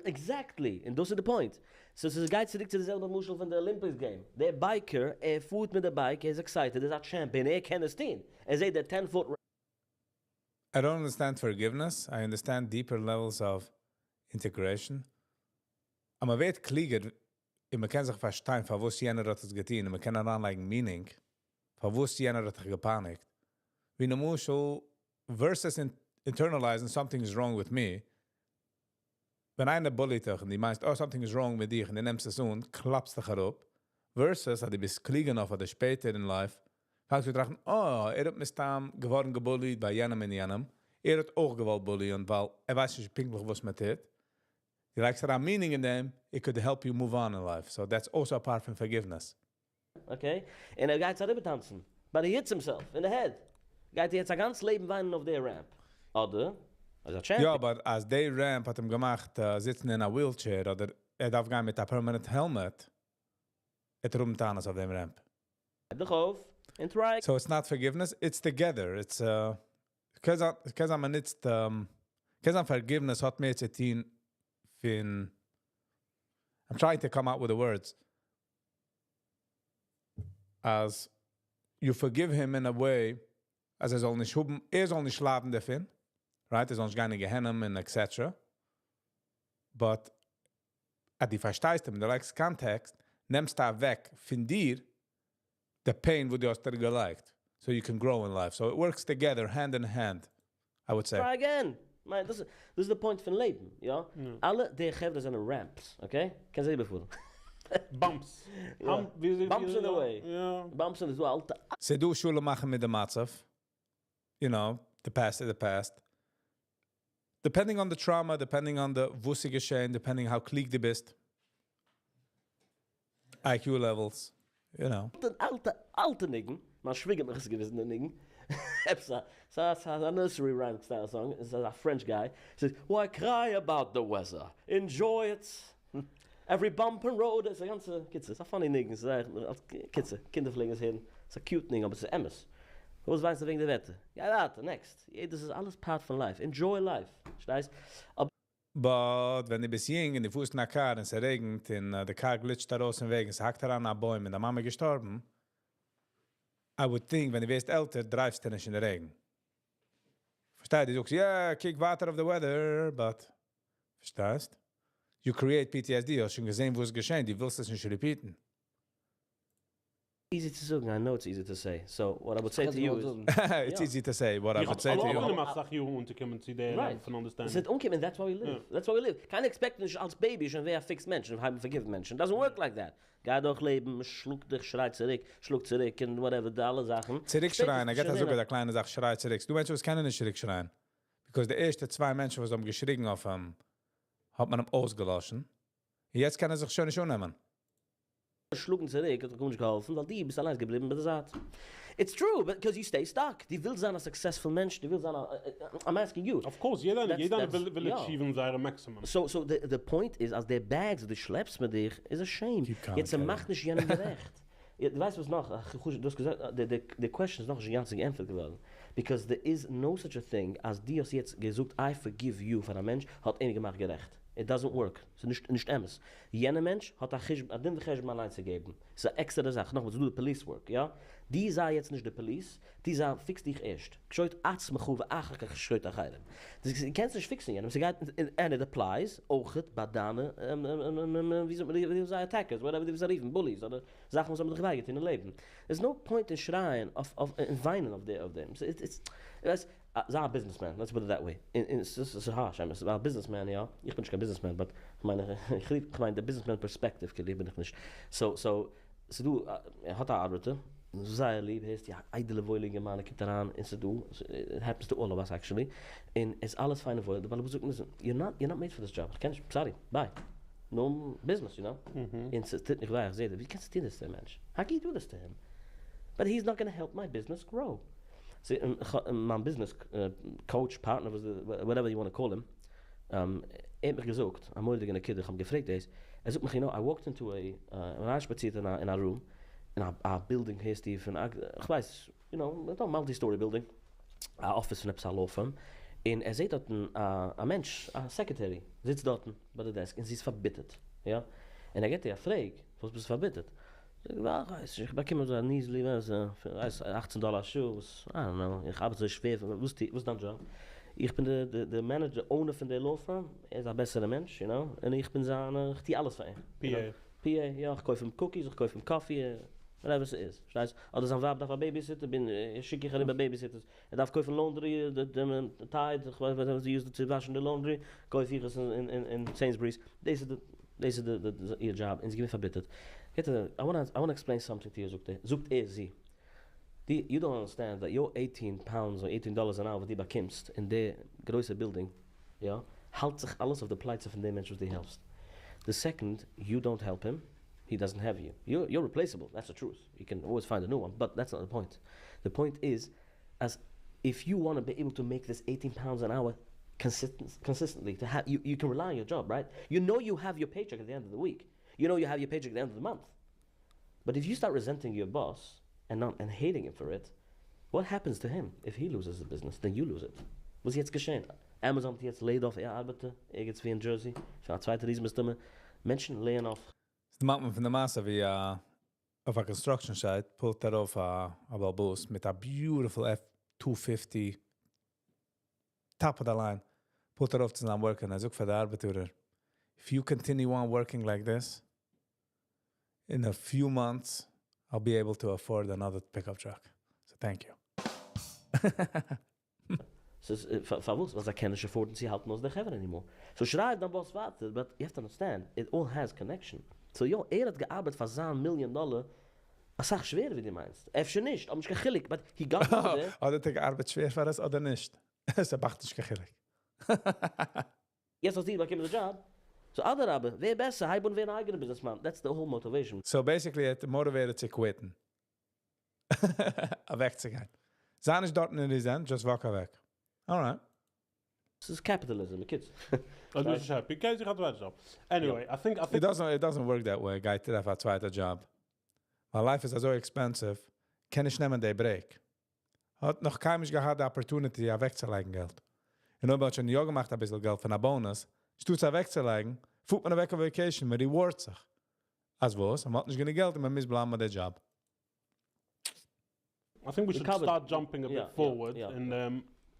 Exactly. און דאס איז the point. So, עס גייט צוריק צו די זעלבע משל פון די Olympics game. דער biker, ער פארט מיט די bike, ער איז excited, ער איז א champion, ער קען עס טון. ער זעט דער 10 foot
I don't understand forgiveness. I understand deeper levels of integration. אבער מען ווערט קליגער, און מען קען זיך פארשטיין, פארוואס יענער האט עס געטון, און מען קען אריינלייגן meaning, פארוואס יענער האט זיך געפייניגט. ווי למשל, versus internalizing something is wrong with me. ווען איינער bullyt דיך און דו מיינסט, oh, something is wrong מיט דיר, און דו נעמסט עס אן, קלאפסט דיך אראפ, versus, אז דו ביסט קליגער נאך אדער שפעטער in life, פאנגסטו טראכטן, oh, ער האט מסתם געווארן געבullied ביי יענעם און יענעם. ער האט אויך געוואלט bullyen, ווייל ער ווייסט נישט פונקטליך וואס מען טוט. דו לייגסט אריין meaning אין דעם, it could help you move on in life. So that's also a part from forgiveness.
Okay? און ער גייט אריבערטאנצן. But he hits himself in the head. גייט ער יעצט א גאנץ לעבן וויינען אויף דער ramp. אדער, אלס א champion.
יא, אבער אז די ramp האט אים געמאכט, זיצן אין א wheelchair, אדער ער דארף גיין מיט א permanent helmet, ער רומטאנצן אויף דעם ramp.
הייב דיך אויף, and try.
So it's not forgiveness, it's together. It's קען זיין מען נוצט, קען זיין forgiveness האט מער צו טון פון, I'm trying to come out with the words. אז you forgive him in a way, אז ער זאל נישט האבן, ער זאל נישט ליידן דערפון, right? ער זאל נישט גיין אין גיהנום און etc. But אז דו פארשטייסט אים, דו לייגסט context, נעמסטו אוועק פון דיר the pain וואס דו האסט דיר געלייגט. So you can grow in life. So it works together, hand in hand, I would say.
Try again. מיין, דאס איז the point פון לעבן, יא? אלע די חברה זענען ramps, okay? קענסט זען בעפאר.
Bumps.
Bumps in the way. Bumps in the way. אלטע.
ס'דא שלום מאכן מיט דעם מצב. The past is the past. Depending on the trauma, depending on the וואס איז געשען, depending how קלוג דו ביסט. IQ levels, you know.
אלטע, אלטע ניגון. מיין שוויגער האט מיך עס געוויזן, דער ניגון. עפעס א, ס'איז א nursery rhyme style song. ס'איז א French guy. He says, why cry about the weather? Enjoy it. Every bump and road. ס'איז א גאנצע, קיצור, ס'איז א funny ניגון. ס'איז א, קיצור, קינדער פלעגן עס הערן. ס'איז א cute ניגון, אבער ס'איז אמת. וואס וויינסטו וועגן די וועטער? יא, ווארט, next. דאס איז אלעס part פון life. Enjoy life. פארשטייסט? אבער
But ווען דו ביסט יונג און דו פארסט אין א car און ס'רעגנט און די car גליטשט ארויס אין וועג און ס'האקט אריין א בוים און די מאמע געשטארבן, I would think, ווען דו ווערסט עלטער, drive סטו נישט אין די רעגן. פארשטייסט? דו זאגסט, yeah, קוק ווייטער אויף the weather, but פארשטייסט? You create PTSD, האסט שוין געזען, וואס געשען, דו ווילסט עס נישט repeat ן.
Easy to זאגן, I know it's easy to say. So what I would say to you is
It's easy to say what I would say to you.
א סאך יארן אנצוקומען צו דער level פון understanding.
ס'איז אנקומען, that's why we live. That's why we live. קיינער expect נישט אלס baby שוין ווער א fixed מענטש און האבן forgiven מענטשן. Doesn't work like that. גיי דורך לעבן, שלאגט דיך, שריי צוריק, שלאג צוריק און whatever, די אלע זאכן.
צוריקשרייען, ער גייט אזוי א קליינע זאך, שריי צוריק. דו מענטשן וואס קענען נישט צוריקשרייען. Because די ערשטע צוויי מענטשן וואס האבן געשריגן אויף אים, האט מען אים אויסגעלאשן. יעצט קען ער זיך שוין נישט אננעמען.
שלאגן צוריק האט גארנישט געהאלפן, ווייל דו ביסט אליין געבליבן ביי די זייט. It's true, because you stay stuck. דו ווילסט זיין א successful מענטש, דו ווילסט זיין א, I'm asking you.
Of course, יעדער יעדער וויל achieve ן זייער maximum.
So the point is, אז די bags וואס דו שלעפסט מיט דיך, איז a shame. יעצט מאכט נישט יענעם גערעכט. דו ווייסט וואס נאך? דו האסט געזאגט, די question איז נאך נישט גאנץ געענטפערט געווארן. Because there is no such a thing אז דו האסט יעצט געזאגט I forgive you פאר א מענטש, האט אים געמאכט גערעכט. It doesn't work. ס'איז נישט אמת. יענער מענטש האט א חשבון, א דין וחשבון אליין צו געבן. ס'איז א עקסטערע זאך. נאכאמאל, ס'איז דא די police work, יא? דו זיי יעצט נישט די police, דו זיי fix דיך ערשט. קשוט עצמך ואחר כך קשוט אחרים. דו קענסט נישט fix ן יענעם. ס'גייט, and it applies אויך ביי דיינע, ווי זאגט מען, ווי זיי attackers, whatever די זיי רופן, bullies, אדער זאכן וואס האבן דיך וויי געטון אין לעבן. There's no point אין שרייען אויף און וויינען אויף דעם. It's, זיי א businessman, let's put it that way. אין ס'איז harsh, אמת, א businessman, יא. איך בין נישט קיין businessman, but איך מיין, איך מיין, די businessman perspective, כאילו בין איך נישט. So, ס'דא, ער האט א ארבעטער, זייער ליב, הייסט, יא, איידעלע וואוילע מאן, ער קומט אריין, און ס'דא, it happens to all of us actually, און איז אלעס פיין און וואויל, דער בעל הבית זאגט, listen, you're not made for this job, איך קען נישט, sorry, bye. No business, you know? און ס'טוט מיך וויי, איך זע דאס, ווי קענסטו טון דאס צו דעם מענטש? How can you do this to him? But he's not going to help my business grow. So, מיין business coach, partner, whatever you want to call him, ער האט מיך געזאגט, א מורא'דיגע נקודה, איך האב געפרעגט דאס, ער זאגט מיך, I walked into a, אריינשפאצירט אין א room, אין א building הייסט די פון, איך ווייס, a multi-story building, א office פון עפעס א law firm, און ער זעט דארט א מענטש, א secretary, זיצט דארט ביי די desk, און זי איז פארביטערט, יא? און ער גיט איר א פרעג, וואס ביסטו פארביטערט? זאגט, ווייל איך ווייס נישט, איך באקום אזא measly, ווייס, 18 דאלאר א שעה, וואס, I don't know, איך ארבעט אזוי שווער, וואס איז דיין job? איך בין די manager, owner פון דער law firm, ער איז א בעסערער מענטש, you know, און איך בין זיין, איך טו אלעס פאר אים.
PA.
PA, יא, איך קויף אים cookies, איך קויף אים coffee, whatever עס איז, פארשטייסט? אדער זיין ווייב דארף א babysitter, בין, שיק איך אריבער babysitters. ער דארף קויפן laundry, די Tide, איך ווייס וואס זיי use צו וואשן די laundry, קויף איך עס אין Sainsbury's. דאס איז איר job, און זי געווען פארביטערט. I want to explain something to you, זאגט ער, זאגט ער זי. You don't understand that your 18 pounds or 18 dollars an hour וואס דו באקומסט אין די גרויסע building, יא, האלט זיך אלעס אויף די פלייצע פון דעם מענטש וואס דו העלפסט. The second you don't help him, he doesn't have you. You're replaceable, that's the truth. You can always find a new one, but that's not the point. The point is, as if you want to be able to make this 18 pounds an hour consistently, to have you, you can rely on your job, right? You know you have your paycheck at the end of the week. You know you have your paycheck at the end of the month. But if you start resenting your boss and not and hating him for it, What happens to him if he loses the business, then you lose it. וואס איז יעצט געשען? Amazon האט יעצט laid off ארבעטער, ערגעץ וואו אין Jersey, פאר א צווייטע reason מסתמא. מענטשן lay off.
דערמאנט מיר פון די מעשה ווי אויף א construction site pull ט ארויף א בעל הבית מיט א beautiful F-250 top of the line. Pull ט ארויף צו זיין worker און ער זאגט פאר די ארבעטער, if you continue on working like this, in a few months, I'll be able to afford another pickup truck. So thank you.
ס'איז, פארוואס? ווייל זיי קענען נישט afford ן צו האלטן אויס די חברה anymore. So שרייט דיין boss ווייטער, but you have to understand, it all has connection. So יא, ער האט געארבעט פאר זיין מיליאן דאלאר, א סאך שווערער ווי דו מיינסט. אפשר נישט, אבער נישט קיין חילוק, but he got over there.
אדער האט ער געארבעט שווער פאר עס אדער נישט. עס מאכט נישט קיין חילוק.
יעצט האסטו באקומען די job. So אדרבה, ווער בעסער, הייב אן ווערן אן אייגענער businessman. That's the whole motivation.
So basically, ער האט motivated צו quit ן. אוועקצוגיין. זיי נישט דארט אין די זענט, just walk אוועק. Alright.
This is capitalism, kids.
דאס איז happy. גיי זיך א צווייטע job. Anyway, I think
It doesn't work that way. גיי טרעף א צווייטע job. ווייל life איז אזוי expensive. קען נישט נעמען די break. האט נאך קיינמאל נישט געהאט די opportunity אוועקצולייגן געלט. און אויב האט שוין יא געמאכט א ביסל געלט פון א bonus, שטאט אוועקצולייגן, פארט מען אוועק אויף vacation, מען reward זיך. אז וואס? מען האט נישט גענוג געלט און מען מוז בלייבן ביי דער job.
I think we should
Recovered.
start jumping a bit forward and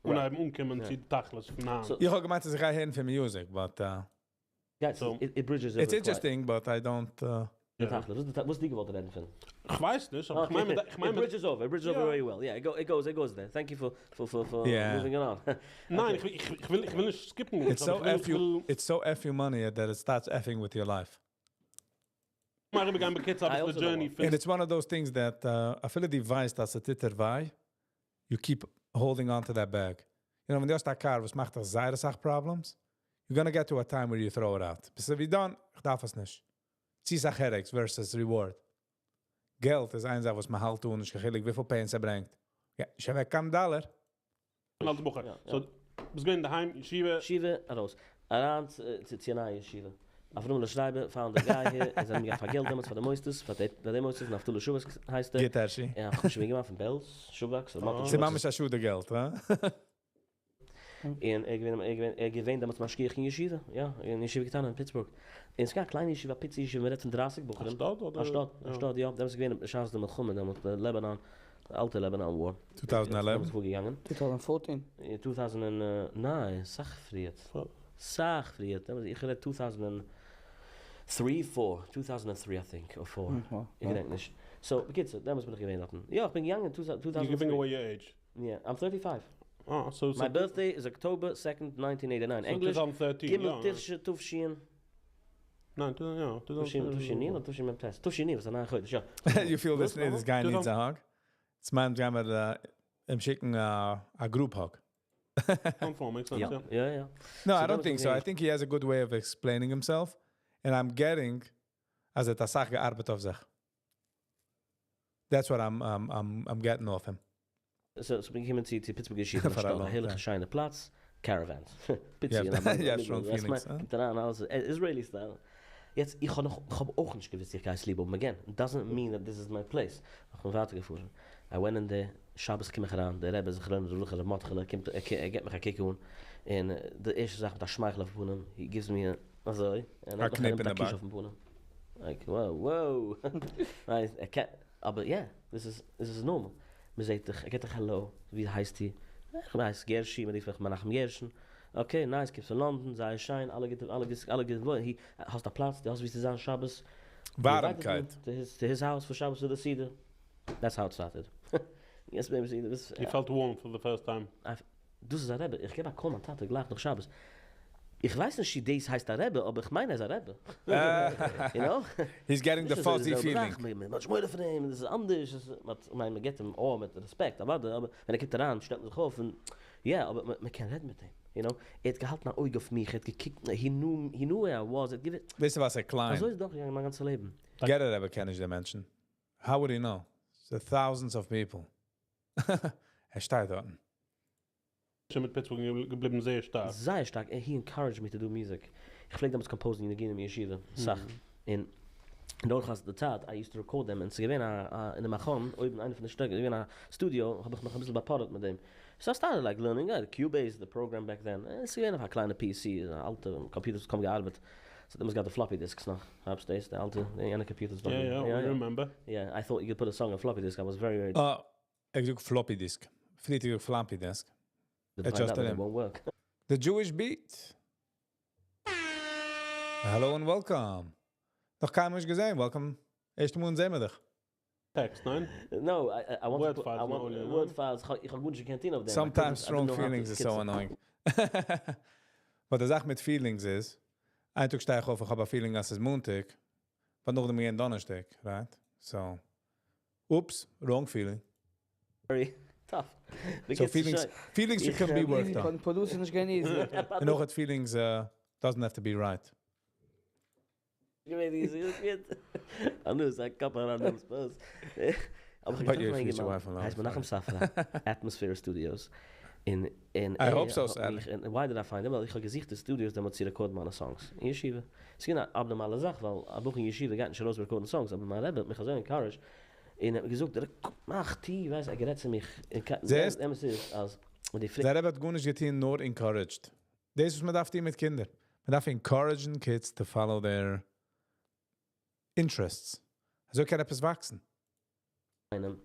און אנהייבן אנקומען צו תכלית פון היינט.
So-
איך האב געמיינט, אז איך גיי הערן פון music, but
Guys, it bridges
it's
over quite.
interesting, but I don't
די תכלית. וואס די געוואלט רעדן פון?
איך ווייס נישט, אבער איך מיין, איך מיין,
It bridges over. It bridges over very well. Yeah, it goes there. Thank you for moving it on.
ניין, איך וויל נישט skip ן.
It's so F you, it's so F you money that it starts effing with your life.
מאך מיר בקיצור
I
the
also don't
journey
want-
פון
And it's one of those things that אפילו דו ווייסט, אז עס טוט דיר וויי, you keep holding on to that bag. ווען דו האסט א car, וואס מאכט דיר זייער א סאך problems, you're gonna get to a time where you throw it out. ביסט ווי done, איך דארף עס נישט. צו סאך headaches versus reward. געלט איז איין זאך, וואס מען האלט אן, נישט קיין חילוק, וויפיל pain עס ברענגט. יא, איך האב קיין דאלאר.
אלס בחור.
Ja,
So, ביסט געווען דאהיים, ישיבה.
ישיבה, ארויס. אריין צו א נייע ישיבה. אברהם שרייבער found the guy here, ער זענען געגאנגען פאר געלט דעמאלטס פאר די מוסדות, פאר די מוסדות, נפתלי שובק הייסט ער.
גייט ער שי.
יא, איך האב שוין געמאכט פון בעלז, שובק, so מאכט
זיי מאכן א שאד געלט, הא?
און ער געווען דעמאלטס משגיח אין ישיבה, יא, אין ישיבה קטנה אין Pittsburgh. און ס'איז געווען א קליינע ישיבה, א פיצי ישיבה, מ'רעדט פון 30 בחורים.
א שטאט אדער?
א שטאט, א שטאט, יא. דעמאלטס איז געווען בשעת די מלחמה, דעמאלטס די Lebanon, די אלטע Lebanon War.
2011?
דעמאלטס פארגעגאנגען.
2014.
אין 2009, סאך פריער. סאך פריער. דעמאלטס, איך רעד 2003, 4, 2003, I think, or 4. איך געדענק נישט. So, בקיצור, דעמאלטס בין איך געווען דארט. יא, איך בין געגאנגען
You're giving
2003.
away your age.
Yeah, I'm 35.
Ah, so
My birthday is October 2nd, 1989.
So
English,
2013,
גימל
ja.
תשע תשין.
ניין, יא,
תשין,
2013.
תשין, אדער תשין מ"ט. תשין, וואס איז א נייע חודש, יא.
You feel this, this guy needs a hug? It's מיין גיימיר אים שיקן a group hug.
Conform, makes sense,
Ja,
yeah.
ja, ja.
No,
So
I don't
that
think
was
so.
the
I think he has a good way of explaining himself. And I'm getting, אז ער האט א סאך געארבעט אויף זיך. That's what I'm getting off him.
So בין איך געקומען צו Pittsburgh ישיבה,
פאר א
שטאט, א
long
הערליכע
time.
שיינע פלאץ, Caravans. פיצי,
You have strong feelings, huh?
קומט אריין, אלעס, Israeli style. יעצט, איך האב אויך נישט געוואוסט, איך גיי עס ליב האבן again. It doesn't mean that this is my place. איך בין ווייטער געפארן. I went in there, שבת קום איך אריין, דער רבי זכרונו לברכה, ר' מרדכי'לע, קומט, ער גיט מיך א קוק אן. און די ערשטע זאך מיט א שמייכל אויפן פנים, he gives me a, אזוי, און ער
א
האט מיך
קניפ
גענומען
אין
א
די
קיש
באק.
אויפן פנים. Like, wow, wow. ווייסט, ער קען, אבער yeah, this is normal. מען זעט דיך, ער גיט דיך hello, ווי הייסט די? איך הייס גערשי, מען רופט מיך מנחם גערשון. Okay, nice, קומסט פון לאנדאן, זייער שיין, אלע גוטע, אלע גוטע, אלע גוטע, he, האסט א פלאץ, דו האסט וואו צו זיין שבת.
ווארעמקייט.
To his house for Shabbos to the סעודה. That's how it started. Yes, baby, see, this,
You felt warm for the first time.
דאס איז א רבי. איך געב א call מיין טאטע גלייך נאך שבת. איך ווייס נישט, ווי דאס הייסט א רבי, אבער איך מיין, ער איז א רבי. You know?
He's getting the
דאס איז
fuzzy
די זעלבע
feeling.
זאך. מען האט מורא פון אים, דאס איז אנדערש. דאס איז, מיין, מען גיט אים אויך מיט רעספעקט. אבער ווען ער קומט אריין, שטעלט מען זיך אויף און, יא, אבער מען קען רעדן מיט אים. You know? ער האט געהאלטן אן אויג אויף מיך, ער האט געקוקט, he knew where I was. ער האט געוואוסט.
ווייסטו וואס, ער קליין.
אזוי איז דורכגעגאנגען מיין גאנצע לעבן.
גערער רבי קען נישט די מענטשן. How would he know? It's thousands of people. ער שטייט דארט.
שוין מיט Pittsburgh געבליבן זייער שטארק.
זייער שטארק. And he encouraged me to do music. איך פלעג דעמאלטס compose ן ניגונים אין ישיבה. סאך. און דורכאויס די צייט, I used to record them, און ס'איז געווען א א אין די מכון, אויבן איינע פון די שטעק איז געווען א studio, האב איך מיך אביסל באפארעט מיט דעם. So I started like learning Cubase, the program back then, ס'איז געווען אויף א קליינע PC, א אלטע computer וואס קוים געארבעט, ס'האט דעמאלטס געהאט די floppy disks נאך, האבסט דאס, די אלטע, די יענע computers
Yeah, yeah, we remember.
Yeah, I thought you could put a song on floppy disk, I was very, very
אה, ער זאגט floppy disk. פריער האט ער געזאגט flappy disk.
to find
Adjust
out that
it
it won't work.
The Jewish Beat. Hello and welcome. נאך קיינמאל נישט געזען. Welcome. ערשטע מאל זעען מיר דיך.
Text, ניין?
No, I want
Word
to put,
files
I want
only,
Word
no?
files. איך האב גארנישט געקענט טון אויף דעם.
Sometimes
I
strong
didn't know how to
feelings is so
kids-
annoying. But די זאך מיט feelings איז, איין טאג שטיי איך אויף, איך האב א feeling אז ס'איז מאנטאג, but נאכדעם גייען דאנערשטאג, right? So, oops, wrong feeling.
Very tough.
So feelings, feelings
איך,
can be worked on.
קען produce נישט גיין easy.
און אויך feelings doesn't have to be right.
געווען easy, דאס גייט. אנדערש, א קאפ אריין דעם ספאס. אבער איך
But your
האב
future
געמאכט,
wife will
הייסט
love
מנחם
it.
Safra, Atmosphere Studios. אין אין
I hope so, sadly.
And why did I find them? ווייל איך האב געזוכט די studios דעמאלטס צו record ן מיינע songs. אין ישיבה. ס'איז געווען אן abnormale זאך, ווייל א בחור אין ישיבה גייט נישט ארויס record ן songs, אבער מיין רבי האט מיך אזוי encouraged. און ער האט געזאגט, מאך, טו, ווייסט, ער גערעדט צו מיך.
זעסט?
אמת איז, אז און די
דער רבי האט גארנישט געטון, נאר encouraged. דאס וואס מען דארף טון מיט קינדער. מען דארף encourage ן kids to follow their interests. אזוי קען עפעס וואקסן.
איינעם,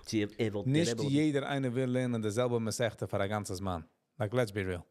צו ער וואלט דער
נישט
רבי וואלט
יעדער איינער וויל לערנען די זעלבע מסכתא פאר א גאנצע זמן. Like, let's be real.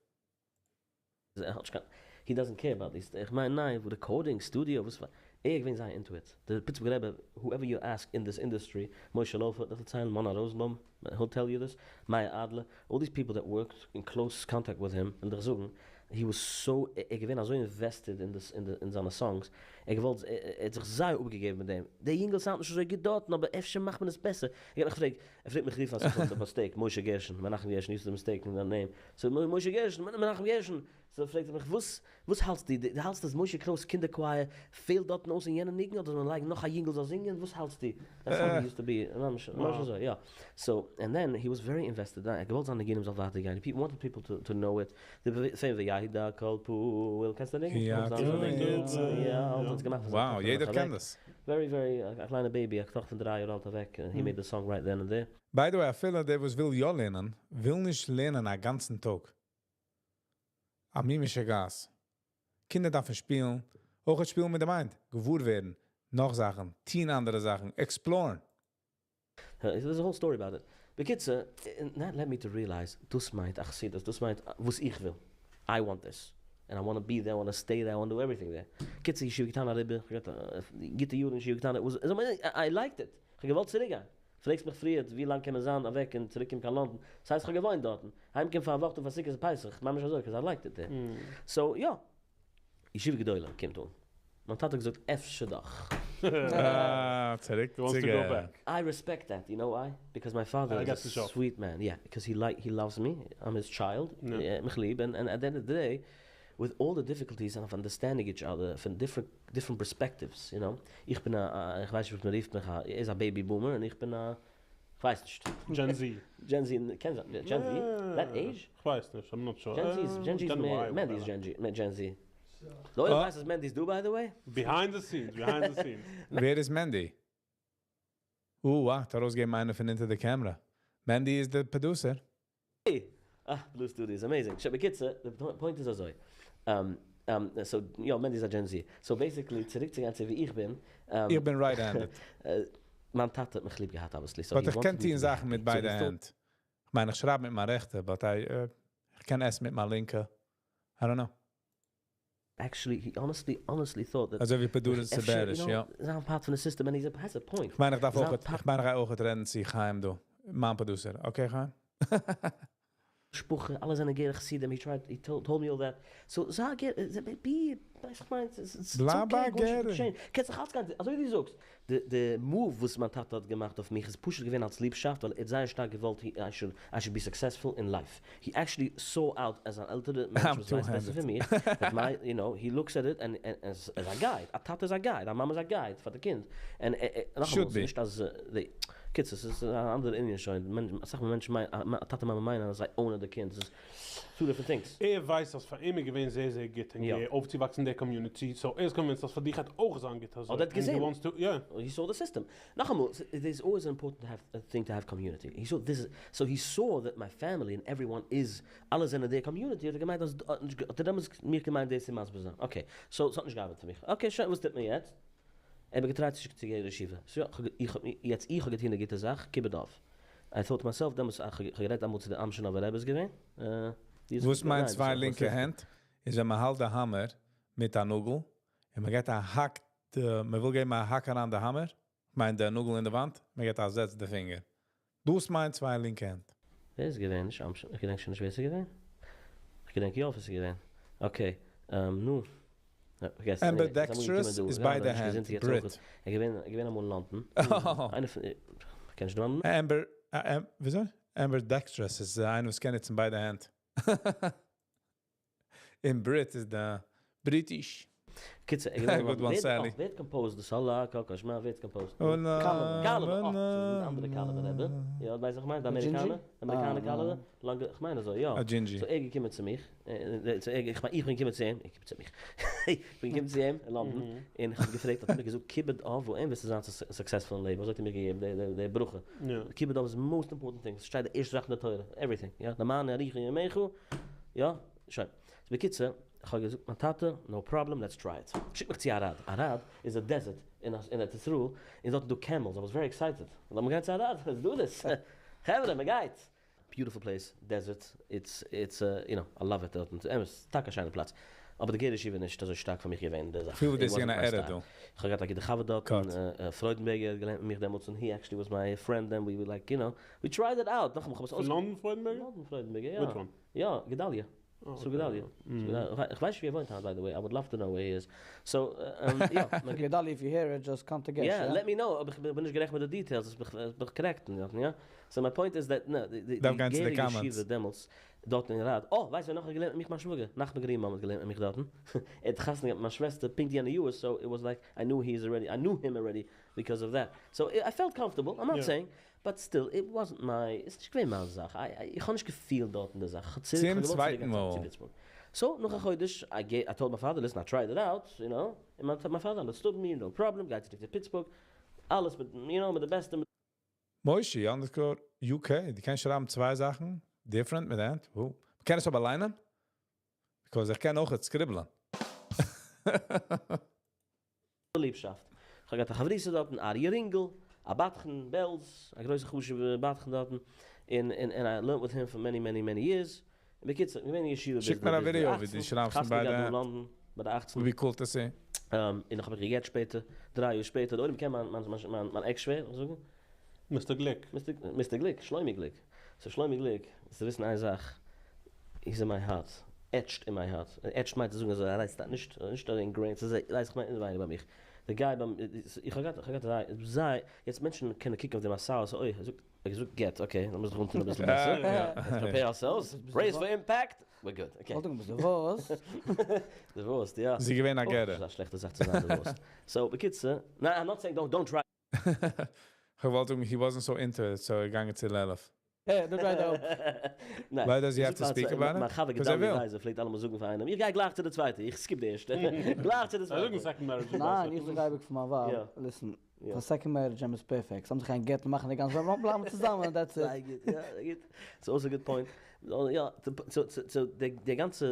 ער האט נישט קיין, he doesn't care about these. איך מיין, ניין, וואו recording studio, וואס וואר, ער געווען זייער into it. The Pittsburgh Rebbe, whoever you ask in this industry, Moshe Lofer, דאס דערציילן, Mona Rosenbaum, he'll tell you this, Maya Adler, all these people that worked in close contact with him, און דאך זאגן, he was so, ער געווען אזוי invested in this, in the, אין זיינע songs, ער געוואלט, ער האט זיך זייער אפגעגעבן מיט דעם. דער יונגל sound נישט אזוי גוט דארט, אבער אפשר מאכט מען עס בעסער. איך האב מיך געפרעגט, ער פרעגט מיך רופן, אז איך האב א mistake, Moshe Gershon, Menachem Gershon, used the mistake in that name. So, Moshe Gershon, Menachem Gershon. So פרעגט ער מיך, וואס, וואס האלטסטו? דו האלטסט, אז Moshe Kraus קינדער choir פעלט דארט אויס אין יענע ניגון, אדער זאל מען לייגן נאך א יונגל זאל זינגען? וואס האלטסטו? That's how he used to be. ממש, ממש אזוי, יא. So, and then he was very invested. ער געוואלט זיין ניגונים זאל ווייטער גיין. He wanted people to know it. The same וידע כל פעול. קענסטו ניגון?
יא,
יא, האט עס געמאכט.
Wow, יעדער קען דאס.
Very, very, א קליינע baby, א טאכטער פון 3 יאר אלט אוועק. He made the song right then and there.
By the way, אפילו דער וואס וויל יא לערנען, וויל נישט לערנען א גאנצן טאג. א מימישע גאס. קינדער דארפן שפילן, אויך שפילן מיט די mind, געוואר ווערן, נאך זאכן, טון אנדערע זאכן, explore.
There's a whole story about it. בקיצור, and that led me to realize, דאס מיינט, א חסידות, דאס מיינט, וואס איך וויל. I want this. And I want to be there, I want to stay there, I want to do everything there. קיצור, ישיבה קטנה אריבער, איך האב גוטע יארן אין ישיבה קטנה, it was, I liked it. איך האב געוואלט צוריקגיין. פרעגסט מיך פריער, ווי לאנג קען מען זיין אוועק און צוריקקומען קיין לאנדאן? דאס הייסט, איך האב געוואוינט דארט. היימקומען פאר א וואך, פאר סוכות פסח. ממש אזוי, because I liked it there. So, יא. ישיבה גדולה קומט אן. מיין טאטע האט געזאגט, אפשר דאך.
Ah, צוריק
He wants to go back.
I respect that. You know why? Because my father
I
is
got
a
the job.
sweet man. Yeah, because he loves me. I'm his child.
Yeah.
Yeah, מיך ליב. And at the end of the day, with all the difficulties of understanding each other from different perspectives, you know. איך בין א, איך ווייס נישט, וואס מען רופט מיך, ער איז א baby boomer און איך בין א, איך ווייס נישט.
Gen Z.
Gen Z, קען זיין, Gen Z? That age?
איך ווייס נישט, I'm not sure.
Gen Z is, Gen Z is
Gen
מער,
Y,
Mandy is
whatever.
Gen G, Gen Z. לויט, ווייסט אז Mandy איז דא, by the way?
Behind the scenes, behind the scenes.
ווער איז Mandy? ווארט, ארויסגעבן איינער פון hinter the camera. Mandy is the producer.
Hey. Ah, Blue Studio is amazing. So, בקיצור, the point is אזוי. So, יא, Mandy איז א Gen Z. So basically, צוריק צו גיין צו ווי איך בין.
איך בין right-handed.
מיין טאטע האט מיך ליב געהאט, obviously. So
But
he
איך קען
wanted me
טון
to be
זאכן מיט
happy.
ביידע
So he still
הענט. איך מיין, איך שרייב מיט מיין רעכטע, but I, איך קען עסן מיט מיין לינקע. I don't know.
Actually, he honestly thought that
אזוי ווי producer
אפשר,
בעריש,
you know,
יא.
זיין part פון די system and he has a point.
איך מיין, איך דארף
זיין
אויך, איך מיין, איך גיי אויך רעדן צו חיים דא. מיין producer. Okay, חיים?
משפחה, אלע זענען גערער חסידים. He tried, he told me all that. So, זאג, be, איך מיין, it's
בלייב
okay,
ביי
גארנישט
גערער.
געשען. קענסט זיך אלץ גיין, אזוי ווי דו זאגסט. The move וואס מיין טאטע האט געמאכט אויף מיך איז פשוט געווען אלס ליבשאפט, ווייל ער האט זייער שטארק געוואלט, I should be successful in life. He actually saw out as an עלטערער מענטש,
I'm
וואס ווייסט בעסער
two-handed.
פון מיר, that my, you know, he looks at it and as a guide. א טאטע איז א guide, א מאמע איז א guide פאר די קינד. And נאכאמאל,
Should be.
נישט אז, קיצור, ס'איז א אנדערע ענין שוין, אסאך מאל מענטשן מיינען, טאטע מאמע מיינען אז זיי own ען די קינד, ס'איז two different things.
ער ווייסט אז פאר אים איז געווען זייער זייער גוט אין גער אויפצואוואקסן אין דער community, so ער איז convinced אז פאר דיך גייט אויך זיין גוט אזוי,
אדער האט געזען,
and he wants to, יא.
He saw the system. נאכאמאל, it is always important to have thing to have community. He saw this, so he saw that my family and everyone is, אלע זענען דער community, האט ער געמיינט אז, האט ער דעמאלטס מיר געמיינט דאס צו מסביר זיין. Okay, so ס'האט נישט געארבעט פאר מיך. Okay, שוין, וואס טוט מען יעצט? ער האט מיר געטרייט צו שיקן צו גערער ישיבה. So יא, איך האב, יעצט איך האב געטון די גוטע זאך, כיבוד אב. I thought to myself, דעמאלטס, איך האב גערעדט אמאל צו די אמשינאווער רבי איז געווען,
וואס מיינט צוויי לינקע הענט? איז ווען מען האלט די האמער מיט א נאגל, און מען געט א האק, מען וויל געבן א האק אריין די האמער, מיינט די נאגל אין די וואנט, מען געט א זעץ די פינגער. דאס מיינט צוויי לינקע הענט.
ווער איז געווען? נישט אמשינאווער, איך געדענק שוין נישט ווער ס'איז געווען. איך געדענק יא ווער ס'איז געווען. Okay, נו. פארגעסן.
Ambidextrous איז ביידע הענט, ברית.
ער געווען, ער געווען אמאל אין לאנדאן. איינער פון, איך קען נישט דערמאנען.
Amber, וויאזוי? Ambidextrous איז איינער וואס קען נוצן ביידע הענט. און ברית איז די British.
קיצור, ער געווען
Good one, Sally.
ווער האט composed די סאלא קאקאש? ווער האט composed?
קאלעווער.
קאלעווער, אה, ס'איז די אנדערע קאלעווער רבי. יא, ווייס איך מיין, די אמעריקאנער, אמעריקאנער קאלעווער. לאנגע, איך מיין אזוי, יא.
א דזשינדזשי.
So ער איז געקומען צו מיך, איך מיין, איך בין געקומען צו אים, ער קומט צו מיך. איך בין געקומען צו אים אין לאנדאן, און איך האב געפרעגט, האט ער מיר געזאגט, כיבוד אב ואם וועסטו זיין successful אין לעבן, אזוי האט ער מיר געגעבן די ברכה. כיבוד אב איז most important thing, ס'שטייט די ערשטע זאך אין די תורה, everything, יא, למען יאריכון ימיך, יא, שוין. So בקיצור, איך האב געזאגט מיין טאטע, no problem, let's try it. שיק מיך צו אראד. אראד איז א desert אין ארץ ישראל, און דארט איז דא camels, I was very excited. לאמיר גיין צו אראד, let's do this. חברה, מ'גייט! Beautiful place, desert, it's it's you know, I love it דארטן, אמת, טאקע א שיינע פלאץ, אבער די גערער ישיבה איז נישט אזוי שטארק פאר מיך געווען די זאך,
כ'פיל ווי
it
דאס איז
wasn't
געווען א
my
error
style.
דא.
כ'האב געהאט א גוטע חבר דארטן,
Cut.
פרוידנבערגער האט געלערנט מיט מיך דעמאלטס און he actually was my friend then we were like you know, we tried it out, נאכאמאל כ'האב עס
פון
אויס.
לאנדאן פרוידנבערגער?
לאנדאן פרוידנבערגער, יא.
Which one?
יא, גדליה. ס'איז גדליה. איך ווייס נישט ווי ער וואוינט היינט by the way, I would love to know where he is. So, יא.
גדלי' if you hear it just come to געש,
יא,
יא?
Let me know אויב איך בין נישט גערעכט מיט די details, זאלסט מיך correct ן, יא? So מיין point איז that, נא, די
דארף גיין צו די
גערער
comments.
ישיבה דעמאלטס, דארטן אין ראד, אה, ווייסט ווער נאך האט געלערנט מיט מיך? מיין שוואגער, נחמן גרינבוים האט געלערנט מיט מיך דארטן. ער האט חתונה געהאט מיט מיין שוועסטער פונקט יענע יאר, so it was like I knew he is already, I knew him already because of that. So I felt comfortable, I'm not saying, but still, it wasn't my, איז נישט געווען מיין זאך, איך האב נישט געפילט דארטן די זאך, איך האב צוריק, איך האב
צום
געוואלט צוריק
צווייטן
גיין צו
מאל.
פיטסבורג. So, נאך א חודש, I gave, I told my father, listen, I tried it out, you know, און מיין father understood me, no problem, גיי צוריק צו פיטסבורג, אלעס מיט, you know, מיט די בעסטע, מיט.
מוישי, underscore UK, דו קענסט שרייבן צוויי זאכן, different מיט הענט, וואו. מ'קען עס אבער ליינען? Because איך קען אויך scribble ען.
ליבשאפט. איך האב געהאט א חברותא דארטן, אריה רינגל, א בדחן, בעלז, א גרויסע חשוב'ע בדחן דארטן, און און און I learned with him for many many many years. און בקיצור, געווען אין ישיבה ביז
שיק מיר א
ביז די
ווידעא ווי
אכצן,
דו שרייבסט
חתונה
ביידע
געהאט דא אין
הענט.
לאנדאן ביי די אכצן.
Would be cool to see.
און נאך האב איך גע'גט שפעטער, 3 יאר שפעטער, די עולם קען מיין מיין מיין מיין ex שווער, זאל איך זאגן?
Mister גליק.
Mister גליק, שלומי גליק. So שלומי גליק, זאלסטו וויסן איין זאך, he's in my heart, etched in my heart. Etched מיינט צו זאגן אזוי, ער רייסט נישט, נישט אזוי ingrained, ס'איז ווייס איך מיין אינעווייניג ביי מיך. די guy ביים, איך האב געהאט, איך האב געהאט זיי, יעצט מענטשן קענען קוקן אויף דעם אסאך, so אוי, ער זאגט, ער האט געזאגט גט, okay, לאמיר זיך אנטון אביסל בעסער. Let's prepare ourselves, brace for impact, we're good, okay.
וואלט איך געזאגט, divorced.
Divorced, יא.
זי געווען א גערער.
ס'איז א שלעכטע זאך צו זיין divorced. So, בקיצור, ניין, I'm not saying don't, don't try.
כ'וואלט זאגן, he wasn't so into it, so ער געגאנגען צו לעלוב.
Hey, don't try that.
ניין.
Why does he have to speak about it?
מיין חבר
Because ער
גדלי'
וויל.
ווייזער פלעגט אלעמאל זאגן פאר איינעם, איך גיי גלייך צו די צווייטע, איך skip די ערשטע. גלייך צו די
זיי זאגן
צווייטע.
second marriage איז
ניין,
בעסער.
איך זאג אייביג פאר מיין ווייב, listen, פאר second marriage איז perfect. זיי האבן זיך קיין גט מאכן די גאנצע וועלט, בלייבן צוזאמען, that's it.
זייער גוט, יא, זייער גוט. It's also a good point. יא, so די גאנצע,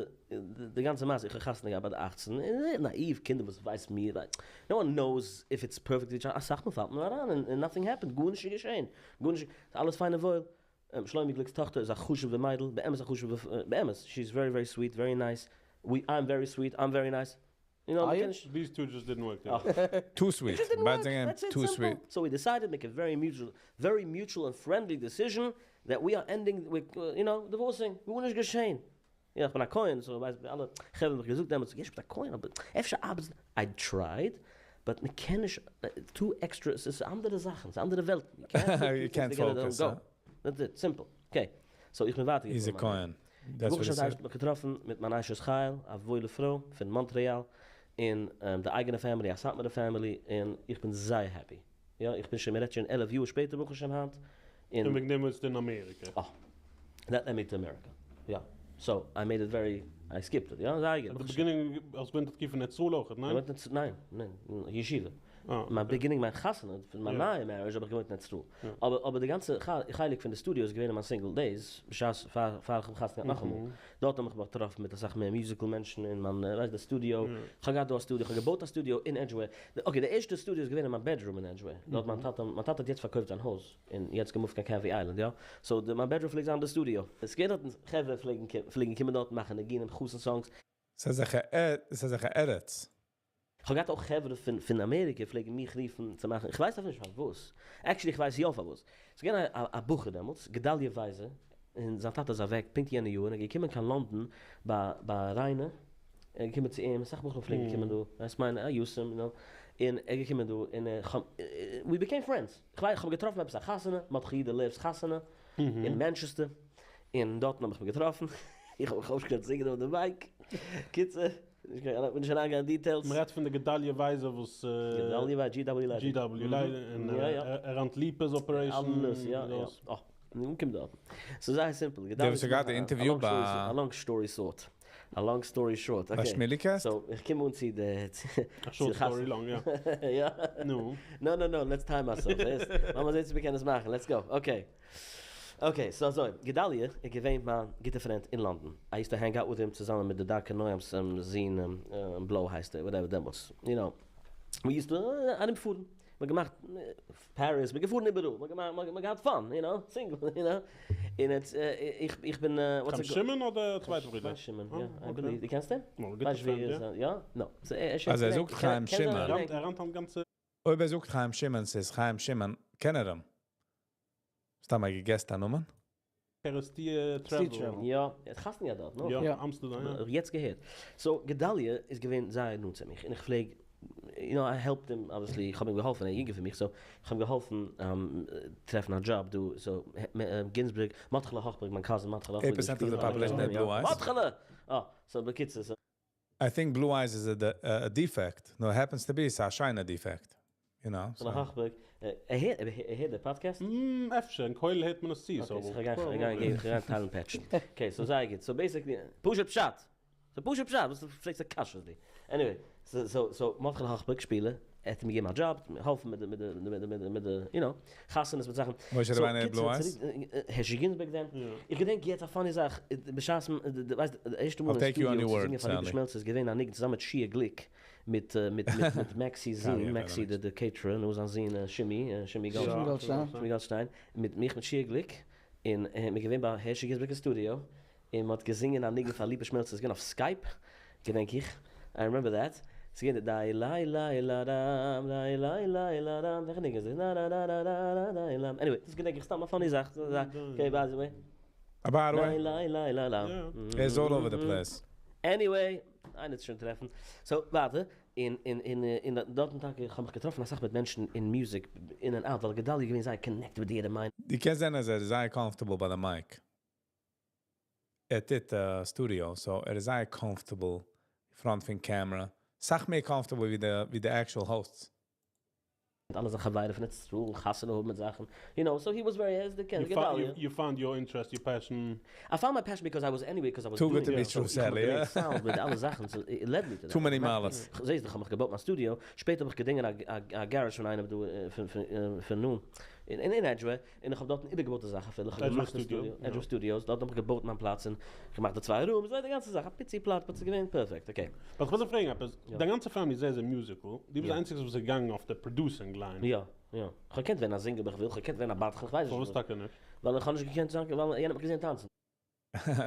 די גאנצע מעשה, איך האב חתונה געהאט ביי די אכצן, נאאיוו קינדער וואס ווייסן מיר, no one knows if it's perfectly, אסאך מאל פאלט מען אריין און nothing happened, גארנישט איז געשען, גארנישט, אלעס פיין און וואויל. שלומי גליק'ס טאכטער איז א חשוב'ע מיידל, באמת א חשוב'ע, באמת, she is very very sweet, very nice, we, I'm very sweet, I'm very nice, you know,
Are you?
מ'קען נישט.
These two just didn't work together.
Too sweet.
It just didn't
ביידע
work.
זענען
That's it,
too
simple.
sweet.
So we decided make a very mutual, very mutual and friendly decision that we are ending with, you know, divorcing. גארנישט געשען. יא, איך בין א כהן, so ווייסט אלע חברה האבן מיך געזאגט דעמאלטס, גיי נישט מיט א כהן, אבער אפשר ארבעט I tried, but מען קען נישט, two extra, עס איז אנדערע זאכן, עס איז אנדערע וועלטן.
You can't focus, huh?
That's it, simple. Okay. So איך בין ווייטער
He's a
געפארן.
כהן. That's what he
ברוך השם,
said.
מיך געטראפן מיט מיין אשת חיל, א וואוילע פרוי פון מאנטריאל, און די אייגענע family, א סאטמארע family, און איך בין זייער happy. יא, איך בין שוין, מען רעדט שוין 11 יאר שפעטער ברוך השם היינט,
און
און
וועגן דעם ביסטו אין אמעריקע.
אה, that led me to America, יא, so I made it very, I skipped it, יא, זייער גוט,
At the
ברוך השם.
beginning, האסט געוואוינט א תקופה אין ארץ ישראל אויך, ניין?
ניין, ניין, ישיבה.
אה,
מיין
okay.
beginning מיין חתונה, פון מיין
יא.
נייע marriage האב איך געוואוינט אין ארץ ישראל.
יא.
אבער אבער די גאנצע חלק פון די studio איז געווען אין מיין single days, בשעת פאר פאר איך האב חתונה געהאט נאכאמאל. דארט האב איך מיך געטראפן מיט אסאך מער musical מענטשן אין מיין, ווייסט די studio. איך האב געהאט דא א studio, איך האב געבויט א studio אין Edgware. Okay, די ערשטע studio איז געווען אין מיין bedroom אין Edgware. דארט מיין טאטע, מיין טאטע האט יעצט פארקויפט זיין הויז און יעצט געמופט קיין Canvey Island, יא. So די מיין bedroom פלעגט זיין די studio. עס געווען דארטן חברה פלעגן פלעגן קומען דארט מאכן ניגונים, חתן songs.
ס'איז אזעלכע edits.
איך האב געהאט אויך חברה פון פון אמעריקע פלעגן מיך רופן צו מאכן, איך ווייס אפילו נישט פארוואס, actually איך ווייס יא פארוואס, ס'איז געווען א א בחור דעמאלטס, גדליה ווייזער, און זיין טאטע איז אוועק פונקט יענע יאר, און ער איז געקומען קיין לאנדאן ביי ביי ריינע, ער איז געקומען צו אים, אסאך בחורים פלעגן קומען דא, ווייסט מיין א יתום, יו נאו, און ער איז געקומען דא, און איך האב, we became friends, איך ווייס איך האב געטראפן עפעס א חתונה, מרדכי יודא לעוו'ס חתונה, אין מאנטשעסטער, און דארטן האב איך אים געטראפן, איך האב מיך אויפגעשטעלט זינגען אויף די mic, קיצור. נישט אריין גיין אין details.
מ'רעדט פון די גדליה ווייזער וואס.
גדליה ווייזער, GW ליידער.
GW ליידער, און ער run ט ליפא'ס operation.
אלעס, יא יא. אה, נו קומט דארט. ס'איז זייער simple.
דו האסט געהאט די interview ביי.
א long story short. א long story short, okay.
ביי שמיליקעסט?
So, איך קום אן צו די.
א short story long, יא.
יא.
נו.
No no no, let's time ourselves. לאמיר זען צו מיר קענען עס מאכן, let's go. Okay. Okay, so אזוי, גדליה איז געווען מיין גוטע friend אין לאנדאן. I used to hang out with him צוזאמען מיט די דרכי נועם'ס זון, בלוי הייסט ער, whatever דעמאלטס, you know. We used to ארומפארן, מ'האט געמאכט פאריז, מ'איז געפארן איבעראל, מ'האט געמאכט, מ'האט געהאט fun, you know, single, you know. און עטס, איך בין,
חיים שמעון אדער צווייטע ברודער?
חיים שמעון, יא, I believe. דו קענסט אים?
גוטע friend, יא.
יא? No.
אז ער זאגט חיים שמעון.
ער run ט אן גאנצע.
אויב ער זאגט חיים שמעון, ס'איז חיים שמעון, קען ער אים. סתם א גע guess ט א נאמען?
קערעסטיר travel.
יא, ער האט חתונה געהאט דארט, no?
יא, אמסטערדאם, יא.
יעצט געהערט. So, גדליה איז געווען זייער נאנט צו מיך, און איך פלעג, you know, I helped him, obviously, איך האב אים געהאלפן, ער איז יונגער פון מיך, so, איך האב אים געהאלפן טרעפן א דזשאב דא, so, גינזבערג, מרדכי'לע האכבערג, מיין cousin מרדכי'לע האכבערג.
8% of the population had blue eyes.
מרדכי'לע! אה, so, בקיצור, so.
I think blue eyes is a defect. No, it happens to be, ס'איז א שיינע defect. You know, so.
האכבערג, ער הערט, ער הערט די podcast?
אפשר, אין כולל הערט מען עס צו, so.
Okay, איך גיי, איך גיי טיילן פעטש. Okay, so זייער גוט. So basically, פשוט פשט. So פשוט פשט, וואס דו פרעגסט א קשיא די. Anyway, so so so מרדכי'לע האכבערג שפילער, ער האט מיר געגעבן א דזשאב, העלפן מיט די מיט די מיט די מיט די מיט די, you know, חתונות מיט זאכן.
משה רבינו האט blue eyes?
הערשי גינזבערג דען. איך געדענק יעצט א funny זאך, בשעת, ווייסט, די ערשטע מאל אין studio צו זינגען פאר ליפא שמעלצער איז געווען א ניגון צוזאמען מיט שיע גליק, מיט מיט מיט מעקסי'ס זון, מעקסי די caterer, נו זיין זון שימי, שימי גאלדשטיין, שימי גאלדשטיין, מיט מיך מיט שיע גליק, און מיר געווען ביי הערשי גינזבערג אין studio, און מ'האט געזינגען א ניגון פאר ליפא שמעלצער, ס'איז געווען אויף Skype, געדענק איך, I remember that, ס'איז געווען די דיי ליי ליי לא דאם דיי ליי ליי לא דאם, וועלכע ניגון איז דאס? נא נא נא נא נא נא נא נא, anyway, דאס געדענק איך סתם א funny זאך, okay by the way.
א by the way.
ליי ליי ליי לא דאם.
ער איז all over the place.
Anyway, איינער וועט שוין טרעפן. So, ווייטער, און און און און דארטן טאקע, איך האב מיך געטראפן אסאך מיט מענטשן אין music, in and out, ווייל גדלי' איז געווען זייער connected מיט יעדעם איינעם.
דו קענסט זען אז ער איז זייער comfortable ביי די mic. ער טוט studio, so ער איז זייער comfortable front פון camera. סאך מער comfortable ווי די ווי די actual hosts.
מיט אלע זיין חברים פון ארץ ישראל, חתונה האבן מיט זאכן, you know, so he was very, ער איז די קען, גדליה.
You found your interest, your passion.
I found my passion because I was anyway, because I was
Too good
doing
to be
it, so
true,
איך האב
Sally,
געברענגט
yeah.
sound מיט אלע זאכן, so it led me to that.
Too many מעלות.
זעהסט, איך האב מיך געבויט מיין studio, שפעטער האב איך געדינגען א garage פון איינעם דא, פון פון נו, אין אין Edgware, און איך האב דארטן איבערגעבויט די זאך אפילו, איך האב געמאכט די studio, Edgware Studios, דארט האב איך געבויט מיין פלאץ און געמאכט די צוויי rooms, די גאנצע זאך, א פיצי פלאץ, but ס'איז געווען perfect, okay.
But איך וויל דיך פרעגן עפעס, דיין גאנצע family איז זייער זייער musical, דו ביסט די איינציגסטע וואס איז געגאנגען אויף די producing line.
יא, יא. איך האב געקענט ווערן א singer אויב איך וויל, איך האב געקענט ווערן א בדחן, איך ווייס נישט.
פארוואס טאקע נישט?
ווייל איך האב נישט געקענט זיין, ווייל יענער האט מיך געזען טאנצן.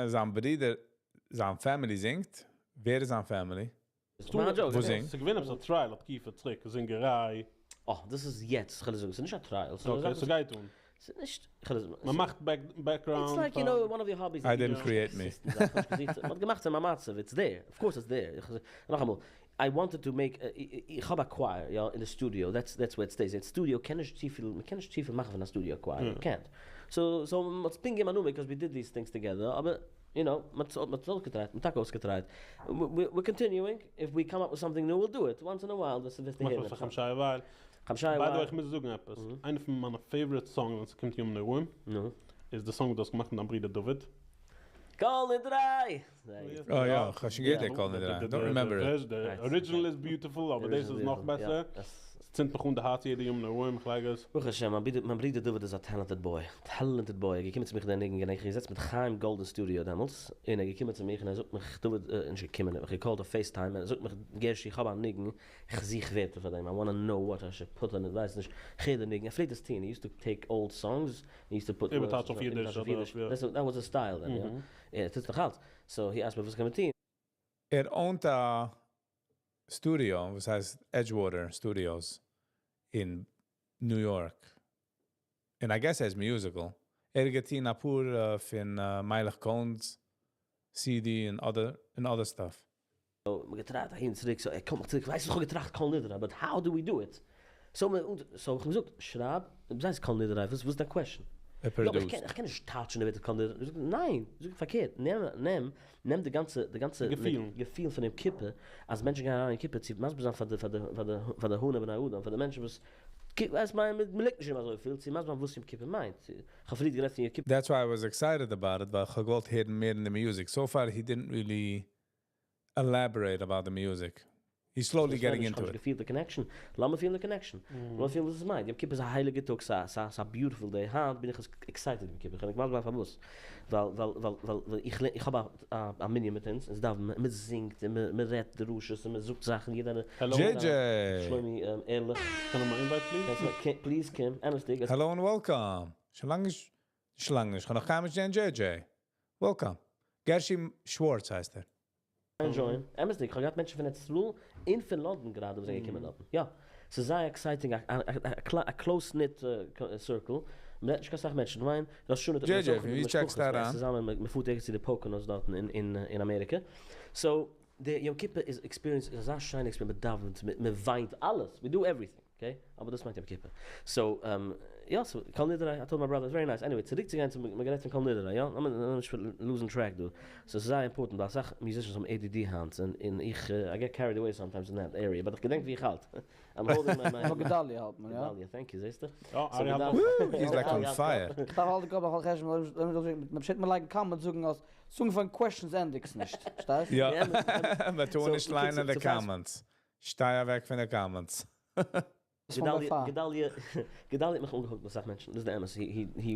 זיין ברודער, זיין family זינגט? ווער איז זיין family? וואס זינגט?
ס'איז געווען עפעס א trial א תקופה צוריק, זינגעריי.
אה, דאס איז יעצט, כ'וועל זאגן, ס'איז נישט א trial.
Okay, ס'גייט אן.
ס'איז נישט, כ'וועל זאגן.
מ'מאכט background.
It's like, you know, one of your hobbies.
I didn't create me.
מ'האט געמאכט ס'איז א מצב, it's there, of course it's there. נאכאמאל, I wanted to make, איך האב א choir, יא, אין די studio, that's that's where it stays. אין studio קען נישט צופיל, מ'קען נישט צופיל מאכן פון א studio choir, you can't. So, so מ'האט עס פונקט געגעבן א נאמען, because we did these things together, אבער. You know, מ'האט עס אויסגעטרייט, מ'האט טאקע אויסגעטרייט. We're continuing, if we come up with something new, we'll do it. Once in a while, דאס וועסטו
מאך
הערן.
עס פאר חמשה ווייל.
חמשה
By the way,
ווייל.
איך מוז זאגן עפעס. איינע פון מיינע favorite songs ווען ס'קומט ימים נוראים
נו.
איז די song וואס דו האסט געמאכט מיט דיין ברודער דוד.
כל נדרי!
Oh יא, איך האב שוין געהערט די כל נדרי. Don't remember it.
The original is beautiful, אבער דאס איז נאך בעסער. ס'צינדט מיך אן די הארץ יעדע יום נוראים, איך לייג עס.
ברוך השם, מיין ברודער, מיין ברודער דוד איז א talented boy, talented boy, ער איז געקומען צו מיך אין דער ניגון, געדענק איך, געזעצט מיט חיים גאלד אין סטודיאו דעמאלטס, און ער איז געקומען צו מיך און ער זאגט מיך, דוד, נישט געקומען, ער האט מיך געקאלט אויף FaceTime, און ער זאגט מיך, גערשי, איך האב א ניגון, איך זוך ווערטער פאר דעם, I wanna know what I should put on it, ווייס נישט, איך הער די ניגון, ער פלעגט עס טון, he used to take old songs, he used to put words,
איבערטייטש אויף אידיש, אדער, יא.
That was his style then, יא. ער טוט עס נאך אלץ, so he asked me וואס קען מען טון.
ער ownט א studio, וואס הייסט Edgewater Studios אין New York. And I guess ער איז musical. ער האט געטון א פאר פון מיילעך קאהן'ס CD and other stuff.
So, מ'האט געטראכט אהין צוריק, so ער קומט מיך צוריק, ווייסט וואס איך האב געטראכט כל נדרי, but how do we do it? So, so איך האב געזאגט, שרייב, וואס הייסט כל נדרי, וואס איז דיין question?
ער
יא, אבער איך
produced.
קען, איך קען נישט טייטשן די ווערטער כל נדרי. איך זאג, ניין, איך זאג פארקערט, נעם, נעם, נעם די גאנצע, די גאנצע
געפיל.
געפיל פון יום כיפור, אז מענטשן גייען אריין אין כיפור צו מסביר זיין פאר די, פאר די, פאר די, פאר די המון בני אדם, פאר די מענטשן וואס, ווייסט, מיין, מ'ליגט נישט אים אזויפיל, צו מסביר זיין וואס יום כיפור מיינט. איך האב פריער גערעדט פון יום כיפור.
That's why I was excited about it, ווייל איך האב געוואלט הערן מער אין די music. So far he didn't really elaborate about the music. He's slowly getting into it.
געפילט די connection. לאמיר פילן די connection. לאמיר פילן וואס עס מיינט. יום כיפור איז א הייליגער טאג, ס'א beautiful day. היינט בין איך excited יום כיפור. איך קען נישט מסביר פארוואס. ווייל, ווייל, ווייל, ווייל, ווייל איך, איך האב א מנין מיט אונז, אונז דאווענען, מען זינגט, און מען רעדט דרשות, און מען זאגט זאכן, יעדער
Hello.
JJ.
שלומי, ערליך.
Can I invite please?
קענסט מיר, please come, אמת'דיג.
Hello and welcome. שוין לאנג נישט, שוין לאנג נישט. איך האב נאך קיינמאל נישט געזען JJ. Welcome. Gershi Schwartz הייסט ער.
Enjoy. אמת'דיג, איך האב געהאט מענטשן פון ארץ ישראל און פון לאנדאן גראדע וואס זענען געקומען דארטן. יא. ס'איז זייער exciting, א close-knit circle. מען רעדט נישט קיין סאך מענטשן. איך מיין, ראש השנה טוט מען
JJ,
זיך
פון
מיט
ווי
משפחות,
checkסטו אריין?
צוזאמען, מען פארט ערגעץ צו די Poconos דארטן אין אמעריקע. So, די יום כיפור איז experience, איז אזא שיינע experience, מען דאווענט, מען וויינט, אלעס. We do everything, okay? אבער דאס מיינט יום כיפור. So, יא, so, כל נדרי, I told my brother, it's very nice. Anyway, צוריק צו גיין צו, מ'האט גערעדט פון כל נדרי, יא? לאמיר נישט losing track דא. So, ס'איז זייער important, ווייל אסאך musicians האבן ADD היינט, און איך, I get carried away sometimes in that area, but איך געדענק ווי איך האלט. I'm holding my
אבער גדליה האלט מען, יא?
גדליה, thank you, זעסטו?
יא,
So
ארי האלט
גדליה-
אויך.
Woo, he's like on fire.
איך דארף האלטן קאפ, איך האלט חשבון, לאמיר פשוט מאל לייגן comments, זאגן אז, זאגן פון questions ענדיגסט נישט, פארשטייסט?
יא,
יא,
מען טאר
So,
נישט ליינען די
so fast-
comments. שטיי אוועק פון די comments.
דאס פון בעפאר.
גדליה, גדליה האט מיך אנגעהוקט מיט אסאך מענטשן, דאס איז דער אמת. He, he,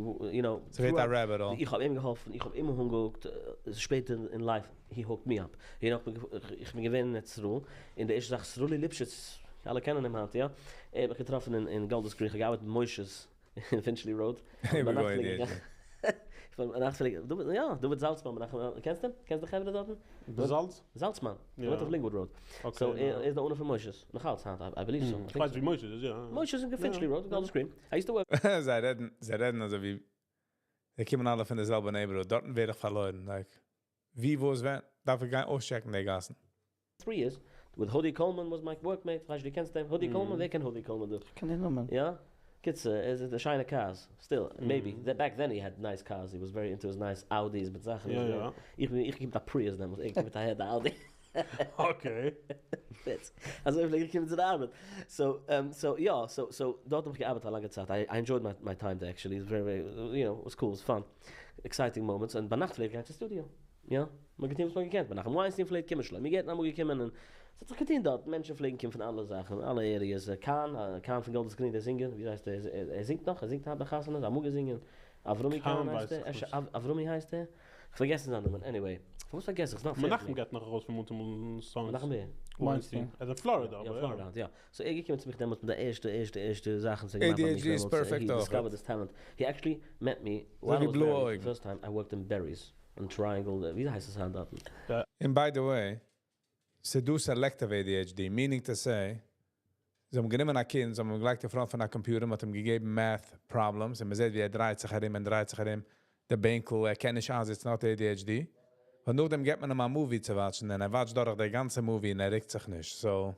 ס'ווערט א rabbit hole.
איך האב אים געהאלפן, איך האב אים אנגעהוקט, שפעטער אין life, he hooked me up. איך בין געווען אין ארץ ישראל, אין דער ערשטע זאך, סרולי ליפשיץ, אלע קענען אים היינט, יא. ער האט מיך געטראפן אין Golders Green, איך האב געארבעט מיט מוישעס אין Finchley Road.
Here we go,
ביינאכט פלעג איך
ADHD.
גיין. איך בין ביינאכט פלעג איך, דו, יא, דוד זאלצמאן, ביינאכט, קענסט אים? קענסט די חברה דארטן?
זאלץ?
זאלצמאן,
יא.
ער וואוינט אויף Linwood Road.
Okay,
So,
יא.
ער איז דער owner פון מוישעס. נאך אלץ היינט, I believe so. I
איך
think
ווייס
so.
ווי מוישעס איז, יא.
מוישעס אין Finchley Road, Golders Green. I used to work
זיי רעדן, זיי רעדן אזוי ווי, זיי קומען אלע פון דער זעלבע neighborhood. דארטן ווער איך פארלוירן. Like, ווי, וואו, ווען, דארף איך גיין אויסטשעקן די גאסן.
3 years. With Hody Coleman was my workmate. ווייסט דו, קענסט אים? Hody Coleman? ווער קען Hody Coleman דא?
איך קען די נאמען.
יא? קיצור, ער איז די שיינע cars. Still, maybe. That back then he had nice cars. He was very into his nice Audis מיט זאכן.
יא, יא.
איך קום מיט א Prius דעמאלטס. איך קום מיט א Audi.
Okay.
וויץ. אזוי פלעג איך קומען צו דער ארבעט. So, so, יא, so, דארט האב איך געארבעט א לאנגע צייט. I enjoyed my time there actually. It was very, very, it was cool, it was fun. Exciting moments. און ביינאכט פלעג איך גיין צו studio. יא, מ'האט געטון וואס מען געקענט. ביינאכט וויינשטיין פלעגט קומען, שלומי גערטנער אמאל געקומען און עס האט זיך געטון דארט. מענטשן פלעגן קומען פון אלע זאכן, אלע areas. קאהן פון Golders Green, דער singer, ווי הייסט ער? ער זינגט נאך, ער זינגט היינט ביי חתונות, אמאל געזינגען. אברומי
קאהן
קאהן הייסט
ווייס
ער.
איך
אפשר
נישט.
אברומי הייסט ער? איך פארגעס זיין נאמען. Anyway. וואס פארגעס איך? It's not fair.
מנחם גייט נאך ארויס פון מאל צו מאל songs.
מנחם ווער?
וויינשטיין. ער איז אין פלארידע,
יא,
אבער יא.
פלארידע, יא. So ער געקומען צו מיך דעמאלטס מיט די ערשטע, ערשטע, ערשטע זאכן, זיי געמאכט ביי
ADHD
מיך
איז
דעמאלטס.
perfect
He
אויך.
discovered this talent. He actually met me while
ווי
I was
blue
married.
אויגן.
The first time I worked in Berries, on Triangle, ווי הייסט עס היינט דארטן?
And by the way, ס'דא selective ADHD, meaning to say, זיי האבן גענומען א קינד, זיי האבן אים געלייגט אין front פון א computer, מ'האט אים געגעבן math problems, און מ'זעט ווי ער דרייט זיך ארום און דרייט זיך ארום, דער בענקל, ער קען נישט איינזיצן, האט ADHD. און נאכדעם גיבט מען אים א movie צו watchן, און ער watcht דורך די גאנצע movie און ער רוקט זיך נישט. So,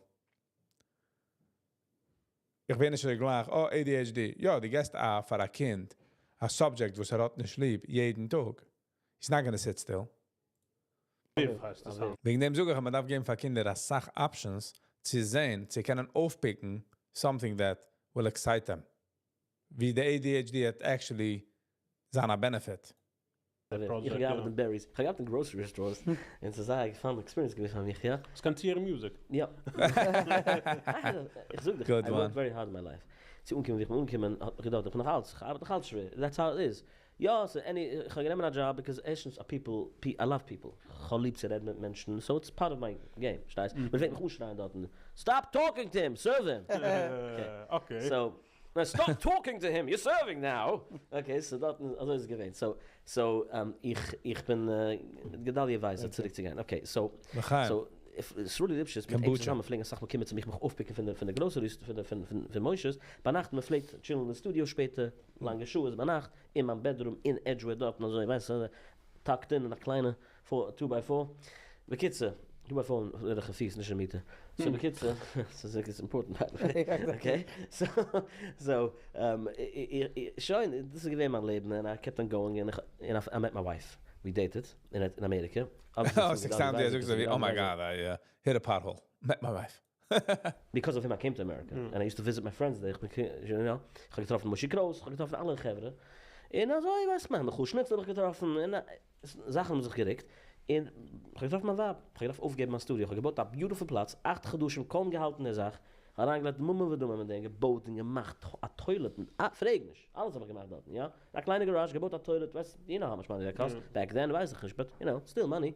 איך בין נישט אזוי גלייך, oh, ADHD. יא, דו גיבסט א פאר א קינד, א subject, וואס ער האט נישט ליב, יעדן טאג. He's not gonna sit still.
אביב הייסט עס היינט.
וועגן דעם זאג איך, מען דארף געבן פאר קינדער א סאך options צו זען, צו קענען אויפפיקן something that will excite them. ווי די ADHD האט actually זיין א benefit.
איך
Project,
האב געארבעט
יא.
אין Berries, איך האב געארבעט אין grocery stores, און ס'איז זייער fun experience געווען פאר מיך, יא.
עס קען צו music.
יא. איך זאג דיך,
Good
I worked
one.
very hard in my life. צו אנקומען ווי איך בין אנגעקומען, האט מיך געדויערט, איך בין נאך אלץ, איך ארבעט נאך אלץ שווער. That's how it is. יא, so any, איך האב גענומען א job because ערשטנס, a people, I love people. איך האב ליב צו רעדן מיט מענטשן, so it's part of my game, פארשטייסט? מען פלעגט מיך אנשרייען דארט, "Stop talking to him, serve him."
Okay.
So, now stop talking to him, you're serving now. Okay, so דארט, אזוי איז עס געווען. So, איך בין גדליה ווייס, צוריק צו גיין. Okay, so,
לחיים.
so, if סרולי ליפשיץ, מיט אים
Kombucha.
צוזאמען פלעגן א סאך מאל קומען צו מיך, מיך אויפפיקן פון די groceries, פון משה'ס. ביינאכט, מען פלעגט chillן אין studio שפעטער, לאנגע שעות ביינאכט, אין מיין bedroom, אין Edgewood דארט, און אזוי, ווייסט דו, tucked in, אין א קליינע 2 by 4. בקיצור, 2 by 4 אין פיס, נישט אין מעטער. So, בקיצור, so it's important, by the way. Okay, so, שוין, דאס איז געווען מיין לעבן, and I kept on going, and I met my wife. We dated in America. Obviously,
Oh,
from
six
Gidali
times
Weiser,
זאגסט
because
ווי, oh
Gidali
my
Weiser-
God, I hit a pothole. Met my wife.
Because of him, I came to America. And I used to visit my friends there. איך בין, איך האב געטראפן מושי קרויס, איך האב געטראפן אלע חברה. און אזוי, ווייסט מען, מיכל שניצלער האב איך געטראפן, און זאכן האבן זיך גערוקט. און איך האב געטראפן מיין ווייב. איך האב געדארפט אויפגעבן מיין studio. איך האב געבויט א beautiful פלאץ, 8 חדשים קוים געהאלטן די זאך. אריינגעלייגט ממון ודמים אין דעם, געבויט און געמאכט א toilet. אה, פרעג נישט. אלעס האב איך געמאכט דארט, יא. א קליינע garage, געבויט א toilet, ווייסט, you know how much money that cost. Back then, ווייס איך נישט, but, still money.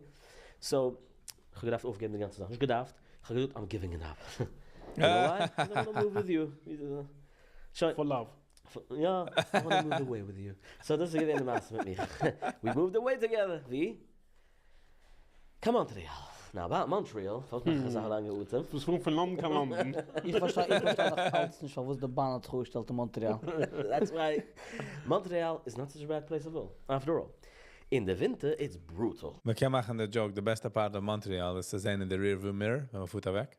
So, איך האב געדארפט אויפגעבן די גאנצע זאך. נישט געדארפט. איך האב געזאגט, I'm giving it up. You know why? Because I want to move with you. שוין,
For love.
Yeah, I want to move away with you. So דאס איז געווען די מעשה מיט מיר. We moved away together. ווי? קיין Montreal. Now, about Montreal, פאלט מיר אזא לאנגע אטעם.
דו ביסט פון לאנדאן קיין לאנדאן.
איך פארשטיי נאך אלץ נישט, וואס די באן האט זיך אפגעשטעלט אין Montreal.
That's why Montreal is not such a bad place at all. After all, in the winter, it's brutal.
מען קען מאכן די joke, the best part of Montreal איז צו זען אין the rear view mirror, ווען מען פארט אוועק.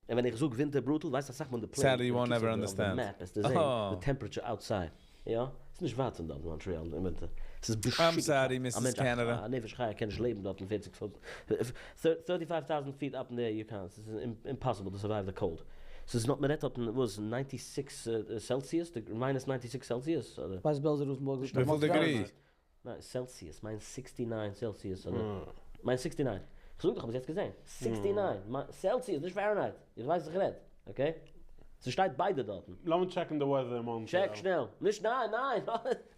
און ווען איך זאג winter brutal, ווייסט דו, זאגט מען the plane.
Sadly, you won't
The
ever
on the
understand.
map, איז צו זען,
Oh.
the temperature outside. יא? עס איז נישט ווייט פון דארט, Montreal im Winter. עס איז
I'm sorry,
א
Mrs.
מענטש,
Canada.
א נפש חיה קען נישט לעבן דארט אין 40 foot. 35,000 feet up in there, you can't. It's impossible to survive the cold. So it's not, מען רעדט דארט, was 96 Celsius, the minus 96 Celsius, אדער?
ווייסט בעלזער רב געזאגט,
וויפיל
Montreal
degree?
ניין, Celsius, minus 69 Celsius, אדער? Minus 69. איך זאג דאך, האב איך יעצט געזען. 69, Celsius, נישט Fahrenheit. איך ווייס, איך רעד, okay? ס'שטייט ביידע דארט.
לאמיר checkן the weather in Montreal.
Check שנעל. נישט, ניין, ניין,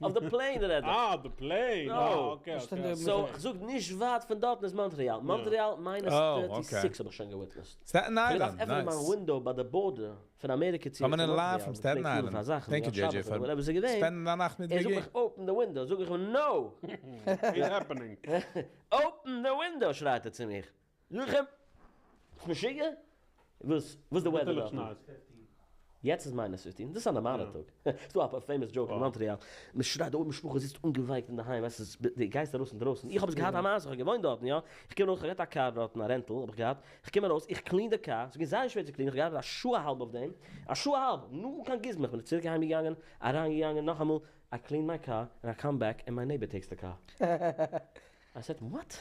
אויף the plane רעד איך.
Ah, the plane.
No.
Ah, okay,
נישט
okay.
אין דער-
So, איך זאג נישט ווייט פון דארט איז Montreal. Montreal minus
Oh,
36
okay.
האב איך שוין gewitnessed.
Staten
איך דארף
Island,
עפענען מיין
nice.
window ביי the border פון אמעריקע צו
Coming in
צו
live
Montreal.
from Staten
פלעגט פארן
Island.
פאר זאכן,
Thank you,
יא,
JJ,
שבת,
for
whatever ס'איז געווען.
spending די נאכט מיט
ער זאגט
Biggie.
מיך, open the window. זאג איך אים, no.
It's happening.
Open the window, שרייט ער צו מיר. זאג איך אים, ביסט משוגע? וואס, וואס the weather
נאטירליך
דארט?
nice.
יעצט איז minus 15. דאס איז א נארמאלער טאג. ס'איז דא א famous joke אין Montreal. מען שרייט, אוי, משפחה זיצט אנגעווייקט אין דער היים, ווייסט דו, דו גייסט ארויס אין דרויסן. איך האב עס געהאט א מעשה, איך האב געוואוינט דארט, יא. איך קום נאך, איך האב א car דארט, א rental, האב איך געהאט. איך קום ארויס, איך clean די car. עס איז זייער שווער צו clean. איך האב געהאט א שעה א האלב אויף דעם. א שעה א האלב. נו, קיין גוזמא. איך בין צוריק אהיימגעגאנגען, אריינגעגאנגען, נאך אמאל. I clean my car, and I come back, and my neighbor takes the car. I said, what?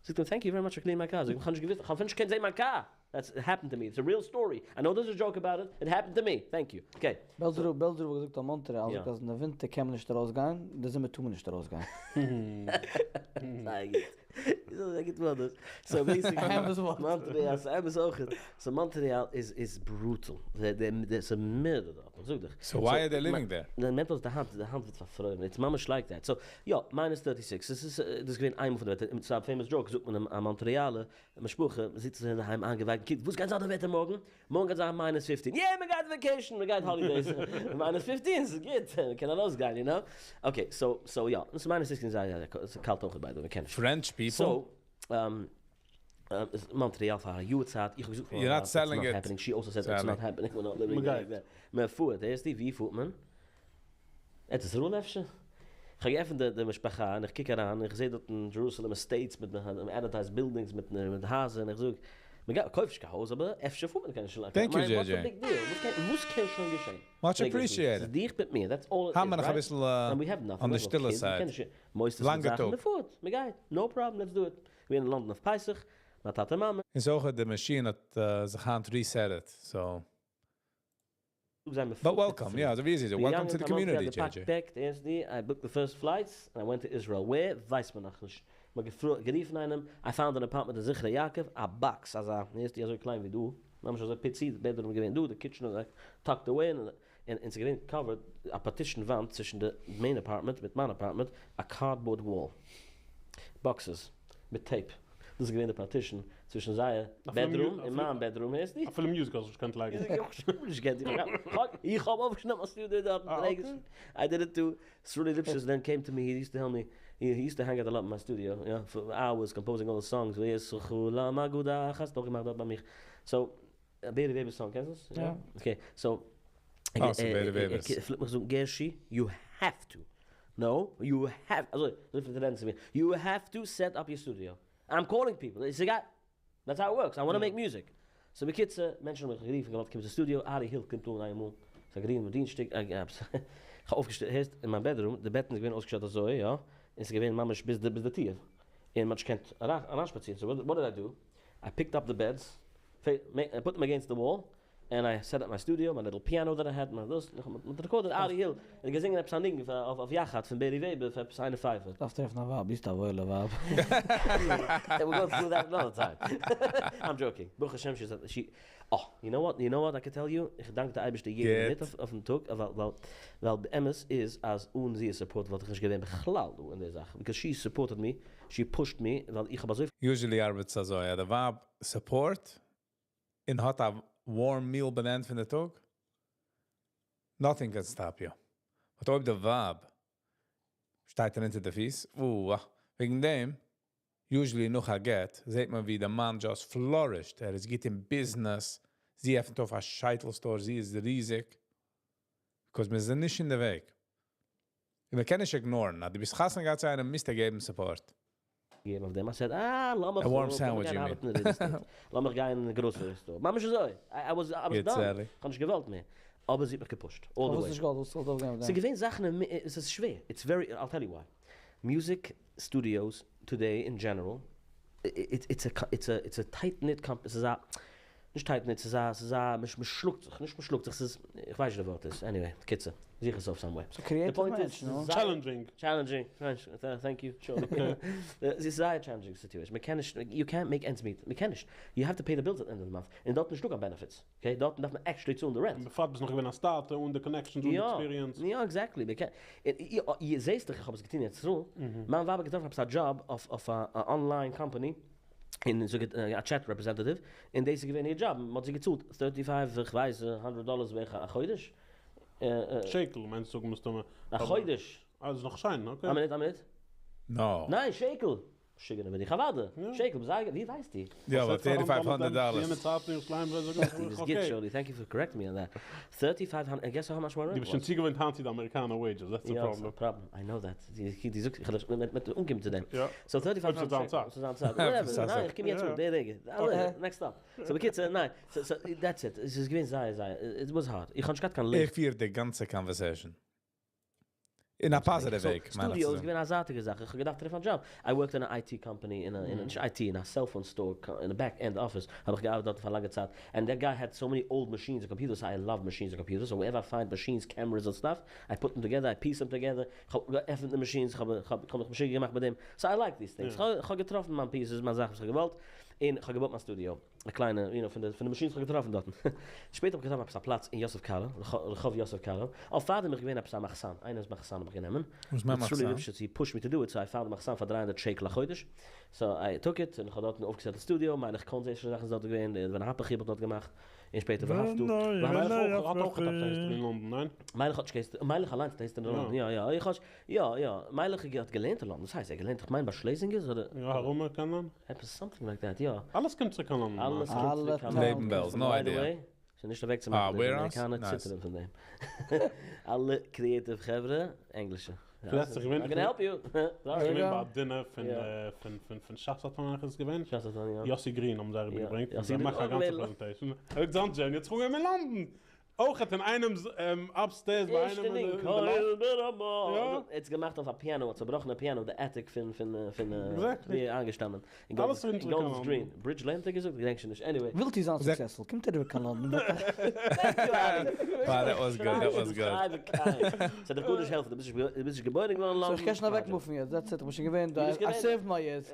זאגט ער, thank you very much for cleaning my car. זאג איך, איך האב נישט געוואוסט, איך האב נישט געקענט זען מיין car. That's it happened to me. It's a real story. I know there's a joke about it. It happened to me. Thank you. Okay.
בעלזער רב געזאגט אין Montreal,
יא.
זאגט, אז אין דער ווינטער קען מען נישט ארויסגיין, אין דער זומער טאר מען נישט ארויסגיין.
זייער גוט. זייער גוט ווארט דאס. So basically,
אמת ווארט.
Montreal, so אמת אויך. So Montreal is brutal. There's a murder דארט. זאג דיך.
So why are they living there?
דען מיינט דאס די האנט, די האנט ווערט פארפרוירן. It's ממש like that. So, יא, minus 36. דאס איז געווען איינמאל פון די וועטער. ס'איז א famous joke, זאגט מען א מאנטרעאלער משפחה, זיצן זיי אינדערהיים אנגעווייקט. קינד, וואס גייט זיין די וועטער מארגן? מארגן גייט זיין minus 15. Yeah, מען גייט vacation, מען גייט holidays. Minus 15 איז גוט. מען קען ארויסגיין, you know? Okay, so יא, עס איז minus 16 זייער, יא, עס איז קאלט אויך by the way, מען קען נישט.
French people?
So, איז Montreal פאר א יאר צייט. איך האב געזאגט,
You're not
it's
selling
not
it.
happening. She also said it's
Sadly.
not happening. We're not living
מען
there.
גייט.
מען פארט, ערשט די, ווי פארט מען? ארץ ישראל אפשר? איך האב געעפנט די משפחה און איך קוק אריין, איך זע דארט אין Jerusalem Estates מיט advertised buildings מיט הייזער און איך זאג, מען גייט, קויף נישט קיין הויז, אבער אפשר פארט מען קיין ירושלים.
Thank you,
כ'מיין, what's the
JJ.
big deal? וואס קען, וואס קען שוין געשען?
Much
פרעג איך מיך.
appreciated.
ס'איז דיך מיט מיר, that's all it
האבן
is,
מיר נאך
right?
אביסל uh,
And we have nothing,
on
we
the
have no
שטילע
kids, מ'קען
side.
נישט מוסדות מיט
לאנגע
זאכן,
טאג.
מ'פארט, מ'גייט, no problem, let's do it. געווען אין לאנדאן אויף פסח, מיין טאטע מאמע.
און אזוי האט די מאשין האט uh, זיך היינט reset it, so. But welcome, yeah, אזוי ווי עס איז. Welcome to the community, JJ.
Packed, ערשט I booked the first flights and I went to Israel. Where? ווייסט מען נאך נישט. מ'האט גערופן איינעם, I found an apartment אין זכרון יעקב, א box, אזא, הערסטו, אזוי קליין ווי דא, ממש אזוי פיצי, די bedroom געווען דא, די kitchen איז tucked away, און און ס'איז געווען covered, א partition וואנט צווישן די main apartment מיט מיין apartment, א cardboard wall. Boxes מיט tape. דאס איז געווען די partition צווישן זייער bedroom און מיין bedroom, הערסטו?
אפילו music האסטו נישט געקענט לייגן.
איך האב נישט געקענט. איך האב אויפגעשטעלט מיין studio דארט. I did it too. Sruli Lipschitz then came to me, he used to help me. He used to hang out a lot in my studio, yeah, for hours composing all the songs. ויעשו כולם אגודה אחת, נאך געמאכט דארט ביי מיך. So, בערי וועבער song, קענסט עס?
יא.
Okay, so,
אה, ס'איז בערי וועבערס.
ער פלעגט מיך זאגן, Gershi, you have to. No, you have, אזוי, אזוי פלעגט ער רעדן צו מיר. You have to set up your studio. I'm calling people. It's a guy. That's how it works. I want to make music. So, בקיצור, מענטשן האבן מיך גערופן, געוואלט קומען צום studio. ארי היל קומט אן איינמאל. ס'איז געווען דינסטאג, איך האב אויפגעשטעלט, הערסט, אין מיין bedroom, די בעטן איז געווען אויסגעשטעלט אזוי, יא. און ס'איז געווען ממש ביז די, ביז די טיר. און מ'האט נישט געקענט אריינשפאצירן. So, what did I do? I picked up the beds, I put them against the wall, and I set up my studio, my little piano that I had, my דאס, איך האב recorded ארי היל, און געזינגען עפעס א ניגון אויף יחד פון בערי וועבער, פאר עפעס איינע פייפער.
דארפסט טרעפן א ווייב, ביסט א וואוילע ווייב.
We'll go through that another time. I'm joking. ברוך השם, she's a, she, oh, you know what, you know what I can tell you? איך דאנק דער אייבערשטער יעדן
גוט.
מינוט אויפן טאג, ווייל באמת איז, אז אן זי support וואלט איך נישט געווען בכלל דא אין דער זאך. Because she supported me, she pushed me, ווייל איך האב אזוי
Usually ארבעט עס אזוי, יא, די ווייב support און האט א warm meal ביים ענד פון די טאג. Nothing can stop you. But אויב די ווייב שטייט דיר אונטער די פיס, וועגן דעם, usually נאך א גט, זעט מען ווי דער מאן just flourished. ער איז גוט אין business. זי עפנט אויף א שייטל store, זי איז ריזיג. Because מיר זענען נישט אין די וועג. און מיר קענען נישט ignore ן. אז דו ביסט חתונה געהאט צו איינעם, מוזטו געבן support.
געבן אויף דעם. I said, ah, לאמיך
A warm
לאמיך
sandwich,
גיין
you mean.
ארבעטן אין real estate. לאמיך גיין אין grocery store. ממש אזוי. I was
Jetzt
done.
ehrlich.
איך האב נישט געוואלט מער. אבער זי האט מיך גע pushed. All the
וואס
way.
נישט געוואלט, וואס זאל דא גיין מיט
ס'איז
דעם?
געווען זאכן, עס איז שווער. It's very, I'll tell you why. Music studios today in general, it's a tight-knit company. עס איז א, נישט tight-knit, עס איז א, מ'שלאגט זיך, נישט מ'שלאגט זיך, עס איז, איך ווייס נישט די ווארט איז. Anyway, קיצור, זוך עס אויף somewhere.
So creative
The point is,
מענטש, no?
Challenging.
Challenging. Thank you. Sure. עס איז זייער challenging situation. מ'קען נישט, you can't make ends meet. מ'קען נישט. You have to pay the bills at the end of the month. און דארט נישטא קיין benefits. Okay? דארט דארף מען actually צאלן the rent.
בפרט ביסט נאך געווען א starter אן די connections אן די experience.
יא, exactly. מ'קען, איר זעט דאך, איך האב עס געטון יעצט אזוי. מיין ווייב האט געטראפן עפעס א job אויף א online company. אין אזא א chat representative. און דאס איז געווען איר job. מ'האט זי געצאלט 35, איך ווייס, 100 dollars בערך א חודש.
שקל, מיינסט דו, מוזטו מאל.
א חודש.
אה, איז נאך שיין, okay.
א מינוט, א מינוט.
No.
ניין, שקל. משוגע, בין איך אוודאי. שקל, זאג, ווי ווייסט איר?
יא, but 3500 dollars.
יענע צייט אין ירושלים, ווער זאגט,
It's
okay.
good, Shirley. Thank you for correcting me on that. 3500, and guess how much my rent
דו ביסט שוין
was?
צוגעוואוינט היינט צו די אמעריקאנער wages, that's the
יא,
problem.
that's the problem. I know that. די זאגט, איך האב מיט אומקומען צו דעם.
יא.
So 3500
אויב ס'איז דיין
שקל.
צייט.
ס'איז דיין צייט. Whatever.
ס'איז
ניין, איך קום יעצט
יא.
אן, דער רגע. אלע, next up. So, בקיצור, ניין. So, that's it. עס איז געווען זייער, זייער. It was hard. איך האב נישט געהאט קיין ליכט.
איך פיר די גאנצע conversation. אין א positive
So,
וועג, מיין איך
Studio
צו
איז
זאגן.
געווען א זייטיגע זאך. איך האב געדארפט טרעפן א job. I worked in an IT company, in a, נישט IT, in a cell phone store, in a back-end office. האב איך געארבעט דארט פאר לאנגע צייט. And that guy had so many old machines and computers. I love machines and computers. So wherever I find machines, cameras and stuff, I put them together, I piece them together. איך האב געעפנט די machines, איך האב מיך משוגע געמאכט מיט דעם. So I like these things. איך האב געטראפן מיין pieces, מיין זאכן, וואס איך געוואלט. און איך האב געבויט מיין studio. א קליינע, פון די machines האב איך געטראפן דארט. שפעטער האב איך געטראפן עפעס א פלאץ אין יוסף קארו, רחוב יוסף קארו. אויף פאר דעם בין איך געווען עפעס א מחסן. איינער איז מחסן האב איך גענומען.
וואס מיינט
But truly
מחסן?
Lipschitz, he pushed me to do it, so I found a מחסן פאר 300 שקל א חודש. So I took it, און איך האב דארט אויפגעסעט studio, מיינע קאנסעשן זאכן דארט געווען, די ווען האב איך דארט געמאכט. און שפעטער ואהבתו.
מיילעך אויך, האט אויך געהאט א history אין לאנדאן, ניין?
מיילעך האט געהייסן, מיילעך אליין האט געהייסן אין לאנדאן. יא, יא, איך האב, יא, יא, מיילעך האט געלערנט אין לאנדאן. דאס הייסט, ער האט געלערנט, איך מיין ביי שלעזינגערס אדער
יא, ארום קען מען.
עפעס something like that, יא.
אלעס קומט צוריק קיין לאנדאן.
אלעס קומט
אלע
צוריק קיין לאנדאן.
לעבן בעלז, no
By the
idea.
way, ס'איז נישט אוועקצומאכן,
Ah,
די
warehouse?
אמעריקאנער
Nice.
ציטערן פון דעם. אלע creative חברה, ענגלישע.
פלעצט איך געווען
I'm gonna help you.
איך
Sorry.
געווען ביי א dinner פון
יא.
פון פון פון ש"ס התנ"ך איז געווען.
ש"ס התנ"ך, יא.
יוסי גרין האבן זיי אריבערגעברענגט.
יוסי
זיי
גרין
מאכן א
אויך
גאנצע
געווען.
presentation. ער האט געזאגט, יעצט קומען מיר אין לאנדאן. אויך האט אין איינעם upstairs ביי איינעם אין די loft.
יא. עס געמאכט אויף א piano, א צעבראכענע piano, די attic פון פון פון
Exactly.
ווי איינגעשטאנען. אין
אלעס
Golders
רינט
Golders Green. Bridge Lane האט ער געזאגט, געדענק שוין נישט. Anyway.
ווילט איר זיין successful, קומט אריבער קיין לאנדאן.
Thank you, Ali.
Wow, that was good. That was good.
ס'וועט דיר גארנישט העלפן, דו ביסט נישט דו ביסט נישט געבוירן געווארן אין
So
לאנדאן.
איך קען שוין אוועקמופן יעצט, that's it, איך בין שוין געווען דא.
דו ביסט
I
געווען.
served my years.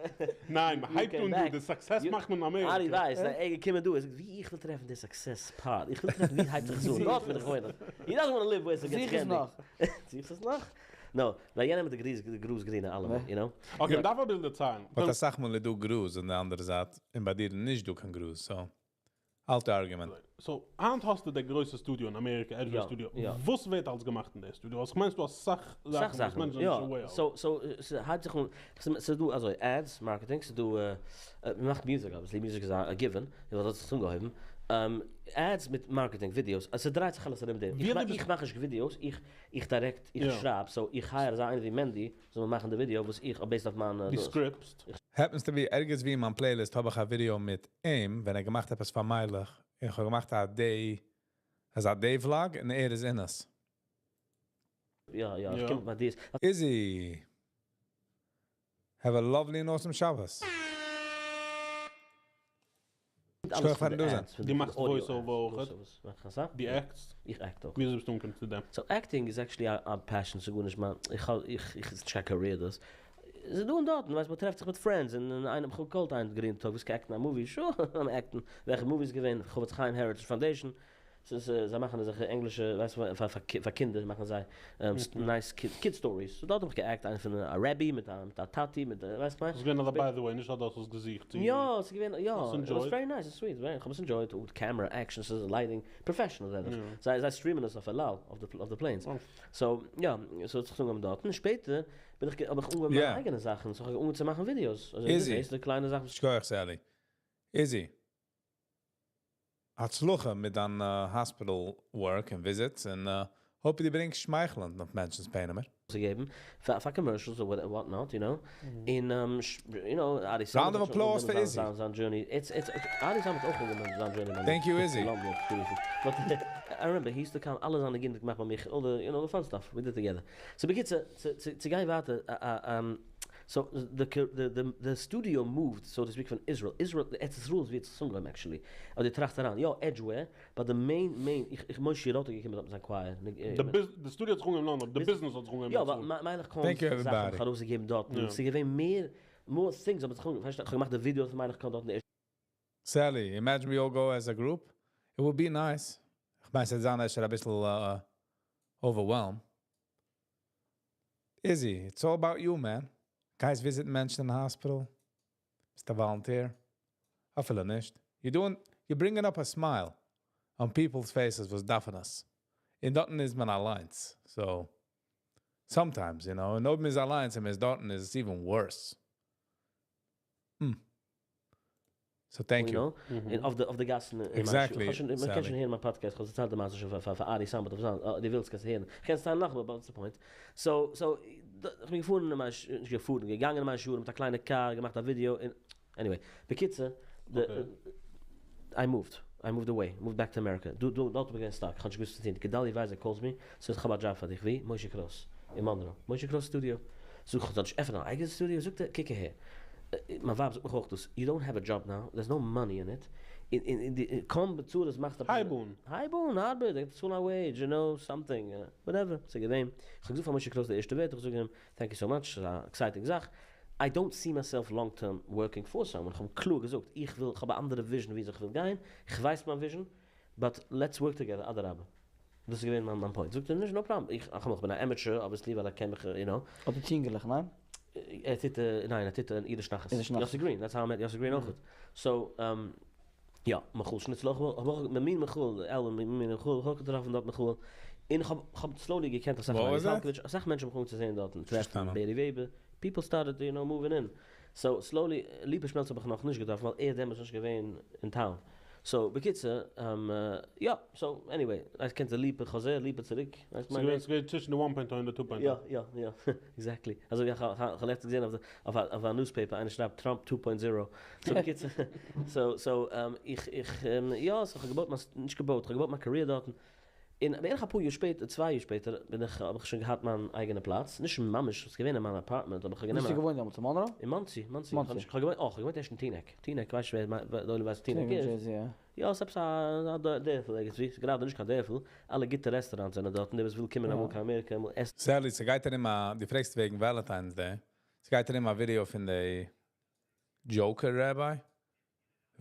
ניין, מען הייבט אן דא, די success מאכט מען אין אמעריקע.
ארי ווייסט, ער געקומען דא, ער זאגט, ווי איך וויל טרעפן די success part, איך וויל טרעפן ווי הייבט זיך עס אן, דארט וויל איך וואוינען. He doesn't want to live where it gets
זוך עס נאך.
זוך עס נאך? No, ווייל יענער מיט די גריז, די גראז גרינער אלעמען, you know?
Okay, מען דארף אביסל דערציילן.
But אסאך מאל איז דא גראז אין די אנדערע זייט, און ביי דיר נישט דא קיין גראז, so. אלטע argument.
So, היינט האסטו די גרויסע studio אין אמעריקע, Edgeway
יא,
Studio.
יא.
וואס ווערט אלס געמאכט אין דער studio? וואס מיינסטו א סאך
סאך
זאכן וואס
זאכן,
מענטשן
יא.
זענען נישט aware of?
So, so, ס'הייבט זיך אן, ס'איז דא אזוי ads, marketing, ס'איז דא, מען מאכט music, obviously, music איז א given, ווייל דאס האט זיך אנגעהויבן. Ads מיט marketing, videos, ס'דרייט זיך אלעס ארום דעם.
ווי
איך
האט די
איך מאך נישט videos, איך איך direct, איך שרייב, so איך hire אזא איינער ווי מענדי, זאל מיר מאכן די ווידעא וואס איך, based אויף מיין
די
דאס.
scripts.
Happens to be ערגעץ ווי אין מיין playlist האב איך א ווידעא מיט אים, ווען ער געמאכט עפעס פאר מיילעך, איך האב געמאכט א day, אזא day vlog, און ער איז אין עס.
יא, יא, איך
יא.
קום מיט ideas.
Izzy! Have a lovely and awesome Shabbos.
אלעס
שכוח
פון
פארן
די
דא זיין.
ads, פון
דו
די
מאכסט
audio
voice
ads,
over אויך,
voice overs. מאך איך אסאך?
די acts?
איך act אויך.
ווי אזוי ביסטו אנגעקומען צו דעם?
So acting איז actually א passion, ס'איז גארנישט מיין, איך האב, איך, איך, ס'איז נישט קיין career דאס. ס'איז דא און דארט, ווייסט, מען טרעפט זיך מיט friends, און איינער האט מיך געקאלט איין גרינעם טאג, ווילסט actן א movie? Sure, I'm acting. וועלכע movie איז געווען? חפץ חיים Heritage Foundation. ס'איז, זיי מאכן אזעלכע ענגלישע, ווייסט, פאר, פאר, פאר קינדער מאכן זיי nice kid, kid stories. So דארט האב איך געact, איינער פון א רבי מיט א, מיט א טאטי, מיט, ווייסט מיין?
ס'איז געווען אזא by the way, נישט אז דו האסט עס געזוכט.
יא, ס'איז געווען, יא,
האסט
it was
enjoyed?
very nice and sweet, very, איך האב עס enjoyed, with camera, action, ס'איז lighting, professional זענען
יא.
זיי. זיי streamען עס אויף אל על, אויף די, אויף די planes.
Oh.
So, יא, so האט זיך אנגעהויבן דארט. און שפעטער בין איך, האב איך אנגעהויבן מיינע אייגענע זאכן, so איך האב אנגעהויבן צו מאכן videos. אזוי,
Izzy.
די קליינע זאכן.
שכוח, Sally. Izzy. הצלחה מיט דיין hospital work and visits and hope דו ברענגסט שמייכלען אויף מענטשנ'ס פנימער.
צו געבן פאר פאר commercials or what what not, you know. אין you know, Ari
Round of applause for Izzy.
זיין journey. It's it's Ari Sam האט אויך אנגעהויבן זיין journey ביי
Thank you, Izzy.
לאנדאן, but I remember he used to come, אלע זיינע קינדער געמאכט ביי מיך, all the, you know, the fun stuff we did together. So בקיצור, צו צו צו גיין ווייטער, so the the the the studio moved, so to speak, פון Israel. Israel, ארץ ישראל איז ווי עס אנגעהויבן actually. אבער דו טראכסט אריין, יא, Edgeware, but the main main, איך איך משה ראטה געקומען מיט זיין choir.
די ביז, די studio האט זיך אנגעהויבן אין לאנדאן, די business האט זיך אנגעהויבן
יא,
אין
אבער
ישראל.
מיילעך קאהן
Thank you,
זאכן
everybody.
איך האב ארויסגעגעבן דארט.
יא.
ס'איז געווען מער more things, אבער איך האב געמאכט די ווידיאו פון מיילעך קאהן דארט אין די
Sally, imagine we all go as a group. It would be nice. איך מיין, ס'וועט זיין אפשר א ביסל overwhelmed. Izzy, it's all about you, man. Guys visit מענטשן in the hospital. ביסט א volunteer. אפילו נישט. You're doing, you're bringing up a smile on people's faces וואס דארפן עס. און דארטן איז מען אליינס. So, sometimes, you know, און אויב מ'איז אליינס און מ'איז דארטן איז עס even worse. So thank
you
you.
know, אין אויף די אויף די גאסן אין
Exactly,
מיין שול. איך האב שוין, מען קען
Sally.
שוין הערן מיין podcast, איך האב דערציילט די מעשה שוין פאר פאר פאר ארי סאמעט אויף זיין, דו ווילסט קענסט הערן. איך קען עס ציילן נאכאמאל, but what's the point? So, so, איך בין געפארן אין מיין, נישט געפארן, געגאנגען אין מאה שערים מיט א קליינע car, געמאכט א ווידעא, און, anyway, בקיצור, the, I moved. I moved away, moved back to America. דא, דא, דארט בין איך געווען stuck, איך האב נישט געוואוסט וואס צו טון. גדלי' ווייזער calls me, זאגט איך האב א job פאר דיך, ווי? משה קרויס, אין מאנרא. משה קרויס studio. זאג איך, זאל איך עפענען אן אייגענע studio? זאגט ער, קוק אהער. מיין ווייב זאגט מיך אויך דאס, you don't have a job now, there's no money in it. אין, אין, אין די, קוים באצאלט עס מאכט א
הייב אן.
הייב אן, ארבעט, איך צאל א wage, you know, something, whatever. ס'איז געווען. איך האב געזאגט פאר משה קרויס די ערשטע ווערטער, איך זאג אים, thank you so much, ס'איז א exciting זאך. I don't see myself long term working for someone. איך האב קלאר געזאגט, איך וויל, איך האב א אנדערע vision ווי איך וויל גיין. איך ווייס מיין vision, but let's work together, אדרבה. דאס איז געווען מיין מיין point. זאגט ער, נישט, no problem. איך, איך בין א amateur, obviously, ווייל ער קען מיך, you know.
אויף די צינגעלעך, ניין?
ער טוט, ניין, ער טוט אין אידיש נחת.
אידיש נחת.
יוסי גרין, that's how I met יוסי גרין אויך. So, יא, מיכל שניצלער אויך, האב איך מיט מיר מיכל, אלבום מיט מיר מיכל, האב איך געטראפן דארט מיכל. און איך האב, איך האב slowly געקענט אסאך
What was
לייט.
that?
אסאך מענטשן האבן צו זען דארט, טרעפן,
פארשטאנען.
בערי וועבער. People started, you know, moving in. So, slowly, ליפא שמעלצער האב איך נאך נישט געטראפן, ווייל ער דעמאלטס נישט געווען אין town. So, בקיצור, יא, so, anyway, איך קען די ליפע חוזר, ליפע צוריק, ווייסט מיין
ס'געווען ס'געווען צווישן די one point און די two point.
יא, יא, יא, exactly. אזוי ווי איך האב לעצטנס געזען אויף אויף א newspaper, איינער שרייבט טראמפ two point zero. So בקיצור, so, so, איך, איך, יא, so איך האב געבויט מיין, נישט געבויט, איך האב געבויט מיין career דארטן. און בערך אפאר יאר שפעטער, צוויי יאר שפעטער, בין איך, האב איך שוין געהאט מיין אייגענע פלאץ, נישט ממש, ס'איז געווען אין מיין apartment, אבער איך האב
וואו
גענומען
ביסטו
א.
געוואוינט דעמאלטס, אין מאנרא?
אין מאנסי, מאנסי. איך האב
מאנסי.
נישט, איך האב געוואוינט, אה, איך האב געוואוינט ערשט אין טינעק. טינעק, ווייסט ווער, די עולם ווייסט וואס
טינעק
טינעק
ניו
איז.
דזשערסי, יא.
יא, ס'איז עפעס א דערפל ערגעץ וואו, ס'איז גראדע נישט קיין דערפל, אלע גוטע restaurants זענען דארט, און דער וואס וויל קומען אמאל קיין אמעריקע אמאל עסן.
Sally, ס'גייט ארום א, דו פרעגסט וועגן Valentine's Day, ס'גייט ארום א ווידיאו פון די Joker Rabbi.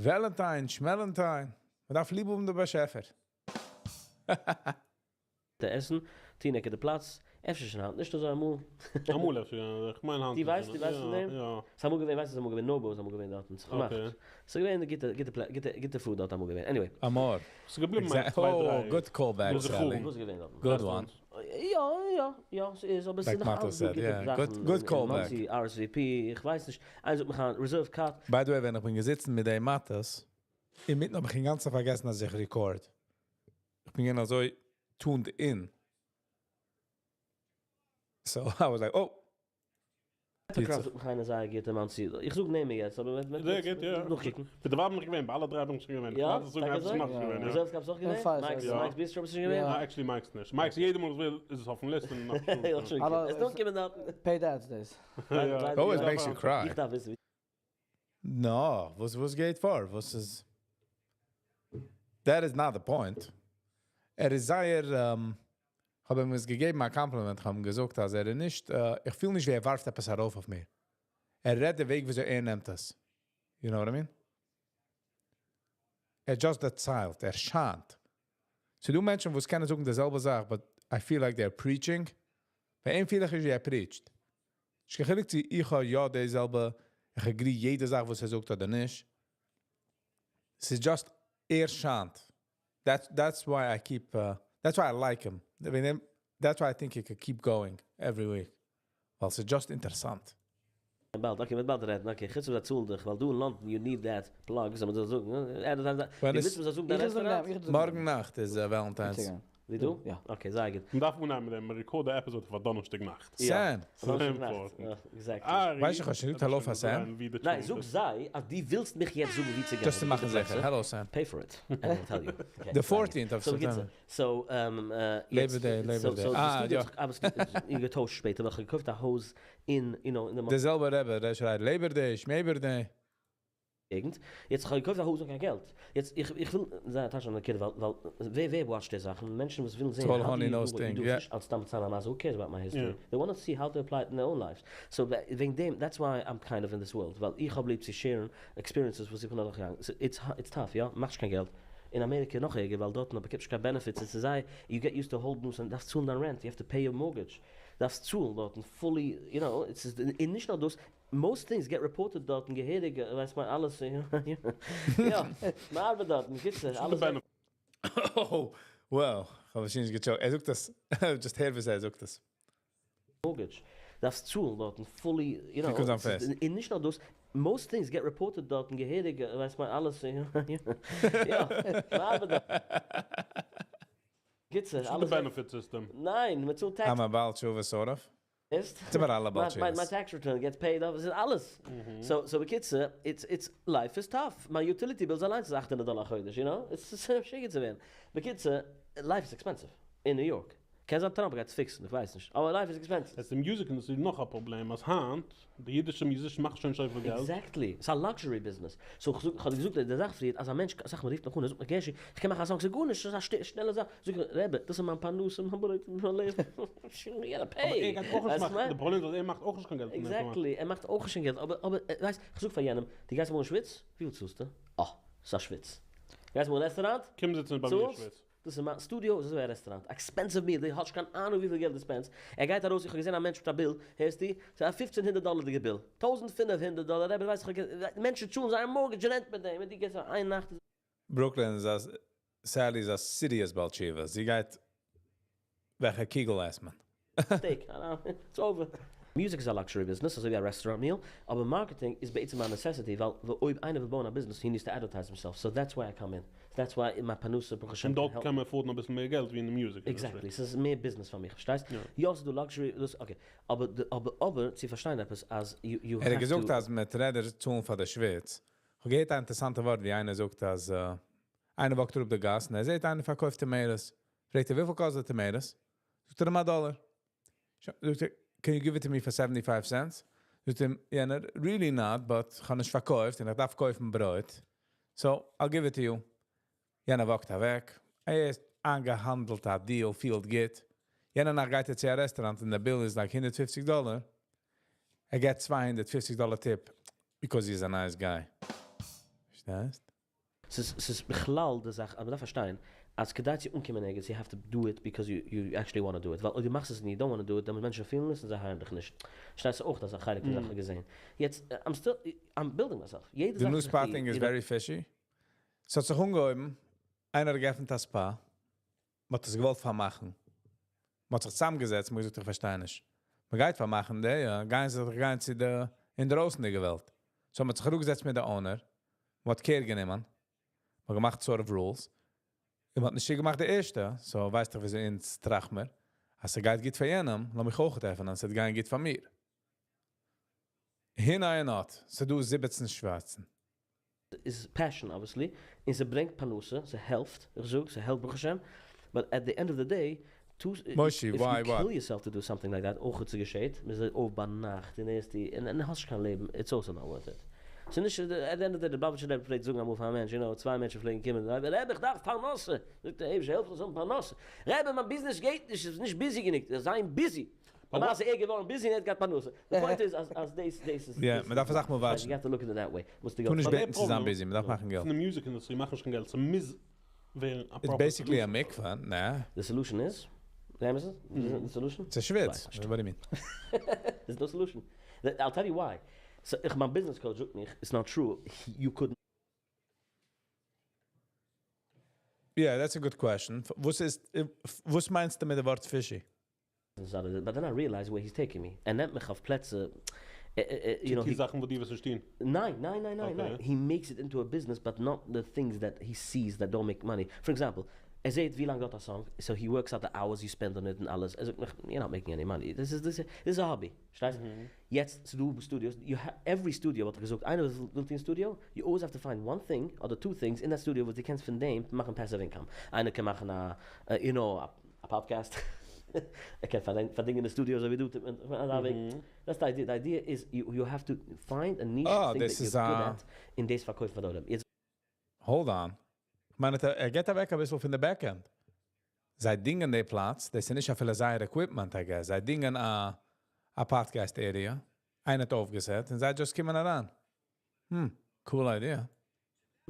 Valentine, Schmelentine. מ'דארף ליב האבן דעם באשעפער.
עסן, טינעק איז די פלאץ, אפשר שוין היינט נישט אזוי אמאל.
אמאל אפשר, יא, איך מיין היינט
דו ווייסט, דו ווייסט פון דעם?
יא.
ס'איז אמאל געווען, ווייסט ס'איז אמאל געווען נאבו איז אמאל געווען דארטן, ס'איז געמאכט. ס'איז געווען גוטע, גוטע, גוטע, גוטע food דארט אמאל געווען, anyway.
אמאל.
ס'איז געבליבן מיין צוויי דריי.
Oh, good callback, Sally.
וואס איז געווען דארטן?
Good one.
יא, יא, יא, ס'איז, אבער ס'איז נאך אלץ דא גוטע זאכן.
Good callback.
RSVP, איך ווייס נישט, איינער זאגט מיך אן, Reserve Cut.
By the way, ווען איך בין געזיצן מיט די מאטעס, אינמיטן האב איך אינגאנצן פארגעסן אז איך record. איך בין געווען אזוי tuned in. So I was like, oh.
זאגט מיך איינער זייער גוט אין מאנסי. איך זאג נעמען יעצט, אבער מ'וועט
זייער גוט, יא.
נאכקוקן.
מיט די ווייב בין איך געווען, ביי אלע דריי בין איך שוין געווען.
יא?
איך ווארט צו זאגן
טאקע
עפעס
אזוי?
נאך געווען, יא.
Reserve Cup איז אויך געווען? Mike's, Mike's Bistro ביסטו שוין געווען?
ניין, actually Mike's נישט. Mike's יעדע מאל איך וויל איז עס אויפן list און נאך
שוין. עס דאנט קומען דארטן.
Paid ads דאס.
Always makes you cry.
איך דארף וויסן ווי.
No, וואס וואס גייט פאר? וואס איז That is not the point. ער איז זייער, האב אים עס געגעבן א compliment, האב אים געזאגט, אז ער איז נישט, איך פיל נישט ווי ער ווארפט עפעס ארויף אויף מיר. ער רעדט די וועג, וויאזוי ער נעמט עס. You know what I mean? ער just דערציילט, ער שיינט. ס'דא מענטשן, וואס קענען זאגן די זעלבע זאך, but I feel like they're preaching. ביי אים פיל איך ווי ער preacht. איך געחילוקט צו איך האב יא די זעלבע, איך agree יעדע זאך, וואס ער זאגט אדער נישט. ס'איז just, ער שיינט. That's why I keep, that's why I like him. I mean, that's why I think he could keep going every week. ווייל ס'איז just אינטערעסאנט.
באלד, okay, מ'וועט באלד רעדן, okay, חוץ פון דער צאל דיך, ווייל דא אין לאנדאן, you need that plug, זאל מען דאס זאגן,
ווען
די
איז-
ווילסט מיר זאגן, דיין
איך זאג
restaurant?
איך זאג
מארגן נאכט איז Valentine's.
ווי דו?
יא.
Okay, זייער גוט.
מען דארף אנהייבן מיט דעם record די episode פאר דאנערשטאג נאכט.
Sam.
דאנערשטאג נאכט, יא, exactly.
ווייסט איך, האסט שוין געזאגט hello פאר Sam?
ניין, זאג זיי, אז דו ווילסט מיך יעצט זאגן וואו צו גיין.
Just צו מאכן זיכער. Hello Sam.
Pay for it, and I'll tell you. Okay,
The 14th of
So, geht's-
September.
So,
Labor
יעצט-
Day, Labor
so,
Day.
So,
Ah,
די
יא.
studio האט זיך- אבער עס איז געטוישט שפעטער, ווייל איך האב געקויפט א הויז אין, you know, אין דער
דער זעלבער רבי, דער שרייט Labor Day, Schmaber Day.
געגנט. יעצט איך האב געקויפט א הויז אן קיין געלט. יעצט איך איך וויל זיין טאש אן די קינדער, ווייל ווייל ווער ווער watch די זאכן? מענטשן וואס ווילן זען
It's all
how do
honey
you do
nose
what you
thing,
do.
yeah.
נישט אלס סתם צאל א who cares about my history?
Yeah.
They want to see how to apply it in their own lives. So וועגן דעם, that's why I'm kind of in this world, ווייל איך האב ליב צו share ן experiences וואס איך בין דורכגעגאנגען. So it's tough, יא, מאכסט קיין געלט. אין אמעריקע נאך ערגער, ווייל דארט באקומסט קיין benefits. עס איז זיי, you get used to hold loose and דארפסט צאלן דיין rent, you have to pay your mortgage. דארפסט צאלן דארט fully, you know, it's אין נישט נאר דאס, most things get reported דארט אין געהעריג, ווייסט מען אלעס, יא, מען ארבעט דארט, קיצור, אלעס.
Oh, well, איך האב שוין נישט גע choke. ער זאגט דאס, just הער וואס ער זאגט דאס.
Mortgage. דארפסט צאלן דארט fully, you know,
קומט אן
it's
פעסט.
אין נישט נאר דאס, most things get reported דארט אין געהעריג, ווייסט מען אלעס, יא, מען ארבעט דארט. קיצור,
The
אלעס.
benefit system.
ניין, מען צאלט tax.
I'm a בעל תשובה, sort of.
איז?
זענען מיר אלע בעל
My, my
תשובות.
tax return gets paid off, עס איז אלעס. So, בקיצור, it's, life is tough. My utility bills אליין איז 800 דאלאר חודש, you know? It's משוגע צו ווערן. בקיצור, life is expensive in New York. קען זיין טראמפ גייט עס fix ן, איך ווייס נישט. אבער life is expensive.
עס איז music industry נאך א פראבלעם, אז היינט, די אידישע musician מאכט שוין נישט אזויפיל געלט.
Exactly. ס'איז א luxury business. So, איך זאג, איך האב געזאגט, די זאך פריער, אז א מענטש, זאג מיר, רופט מיך אן, ער זאגט מיר, גערשי, איך קען מאכן א song, זאג גארנישט, דאס איז א שנעלע זאך. זאג איך, רבי, דאס איז מיין פרנסה, מיין ברויט, מיין לעבן. You gotta pay.
אבער ער גייט אויך נישט
ווייסט
מאכן,
מיין?
דער פראבלעם איז, אז ער מאכט אויך נישט קיין געלט פון דעם.
Exactly. ער מאכט אויך נישט קיין געלט, אבער, אבער, ווייסט, איך זאג פאר יענעם, דו גייסט אמאל אין שוויץ? וויפיל צאלסטו? אה, ס'איז א שוויץ. גייסט אמאל אין restaurant?
קום זיצן ביי מיר אין
צאלסט?
שוויץ.
דאס איז מיין studio, דאס איז א restaurant. Expensive meal, דו האסט קיין אהנונג וויפיל געלט דו spend סט. ער גייט ארויס, איך האב געזען א מענטש מיט א bill, הערסטו? ס'איז א 1500 דאלערדיגע bill. 1500 דאלער, אבער ווייסט איך, מענטשן צאלן זייער mortgage rent מיט דעם, און דו גייסט איין נאכט.
Brooklyn איז א, Sally איז א serious בעל תשובה. זי גייט, וועלכע קוגל עסט מען?
Steak, I don't know. It's over. Music איז א luxury business, אזוי ווי א restaurant meal, אבער marketing איז בעצם א necessity, ווייל אויב איינער וויל בויען א business, he needs to advertise himself, so that's why I come in, that's why מיין פרנסה ברוך השם
און
קען
דארט
העלפן.
קען מען afford ן אביסל מער געלט ווי אין די music industry.
Exactly, ס'איז מער business פאר מיך, פארשטייסט? יא ס'איז דא luxury, דאס okay, אבער אבער אבער צו פארשטיין עפעס אז you
ער האט
have
געזאגט
to.
אז מ'וועט רעדער צאלן פאר די שוויץ. כ'האב געהערט א אינטערעסאנטע ווארט ווי איינער זאגט אז איינער walk ט אראפ די גאס און ער זעט איינער פארקויפט tomatoes. פרעגט ער וויפיל קאסט די tomatoes? זאגט ער אים א דאלער. זאגט ער can you give it to me for 75 cents? זאגט אים יענער really not but כ'האב נישט פארקויפט און איך דארף קויפן ברויט. So I'll give it to you. יענער walk ט אוועק. ער איז איינגעהאנדלט א deal, פילט גוט. יענע נאכט גייט ער צו א restaurant און די bill איז like 150 דאלער. ער געט 250 דאלער tip because he's a nice guy. פארשטייסט?
ס'איז בכלל די זאך אז מ'דארף פארשטיין אז כדי צו אנקומען ערגעץ you have to do it because you actually wanna do it, ווייל אויב דו מאכסט עס און you don't wanna do it דעמאלט מענטשן פילן עס און זיי hire ן דיך נישט. פארשטייסט? ס'איז אויך אזא חלק פון זאך כ'האב געזען. יעצט I'm still I'm building myself. יעדע
די
זאך
new
וואס איך
spa
טו,
thing איז
you know.
very fishy. ס'האט זיך אנגעהויבן, איינער האט געעפנט א spa, מ'האט עס געוואלט פארמאכן. מ'האט זיך צוזאמגעזעצט, מ'האט געזאגט איך פארשטיי נישט. מ'גייט פארמאכן די, יא, גייען זיי דאך גיין צו די אינדרויסנדיגע וועלט. So מ'האט זיך אראפגעזעצט מיט די owner, מ'האט care גענומען, מ'האט געמאכט sort of rules, און מ'האט נישט געמאכט די ערשטע, so ווייסט דאך וויאזוי אונז טראכט מיר, אז ס'גייט גוט פאר יענעם, לאמיך אויך עפענען, ס'וועט גיין גוט פאר מיר. הנה און אט, ס'דא 17 שווארצן.
איז passion obviously, און ס'ברענגט פרנסה, ס'העלפט, איך זאג, ס'העלפט ברוך השם, but at the end of the day, טו,
מושי,
if
why,
you kill
what?
yourself to do something like that, אויך האט געשעט, מ'איז אויף ביינאכט און ערשט די, און האסט נישט קיין לעבן, it's also not worth it. ס'איז נישט, at the end of the day, דער באבעטשער רבי פלעגט זאגן אמאל פאר א מענטש, you know, צוויי מענטשן פלעגן קומען, רבי, רבי, איך דארף פרנסה! זאגט ער, אייבערשטער העלף אונז האבן פרנסה. רבי, מיין business גייט נישט, ס'איז נישט busy גענוג, זיין busy. למעשה ער געווארן busy און ער האט געהאט פרנסה. די point איז אז אז דאס דאס איז
יא, מען דארף אסאך מאל watch ן.
You have to look at it that way. מוזטו
טו נישט
געלט.
בעטן צו זיין busy, מען דארף מאכן געלט.
פון די music industry מאכט נישט קיין געלט, ס'מוז ווערן א proper
It's basically א
solution.
מקווה, נע.
די solution איז? וועם איז עס? די solution?
ס'איז שוויץ. What do you mean?
There's no solution. I'll tell you why. So איך מיין business coach זאגט מיך, it's not true, you couldn't
Yeah, that's a good question. וואס איז, וואס מיינסטו מיט די ווארט fishy?
But then I realize where he's taking me. ער נעמט מיך אויף פלעצער, you know,
די זאכן וואס דו ווילסט נישט טון.
ניין, ניין, ניין, ניין, ניין. He makes it into a business, but not the things that he sees that don't make money. For example, ער זעט ווי לאנג דויערט א song, so he works out the hours you spend on it און אלעס. ער זאגט מיך, you're not making any money. This is, this is a hobby. פארשטייסט? יעצט, ס'דא studios, you have, every studio וואלט איך געזאגט, איינער וואס וויל טון studio, you always have to find one thing, אדער two things, אין that studio וואס דו קענסט פון דעם מאכן passive income. איינער קען מאכן א, you know, א podcast. ער קען פארדינגען די studio אזוי ווי דו, אזא וועג. That's the idea. The idea is you have to find a niche
אה,
thing
דאס
that
איז
you're good
א
at, און דאס פארקויפן פאר די עולם. יעצט
Hold on. כ'מיין, ער געט אוועק אביסל פון די back end. זיי דינגען די פלאץ, דאס איז נישט אפילו זייער equipment, I guess. זיי דינגען א podcast area. איינער האט אויפגעסעט און זיי just קומען אריין. Cool idea.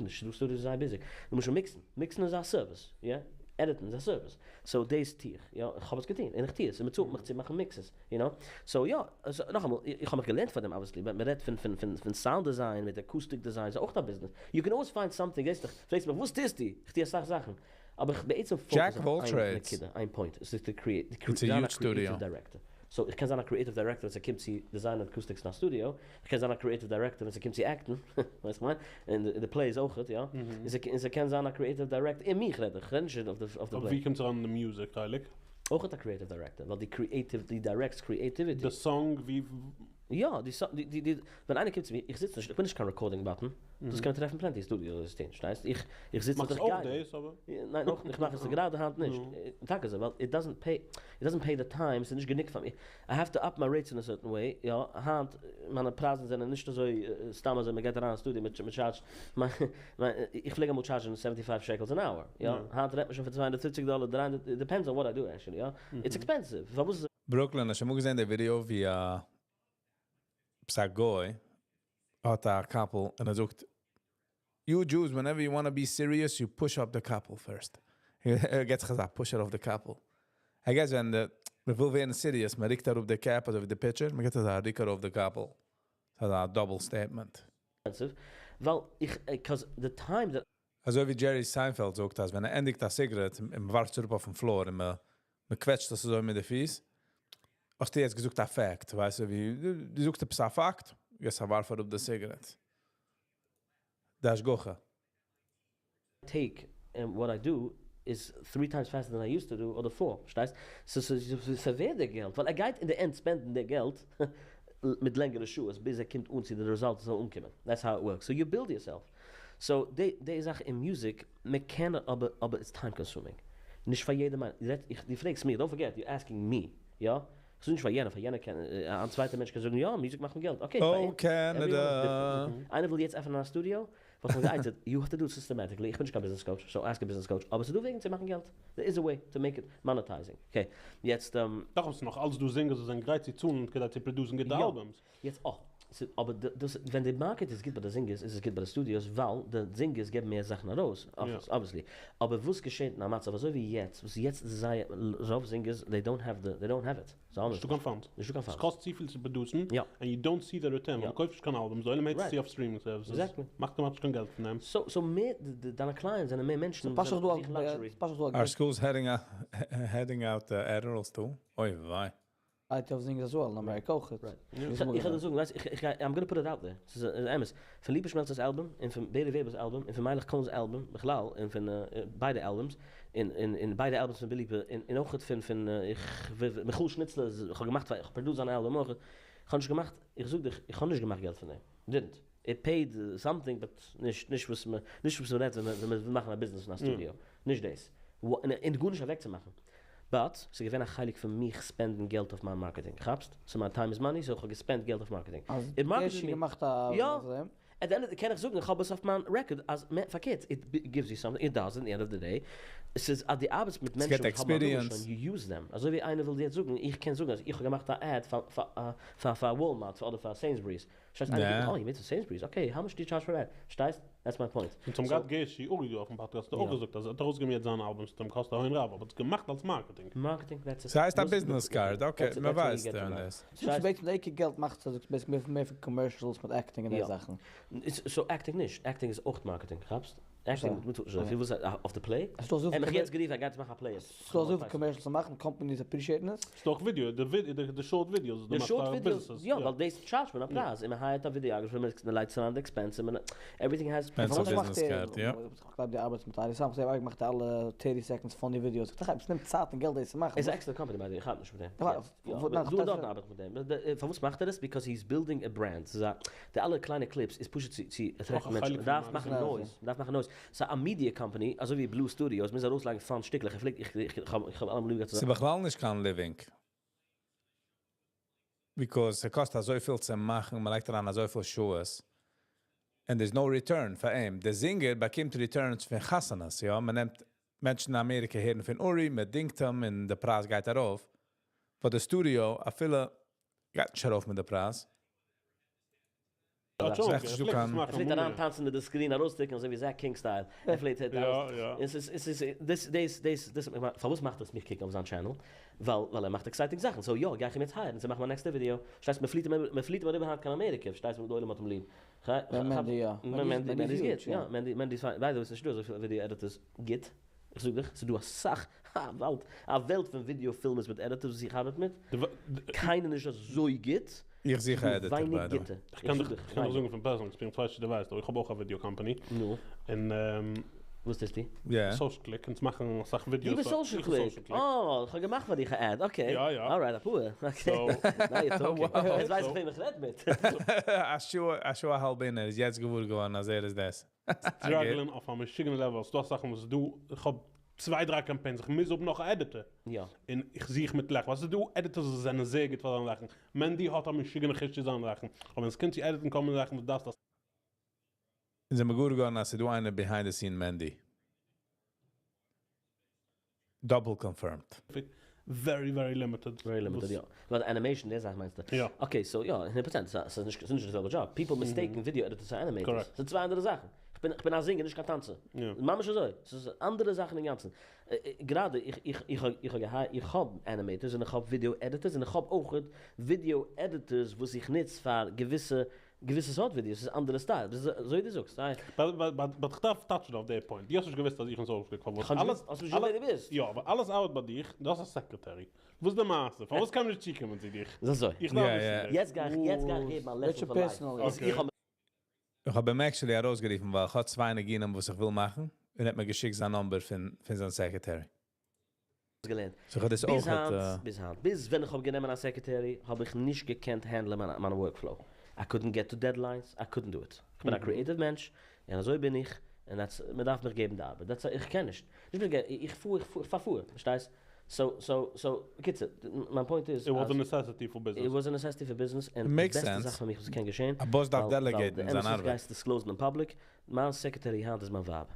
נישט דו studio איז זייער busy. דו מוזט שוין mix ן. Mix ן איז א service, יא? Edit ן איז א service. So דאס טו איך, יא? איך האב עס געטון און איך טו עס און מ'צאלט מיך צו מאכן mixes, you know? So יא, נאכאמאל, איך האב מיך געלערנט פאר דעם obviously, but מ'רעדט פון פון פון פון sound design מיט acoustic design איז אויך א business. You can always find something, ווייסט דאך, פרעגסט מיך וואס טוסטו? איך טו אסאך זאכן. אבער איך בעצם focus אויף איין נקודה, איין point, עס איז די זיין א creative director. So איך קען זיין א creative director ווען ס'קומט צו design ען acoustics אין א studio, איך קען זיין א creative director ווען ס'קומט צו act ן, ווייסט איך מיין, אין די plays אויכעט, יא, און ס'קען זיין א creative director, אין מיך רעד איך, כ'רעד נישט אויף די play.
אבער ווי קומט אריין די music חלק?
אויכעט א creative director, ווייל די creative, די direct סט creativity.
די song ווי.
יא, די סא, די, די, ווען איינער קומט צו מיר, איך זיץ נישט, איך בין נישט קיין recording button, דאס קען מען טרעפן plenty studios וואס טוהן, פארשטייסט? איך, איך זיץ
מאכסט
נישט
אויך
איך גיי.
דאס אבער?
ניין, נאך, איך מאך עס גראדע היינט נישט. טאקע אזוי, ווייל it doesn't pay, it doesn't pay the time, ס'איז נישט גענוג פאר מיר. I have to up my rates in a certain way, יא, היינט, מיינע פרייזן זענען נישט אזוי סתם אזוי, מען גייט אריין אין studio, מען charge ט, מיין, מיין, איך פלעג אמאל charge ן seventy five shekels an hour, יא, היינט רעדט מען שוין פון 250 דאלער, 300, it depends on what I do actually, יא, it's expensive, פארוואס איז.
Brooklyn, האסט שוין אמאל געזען די ווידיאו ווי א עפעס א גוי האט א קאפל און ער זאגט you Jews whenever you wanna be serious you push up the קאפל first. ער געט זיך אזא push ארויף די קאפל. I guess ווען די מען וויל ווערן serious מען ריקט אראפ די cap אזוי ווי די picture מען געט אזא ריק ארויף די קאפל. ס'איז אזא double statement.
ווייל איך cause the time that.
אזוי ווי Jerry Seinfeld זאגט אז ווען ער ענדיגט א cigarette און מען ווארפט עס אראפ אויפן floor און מען קוועטשט עס אזוי מיט די פיס. האסטו יעצט געזאגט א fact, ווייסטו, ווי דו זאגסט עפעס א פאקט, יעצט ווארף אראפ די cigarette. די השגחה.
Take and what I do is three times faster than I used to do, אדער four, פארשטייסט? So ס'ווערט די געלט, ווייל ער גייט אין די end spend ן די געלט מיט לענגערע שעות ביז ער קומט אן צו די result זאל אנקומען. That's how it works. So you build yourself. So די זאך אין music, מען קען אבער אבער it's time consuming. נישט פאר יעדער מיין, דו פרעגסט מיר, don't forget, you're asking me, יא? איך זאג נישט פאר יענער, פאר יענער קען, א צווייטער מענטש קען זאגן, יא, music מאכט מיר געלט. Okay, פאר אים.
Oh, Canada.
איינער וויל יעצט עפענען א studio, וואס מען גייט, you have to do it systematically. איך בין נישט קיין business coach, so ask a business coach. אבער ס'איז דא וועגן צו מאכן געלט. There is a way to make it monetizing. Okay, יעצט,
דאך איז נאך אלץ דא singers וואס זענען גרייט צו צאלן כדי צו produce ן גוטע albums.
יעצט, oh, אבער דאס, ווען די market איז גוט ביי די singers, איז עס גוט ביי די studios, ווייל די singers געבן מער זאכן ארויס, obviously. אבער וואס געשעט אין א מצב אזוי ווי יעצט, וואס יעצט איז זייער, רוב singers, they don't have it. So
נישטא קיין funds.
נישטא קיין
עס
funds.
קאסט צו פיל צו produce ן, and you don't see the return. מען קויפט נישט קיין albums, דער עולם הערט צו אויף streaming services. מאכט כמעט נישט קיין געלט פון דעם.
So מער, דיינע clients זענען מער מענטשן וואס זוכן luxury.
Are schools heading out Adderalls too? אוי וויי.
I tell singers as well, in America אויך.
איך וועל זאגן, ווייסט, איך גיי, I'm gonna put it out there. ס'איז אמת. פון ליפא שמעלצער'ס album, און פון בערי וועבער'ס album, און פון מיילעך קאהן'ס album, בכלל, און פון ביידע albums, און און ביידע albums פון בילי פ, און אויך פון פון איך מיכאל שניצלער, איך האב געמאכט, איך האב produced זיין album אויך. איך האב נישט געמאכט, איך זאג דיך, איך האב נישט געמאכט געלט פון דעם. Didn't. It paid something, but נישט נישט וואס מען נישט וואס מען רעדט ווען מען וויל מאכן א business פון א studio. נישט דאס. און גארנישט אוועקצומאכן. But, ס'איז געווען א חלק פון מיך spend ן געלט אויף מיין marketing. כאפסט? So מיין time is money, so איך האב גע spend ט געלט אויף marketing.
אז ער געמאכט א
יא. At the end קען איך זאגן, איך האב עס אויף מיין record, אז פארקערט, it gives you something, it does in the end of the day. עס איז אז דו ארבעטסט מיט מענטשן וואס האבן א נאמען שוין, you use them. אזוי ווי איינער וויל יעצט זאגן, איך קען זאגן אז איך האב געמאכט א ad פאר פאר Walmart אדער פאר Sainsbury's. שטייסט איינער קוקט, oh, you made for Sainsbury's, okay, how much do you charge for that? שטייסט? That's my point.
און צום גאט געשי אורי דא אויפן podcast האט ער אויך געזאגט אז ער האט ארויסגעגעבן יעצט זיינע albums דעם קאסט א הון רב אבער האט עס געמאכט אלס marketing.
Marketing, that's it.
ס'הייסט א business card, okay, מען ווייסט דאס.
ס'איז בעצם די עיקר געלט מאכט זיך בעצם מער פון commercials מיט acting און די זאכן.
So acting נישט, acting איז אויך marketing, כאפסט? Acting מיט אזויפיל וואס אויף די play?
עס איז דא אזויפיל
ער מיך יעצט גערופן ער גייט מאכן א play.
ס'איז דא אזויפיל commercials צו מאכן, companies appreciate ן עס.
ס'איז דא אויך ווידיאו, די short videos וואס דו מאכסט פאר businesses.
יא, ווייל דאס charge ט מען א פרייז, און מען hire ט א videographer, מען לייגט צוזאם די expense, און מען, everything has.
Expensive business card, יא.
כ'גלייב דו ארבעטסט מיט ארי סאם, כ'זעה ארי מאכט אלע thirty seconds funny videos, איך טראכט עס נעמט צייט און געלט דאס צו מאכן.
איז א עקסטערע company by the way, איך ארבעט נישט מיט אים. דא דארטן ארבעט איך מיט אים. פארוואס מאכט ער עס? Because he is building a brand. ס'איז א, די אלע קליינע clips איז פשוט צו צו attract ן מענטשן. מ'דארף מאכן noise, מ'דארף מאכן noise. ס'איז א media company, אזוי ווי Blue Studios, מ'מוז ארויסלייגן fun שטיקלעך. איך פלעג, איך איך האב אלעמאל ליב געהאט צו.
ס'איז בכלל נישט קיין living. Because ס'קאסט אזויפיל צו מאכן, מ'לייגט אריין אזויפיל שעות. And there's no return פאר אים. דער singer באקומט returns פון חתונות, יא. מ'נעמט מענטשן אין אמעריקע הערן פון אורי, מ'דינגט אים און דער פרייז גייט ארויף. פאר די studio אפילו גייט נישט ארויף מיט די פרייז.
ער פלעגט אריין טאנצן מיט די screen ארויסדרוקן אזוי ווי זעק קינג style, ער פלעגט ארויס, עס איז עס איז דאס דאס דאס דאס פארוואס מאכט עס מיך קוקן אויף זיין channel? ווייל ווייל ער מאכט exciting זאכן, so יא גיי איך אים יעצט hire ן צו מאכן מיין נעקסטע ווידיאו, שטייסט מען פליט אים מען פליט אים אריבער היינט קיין אמעריקע, פארשטייסט די עולם האט אים ליב,
מענדי יא,
מענדי איז גוט, יא מענדי מענדי איז פיין, by the way ס'נישטא אזויפיל video editors גוט, איך זאג דיך ס'דא אסאך, א וועלט א וועלט פון video filmers מיט editors וואס איך ארבעט מיט, קיינער נישט אזוי גוט.
איך זוך א editor by the way.
איך קען דיך זאגן פון personal experience, כ'ווייס נישט צו דו ווייסט, אבער איך האב אויך א video company.
נו.
און.
וואס טוסטו?
Social Click, אונז מאכן אסאך ווידיאוס.
דו ביסט Social Click? אה, איך האב געמאכט פאר דיך א ad, okay.
יא יא.
Alright, אפאר. Okay. Now you're talking. יעצט ווייס איך וועם איך רעד מיט.
א שעה, א שעה א האלב אין ער איז יעצט געוואר געווארן אז ער איז דאס.
Struggle ען אויף א משוגענע level, ס'דא אסאך וואס דא, איך האב צוויי דריי campaigns, איך מוז האבן נאך א editor.
יא.
און איך זוך מיט לעכט, ווייל ס'איז דא editors וואס זענען זייער גוט פאר זיינע זאכן, מענדי האט א משוגענע חוש צו זיינע זאכן, אבער ווען ס'קומט צו edit ן כל מיני זאכן וואס דארפסט א.
אונז זעמיר געוואר געווארן אז ס'איז דא איינער behind the scene מענדי. Double confirmed.
Very very limited.
Very limited יא. ווייל animation די זאך מיינסטו?
יא.
Okay so יא, הונדערט פראצענט, ס'איז נישט די זעלבע דזשאב. People mistaken video editors צו animators. ס'איז צוויי אנדערע זאכן. כ'בין א singer נישט קיין טאנצער. ממש אזוי. ס'איז אנדערע זאכן אינגאנצן. גראדע איך איך איך איך האב געהייערט איך האב animators און איך האב video editors און איך האב אויכעט video editors וואס איך נוץ פאר געוויסע. געוויסע סארט ווידיאוס איז אנדערע style, דאס איז אזוי ווי דו זאגסט, איי.
But איך דארף touch ן אויף די point. דו האסט נישט געוואוסט אז איך בין so אויפגערעגט פארוואס
איך האב
אלעס
נישט געוואוסט, האסט נישט געוואוסט ווער דו ביסט.
יא, אבער אלעס ארבעט ביי דיך, דו האסט א secretary. וואס איז די מעשה? פארוואס קען מען נישט צוקומען צו דיך?
איז אזוי.
איך דארף וויסן דאס.
יעצט גיי איך יעצט גיי איך געבן א lesson for life.
Okay.
איך האב
איך האב אים actually ארויסגערופן, ווייל איך האב צוויי ניגונים וואס איך וויל מאכן, און ער האט מיר געשיקט זיין number פון פון זיין secretary.
געלערנט.
So איך האב דאס
ביז
אויך
היינט,
האט,
ביז היינט, ביז ווען איך האב גענומען א secretary, האב איך נישט געקענט handle ען מיין מיין workflow. I couldn't get to deadlines, I couldn't do it. איך בין א creative מענטש, און אזוי בין איך, און that's, מען דארף מיך געבן די ארבעט. That's, איך קען נישט. נישט מיט איך פאר, איך פאר, איך פאר פאר, פארשטייסט? So, so, so, בקיצור, מיין point איז,
It was a
אז
necessity for business.
It was a necessity for business, and
Makes
די בעסטע
sense.
זאך פאר מיך וואס קען געשען,
א boss דארף
ווייל
delegate ן
די
זיין
אמת איז
ארבעט.
גייסט disclose ן in public, מיין secretary היינט איז מיין ווייב.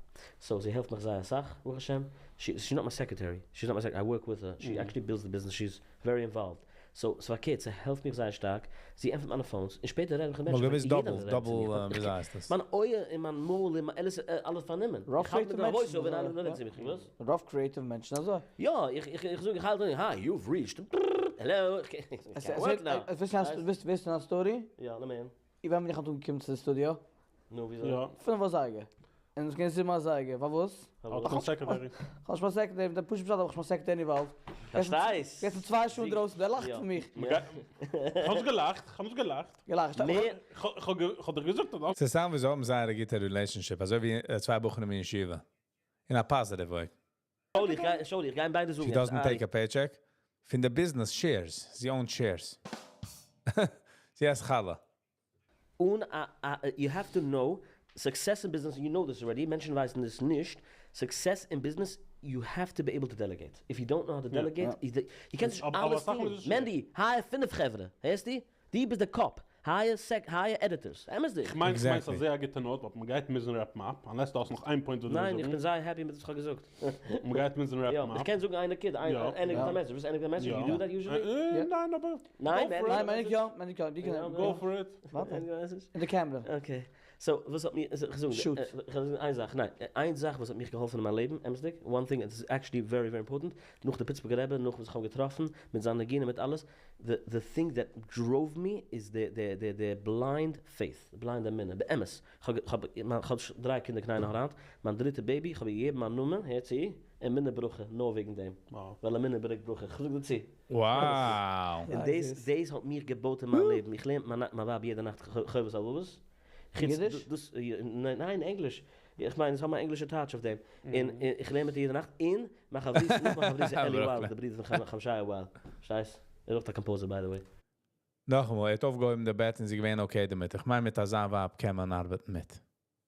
So זי העלפט מיך זייער אסאך, ברוך השם. She, she's not my secretary. She's not my secretary. I work with her. She actually builds the business. She's very involved. So, ס'פארקערט, זי העלפט מיך זייער שטארק. זי ענטפערט מיינע phones. און שפעטער רעד איך מיט
מאל
מענטשן.
געוויס
יעדער
double,
רעדט צו מיר.
double,
איך
ווי הייסט דאס?
מיין אויער און מיין מויל און מיין אלעס, אלעס פארנומען.
רוב
איך האלט מיט
creative
די voice
מענטשן
over און אלע
אזוי,
רעדן
יא.
צו מיך, וואס?
רוב creative מענטשן אזוי.
יא, איך, איך, איך זאג, איך האלט אן, "Hi, you've reached." Hello. איך
עס
איך
עס
work now.
עס ווייסט ווייסט א story?
יא, נעם אהן.
איך ווען איך האב געקומען צו די studio.
נו, וויאזוי?
יא.
5 אזייגער. און עס גייען 7 אזייגער. פארוואס?
האט קיין secretary.
איך האב נישט מיין secretary, דער פשוט פשט האב איך מיין secretary involved.
פארשטייסט?
יעצט 2 שעה דרויסן, דער לאכט פון מיך.
יא.
איך האב נישט געלאכט, איך האב נישט געלאכט.
געלאכט.
מער
איך האב איך האב דיר געזאגט, אז
ס'איז sound ווי זיי האבן זייער א גוטע relationship, אזוי ווי צוויי בחורים אין ישיבה. In a positive way.
שאולי, איך גיי, שאולי, איך גיי ביידע זאגן.
She doesn't take a paycheck. פון די business shares. זי owns shares. זי עסט חלה.
און you have to know, success in business, you know this already, מענטשן ווייסן דאס נישט, success in business, you have to be able to delegate. If you don't know how to delegate, you קענסט נישט
אבער
אלעס
סאך מאל
טון.
איז עס שווער.
מענדי, hire פינף חברה, הערסטו? דו ביסט דער קאפ. Hire sec, hire editors. אמת'דיג.
איך מיין, איך מיין,
Exactly.
ס'איז א זייער גוטע note, אבער מען גייט מוזן wrap ן up, unless דו האסט נאך איין point, וואס דו
ניין,
ווילסט
איך
זאגן.
בין זייער happy מיט וואס איך האב געזאגט.
מען גייט מוזן wrap ן
יא,
up.
איך קען זאגן איינע קינד, איין
יא.
איינע
יא.
message. וואס איינע message?
יא.
You do that usually?
ניין, אבער
ניין,
Go
man.
for it.
ניין, מיין איך יא, מיין איך יא. די
יא.
קען
Go for it.
ווארט.
איינע message?
אין די camera.
Okay. So, וואס האט מיר, איך זאג,
Shoot.
איך זאג איין זאך, ניין, איין זאך וואס האט מיך געהאלפן אין מיין לעבן, אמת'דיג, one thing, it's actually very, very important, נאך דער Pittsburgher רבי, נאך וואס איך האב געטראפן, מיט זיין נגינה, מיט אלעס, the thing that drove me is the blind faith, the blind אמונה, באמת. איך האב, איך האב, איך האב דריי קינדער קיין עין הרע, מיין דריטע baby, איך האב געגעבן מיין נאמען, הערט צו, אמונה ברכה, נאר וועגן דעם. ווייל אמונה ברענגט ברכה. איך זאג דיר צו.
Wow.
און דאס, דאס האט מיר געבויט אין מיין לעבן. איך לערן מיין מיין ווייב יעדע נאכט חובת הלבבות.
אידיש?
דאס, ניין, ניין, ענגליש. איך מיין, עס האט מיין ענגלישע touch אויף דעם. און איך לערן מיט איר יעדע נאכט. און מיין חברותא, נאך מיין חברותא אלי ווייל, דער ברודער פון חיים שייע ווייל. פארשטייסט? ער איז אויך א composer, by the way.
נאכאמאל, ער האט אויפגעהויבן די בעט און זי געווען okay דערמיט. איך מיין, מיט אזא ווייב קען מען ארבעטן מיט.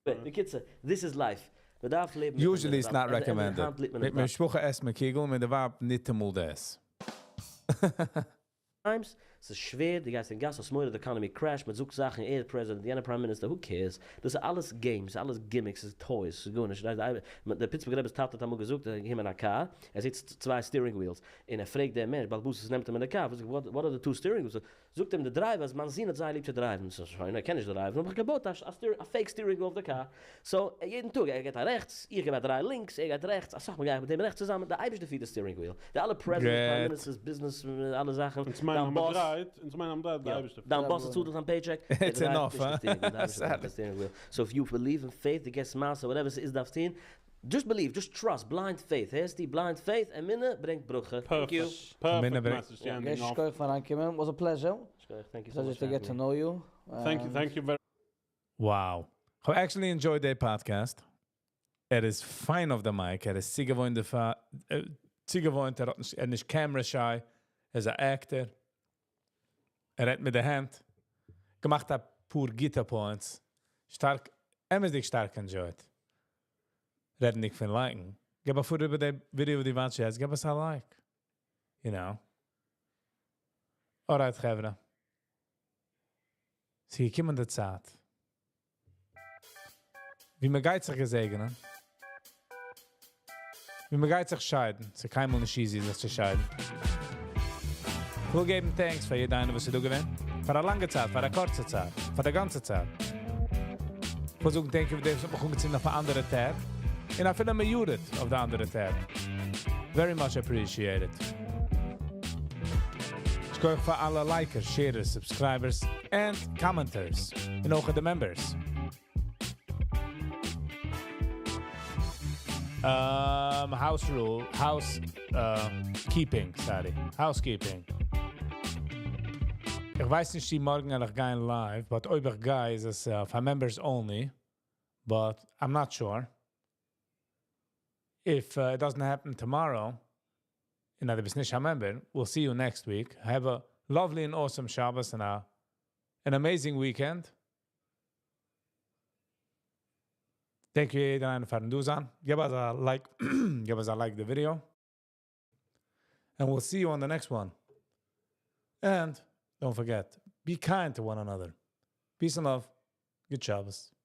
בקיצור, this is life. מען דארף לעבן מיט
Usually it's not
און
recommended.
היינט לעבט מען
מיט
נישט.
משפחה עסט מען קוגל, מיט די ווייב ניטאמאל דאס.
Times, עס איז שווער, דו גייסט אין גאס, האסט מורא, the economy crash, מען זאגט זאכן, ער president, יענער prime minister, who cares? דאס איז אלעס games, אלעס gimmicks, עס איז toys, עס איז גארנישט. דער Pittsburgher רבי'ס טאטע האט אמאל געזאגט, ער געקומען אין א car, ער זעט צוויי steering wheels, און ער פרעגט דער מענטש, בעל הבית וואס נעמט אים אין די car, וואס, what are the two steering wheels? זאגט אים דער driver, אז מיין זון האט זייער ליב צו drive ן. So, שוין, ער קען נישט drive ן, האב איך געבויט א fake steering wheel אויף די car. So, יעדן טאג, ער גייט א רעכטס, איך גיי א דריי לינקס, ער גייט רעכטס, אסאך מאל גיי איך מיט אים רעכטס צוזאמען, דער אייבערשטער פירט די steering wheel. די אלע presidents, prime ministers, business, אלע זאכן.
און צו מיין
דיין
נומער
boss
דריי, און צו מיין נומער דריי, דער
יא.
אייבערשטער.
דיין boss צאלט דיך זיין paycheck, ער
It's
דרייט
enough,
נישט די
huh?
steering wheel, דער אייבערשטער דרייט די steering wheel. So if you believe in faith, דו געבסט מעשר, whatever עס איז דארפסט טון, just believe, just trust, blind faith. הערסטו? Blind faith, אמונה ברענגט ברכה. Thank you.
Perfect. Perfect
אמונה ברענגט-
message to ending off.
שכוח פאר אריינקומען. Was a pleasure.
שכוח, thank you so
Pleasure
much
to
for
get
having
to
me.
know you.
Thank you, thank you very
Wow. איך האב actually enjoyed the podcast. ער איז fine off the mic. ער איז צוגעוואוינט, צוגעוואוינט. ער האט נישט, ער איז נישט camera shy. ער איז א actor. ער רעדט מיט די הענט. געמאכט א פאר גוטע points. שטארק, אמת'דיג שטארק enjoyed. רעדנדיג פון like ן. גיב א פאר איבער די video, וואס דו watch יעצט. גיב אונז א like. You know. Alright, חברה. ס'איז געקומען די צייט. ווי מען גייט זיך געזעגענען. ווי מען גייט זיך שיידן. ס'איז קיינמאל נישט easy, זיך צו שיידן. איך וויל געבן thanks פאר יעדער איינער, וואס איז דא געווען. פאר א לאנגע צייט, פאר א קורצע צייט, פאר די גאנצע צייט. איך וויל זאגן thank you פאר דעם, וואס האט מיך אנגעצינדן אויף אן אנדערע tab. און אפילו muted אויף די אנדערע tab. Very much appreciated. שכוח פאר אלע likers, sharers, subscribers and commenters, און אויך די members. Um, house rule, house uh, keeping, sorry, housekeeping. איך ווייס נישט צי מארגן וועל איך גיין live, but אויב איך גיי איז עס uh, פאר members only, but I'm not sure. If uh, it doesn't happen tomorrow, און דו ביסט נישט א member, we'll see you next week. Have a lovely and awesome Shabbos and a, an amazing weekend. Thank you יעדער איינער פארן דא זיין. גיב אונז א like, גיב אונז א like the video. And we'll see you on the next one. And don't forget, be kind to one another. Peace and love. Good Shabbos.